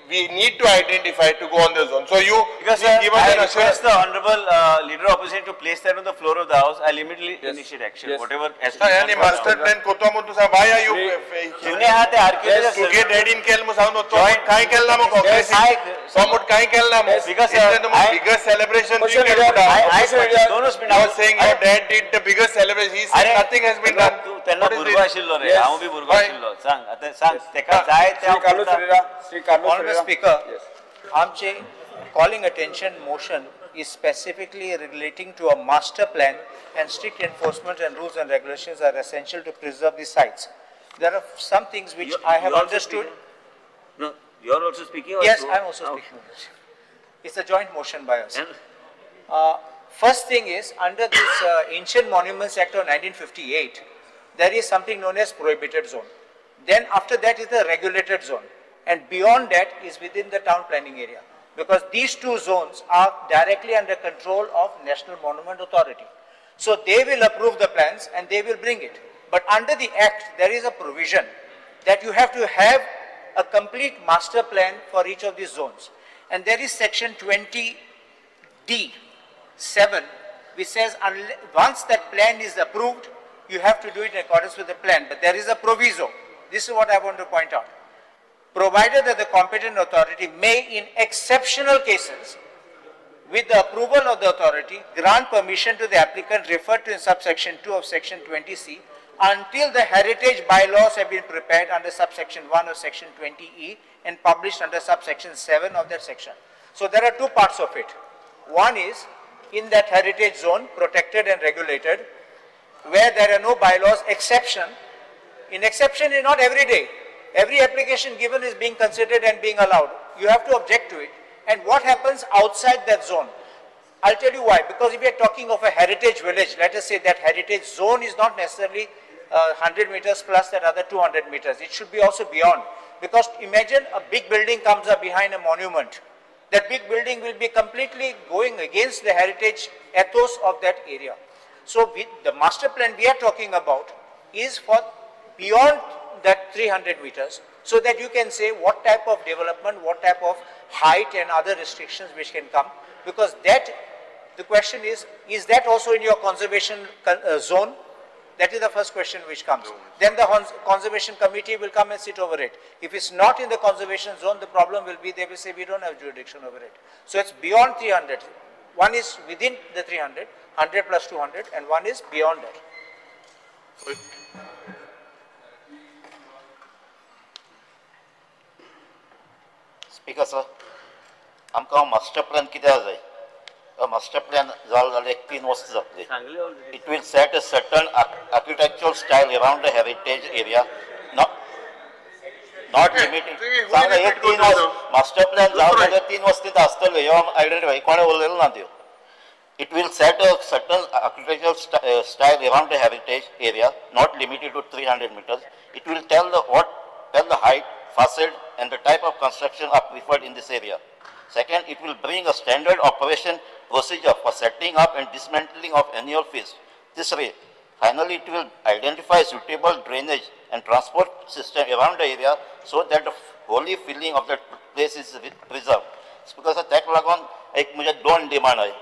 we need to identify to go on the zone. So you because give us I an assurance. request the honorable leader of opposition to place that on the floor of the house. I'll immediately initiate action. Yes. Whatever has to be done. Master plan कोतो म्हूण तूं सांग. Why are you जुने आहा ते archaeological तुगे डॅडीन केल म्हूण सांग. तो कांय केल ना मग काँग्रेसीन. तो म्हूण कांय केल ना मग. Because biggest celebration दोनूच You are saying your dad did the biggest celebration. He said nothing has been done. तूं तेन्ना भुरगो आशिल्लो रे. हांव बी भुरगो आशिल्लो. सांग आतां सांग तेका जाय तें. श्री कार्लोस Honorable Speaker, आमचे calling attention motion is specifically relating to a master plan, and strict enforcement and rules and regulations are essential to preserve the sites. There are some things which I have understood. No, you are also speaking? Or yes, I am also speaking. It's a joint motion by us. First thing is, under this Ancient Monuments Act of 1958, there is something known as prohibited zone. Then after that is the regulated zone. And beyond that is within the town planning area. Because these two zones are directly under control of National Monument Authority. So they will approve the plans and they will bring it. But under the Act, there is a provision that you have to have a complete master plan for each of these zones. And there is section 20D 7, which says once that plan is approved, you have to do it in accordance with the plan. But there is a proviso. This is what I want to point out. Provided that the competent authority may, in exceptional cases, with the approval of the authority, grant permission to the applicant referred to in subsection 2 of section 20C until the heritage bylaws have been prepared under subsection 1 of section 20E and published under subsection 7 of that section. So there are two parts of it. One is in that heritage zone, protected and regulated, where there are no bylaws, exception. In exception is not every day. Every application given is being considered and being allowed. You have to object to it. And what happens outside that zone? I'll tell you why. Because if we are talking of a heritage village, let us say that heritage zone is not necessarily 100 meters plus that other 200 meters. It should be also beyond. Because imagine a big building comes up behind a monument. That big building will be completely going against the heritage ethos of that area. So the master plan we are talking about is for beyond that 300 meters, so that you can say what type of development, what type of height and other restrictions which can come. Because that, the question is that also in your conservation zone? That is the first question which comes. Then the conservation committee will come and sit over it. If it's not in the conservation zone, the problem will be they will say we don't have jurisdiction over it. So it's beyond 300. One is within the 300, 100 plus 200, and one is beyond that. Speaker sir, आमकां master plan कित्याक जाय? Master plan जालो जाल्यार एक 3 वर्सां जातली. It will set a certain architectural style around the heritage area, not limited. एक 3 वर्स मास्टर प्लॅन जालो जाल्यार 3 वर्स तिथं आसतल्यो, ह्यो आयडेंटिफाय कोणें उलयलें ना त्यो. It will set a certain architectural style around the heritage area, not limited to 300 meters. It will tell the height, facade and the type of construction are preferred in this area. Second, it will bring a standard operation procedure for setting up and dismantling of annual fees. This way, finally, it will identify suitable drainage and transport system around the area so that the holy feeling of that place is preserved. Because ताका लागून एक म्हणजे 2 demand आहे.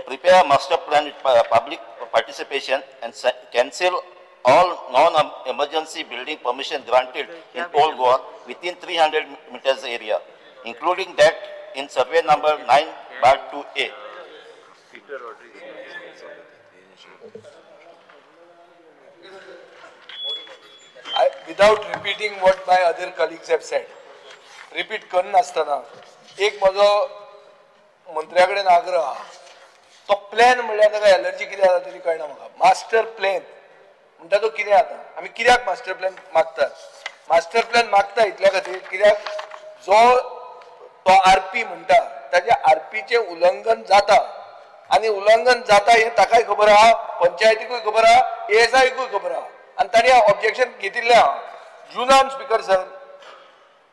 Prepare a master plan with public participation and cancel all non-emergency building permission granted in Old Goa within 300 meters area, including that in survey number 9/2A. Without repeating what my other colleagues have said, repeat करनासतना एक म्हजो मंत्र्या कडेन आग्रह आहा. तो plan म्हणल्यार ताका allergy कितें जाता तरी कळना म्हाका. मास्टर प्लॅन म्हणटा तो कितें जाता? आमी कित्याक मास्टर प्लॅन मागतात? मास्टर प्लॅन मागता इतल्या खातीर कित्याक जो तो आरपी म्हणटा ताच्या आरपीचें उल्लंघन जाता आनी उल्लंघन जाता हें ताकाय खबर आहा, पंचायतीकूय खबर आहा, एएसआयकूय खबर आहा आनी तांणी ऑब्जेक्शन घेतिल्लें आहा. जुनान स्पीकर सर,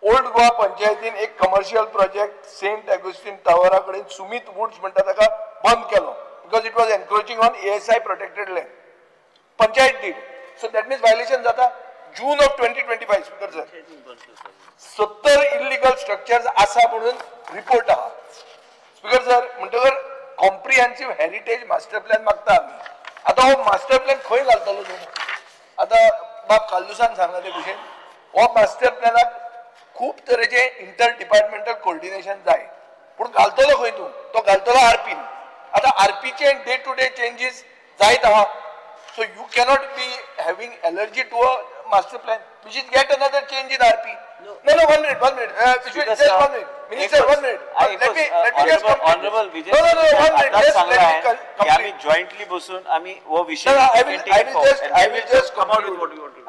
ओल्ड गोवा पंचायतीन एक कमर्शियल प्रोजेक्ट सेंट ऑगस्टीन टावरा कडेन सुमीत वुड्स म्हणटा ताका बंद केलो because it was encroaching on ASI protected land. Panchayat did. So that means violation जाता. June of 2025 speaker sir, 70 illegal structures आसा म्हणून रिपोर्ट आहा. स्पीकर सर, म्हणटकर कॉम्प्रिहेन्सिव हेरिटेज मास्टर प्लॅन मागता आमी. आतां हो मास्टर प्लॅन खंय घालतलो तूं? आतां बाब काल्लुसान सांगला ते भशेन हो मास्टर प्लॅनाक खूब तरेचे इंटर डिपार्टमेंटल कोऑर्डिनेशन जाय, पूण घालतलो खंय तूं? तो घालतलो आरपीन. आतां आरपीचे डे टू डे चेंजीस जायत आहा. So you cannot be having allergy to a master plan, which is yet another change in RP. No, no, 1 minute, 1 minute. Just 1 minute. Minister, 1 minute. Let me just complete. Honorable Vijay. No, no, no, 1 minute. Just let me complete. आम्ही jointly बसून आम्ही हो विषय. No, I will just conclude.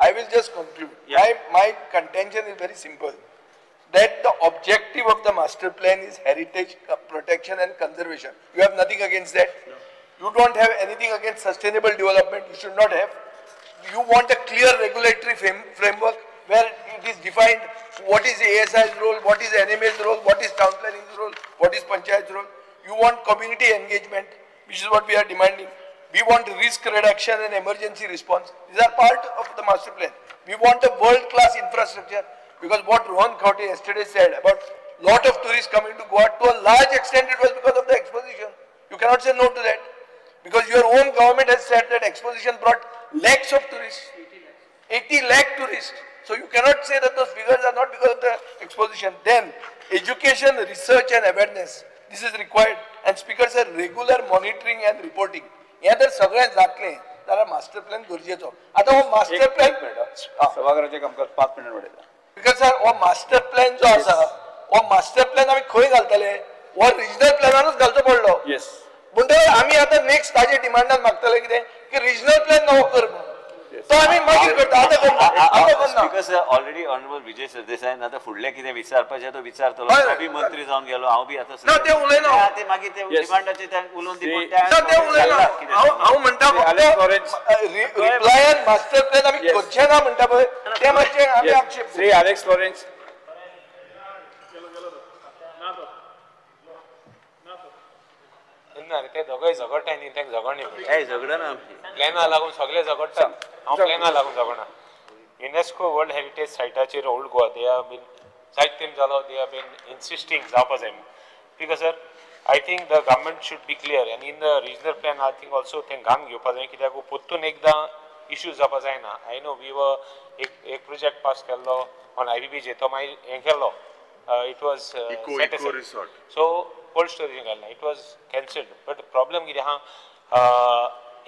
I will just conclude. My contention is very simple. That the objective of the master plan is heritage protection and conservation. You have nothing against that. No. You don't have anything against sustainable development. You should not have. You want a clear regulatory framework where it is defined what is ASI's role, what is NMA's role, what is town planning's role, what is panchayat's role. You want community engagement, which is what we are demanding. We want risk reduction and emergency response. These are part of the master plan. We want a world-class infrastructure, because what Rohan Khaute yesterday said about lot of tourists coming to Goa, to a large extent it was because of the exposition. You cannot say no to that, because your own government has said that exposition brought lakhs of tourists, 80 lakh tourists. So you cannot say that those figures are not because of the exposition. Then education, research and awareness, this is required. And speakers are regular monitoring and reporting. हे जर सगळें जातलें जाल्यार master plan गरजेचो. आतां हो master plan सभाघराचें कामकाज 5 मिनट वाडयता. Because sir हो मास्टर प्लॅन जो आसा हो मास्टर प्लॅन आमी खंय घालतले? हो रिजनल प्लॅनानूच घालचो पडलो. येस. म्हणटकच आमी आतां नेक्स्ट ताजे डिमांडान मागतले कितें की रिजनल प्लॅन नवो कर म्हणून. तो आमी मागीर करता, आतां करना. Because already honourable Vijay सरदेसायान आतां फुडलें कितें विचारपाचें तो विचारतलो. तो बी मंत्री जावन गेलो, हांव बी आतां ना तें उलयना. ते मागीर ते डिमांडाचे ते उलोवन दी. ना तें उलयना. हांव म्हणटा रिप्लायान मास्टर प्लॅन आमी करचे ना म्हणटा पळय तें मातशें आमी आक्षेप. Shri Alex Lawrence. ना ते दोगय झगडटाय न्ही, तेंका झगड न्ही. झगडना प्लॅना लागून सगळे झगडटा. हांव प्लॅना लागून झगडना. युनेस्को वर्ल्ड हेरिटेज सायटाचेर old Goa they have been जायत तेम जालो, they have been insisting जावपा जाय. Because sir I think the government should be clear आनी in the regional plan I think also तें घाम घेवपा जाय, कित्याक परतून एकदां इश्यूज जावपा जायना. I know we वर एक प्रोजेक्ट पास केल्लो ऑन IBBJ, तो मागीर हें केल्लो, it was so cold storage घालना, it was cancelled. But problem कितें आहा,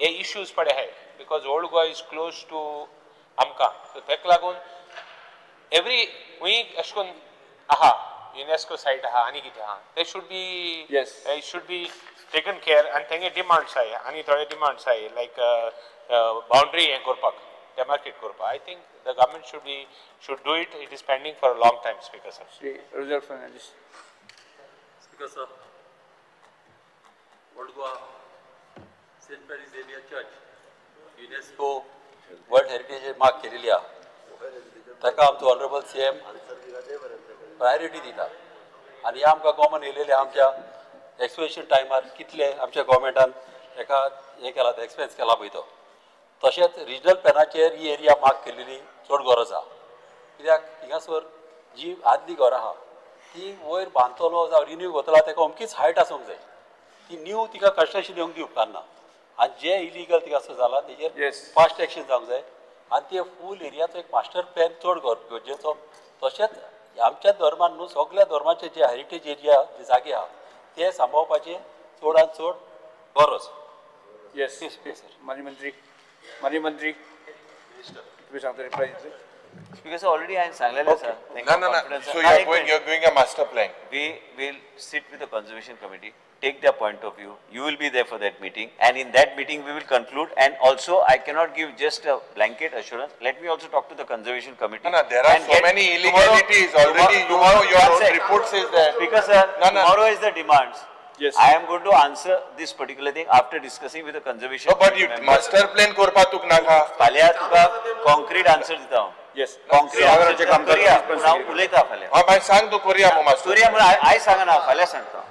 हे इश्यूज पडे आहाय because old Goa is close to आमकां, सो तेका लागून एवरी वीक अशें करून आहा युनेस्को सायट आहा आनी कितें आहा, ते should be it should be taken care. आनी तेंगे डिमांड्स आहाय आनी थोडे डिमांड्स आहाय लायक बाउंड्री हें करपाक, डेमार्केट करपाक. I think the government should do it. It is pending for a long time. Speaker sir. Shri Roger Fernandes. Speaker sir, Old Goa Saint Mary Xavier Church UNESCO World Heritage mark केलेली आहा, ताका आमचो honourable CM priority दिता. आनी हे आमकां common येयलेले आमच्या exposition टायमार कितले आमच्या गव्हर्मेंटान हेका हें केला, एक्सपेन्स केला पळय तो. तशेंच रिजनल प्लॅनाचेर ही एरिया मार्क केलेली चड गरज आहा, कित्याक हिंगासर जी आदली घरां आहा ती वयर बांदतलो जावं रिन्यू करतलो ताका अमकीच हायट आसूंक जाय, ती न्यू तिका कन्स्ट्रक्शन येवंक दी उपकारना. आनी जे इलिगल तिका जाला तेजेर फास्ट एक्शन जावंक जाय आनी ते फूल एरियाचो एक मास्टर प्लॅन चड गरजेचो. तशेंच आमच्या धर्मान न्हू सगळ्या धर्माचे जे हेरिटेज एरिया जे जागे आहा ते सांबाळपाचे चडान चड गरज. येस सर. माननीय मंत्री, माननीय मंत्री तुमी सांगता reply. Because already I सांगलेलें sir. No, no, no. So you are doing a master plan. We will sit with the conservation committee, take their point of view. You will be there for that meeting, and in that meeting we will conclude. And also, I cannot give just a blanket assurance. Let me also talk to the conservation committee. No, no, there are so many illegalities already. Tomorrow your own report says that. Because sir, no, no. Tomorrow is the demands. Yes. I am going to answer this particular thing after discussing with the conservation. No, but you master plan करपा तुक नाका. फाल्यां तुका concrete answer दिता हांव. Yes. Concrete answer करूया. हांव उलयता फाल्यां. हां मागीर सांग तूं करूया मग मास्टर. करूया म्हणून आयज सांगना, फाल्यां सांगता.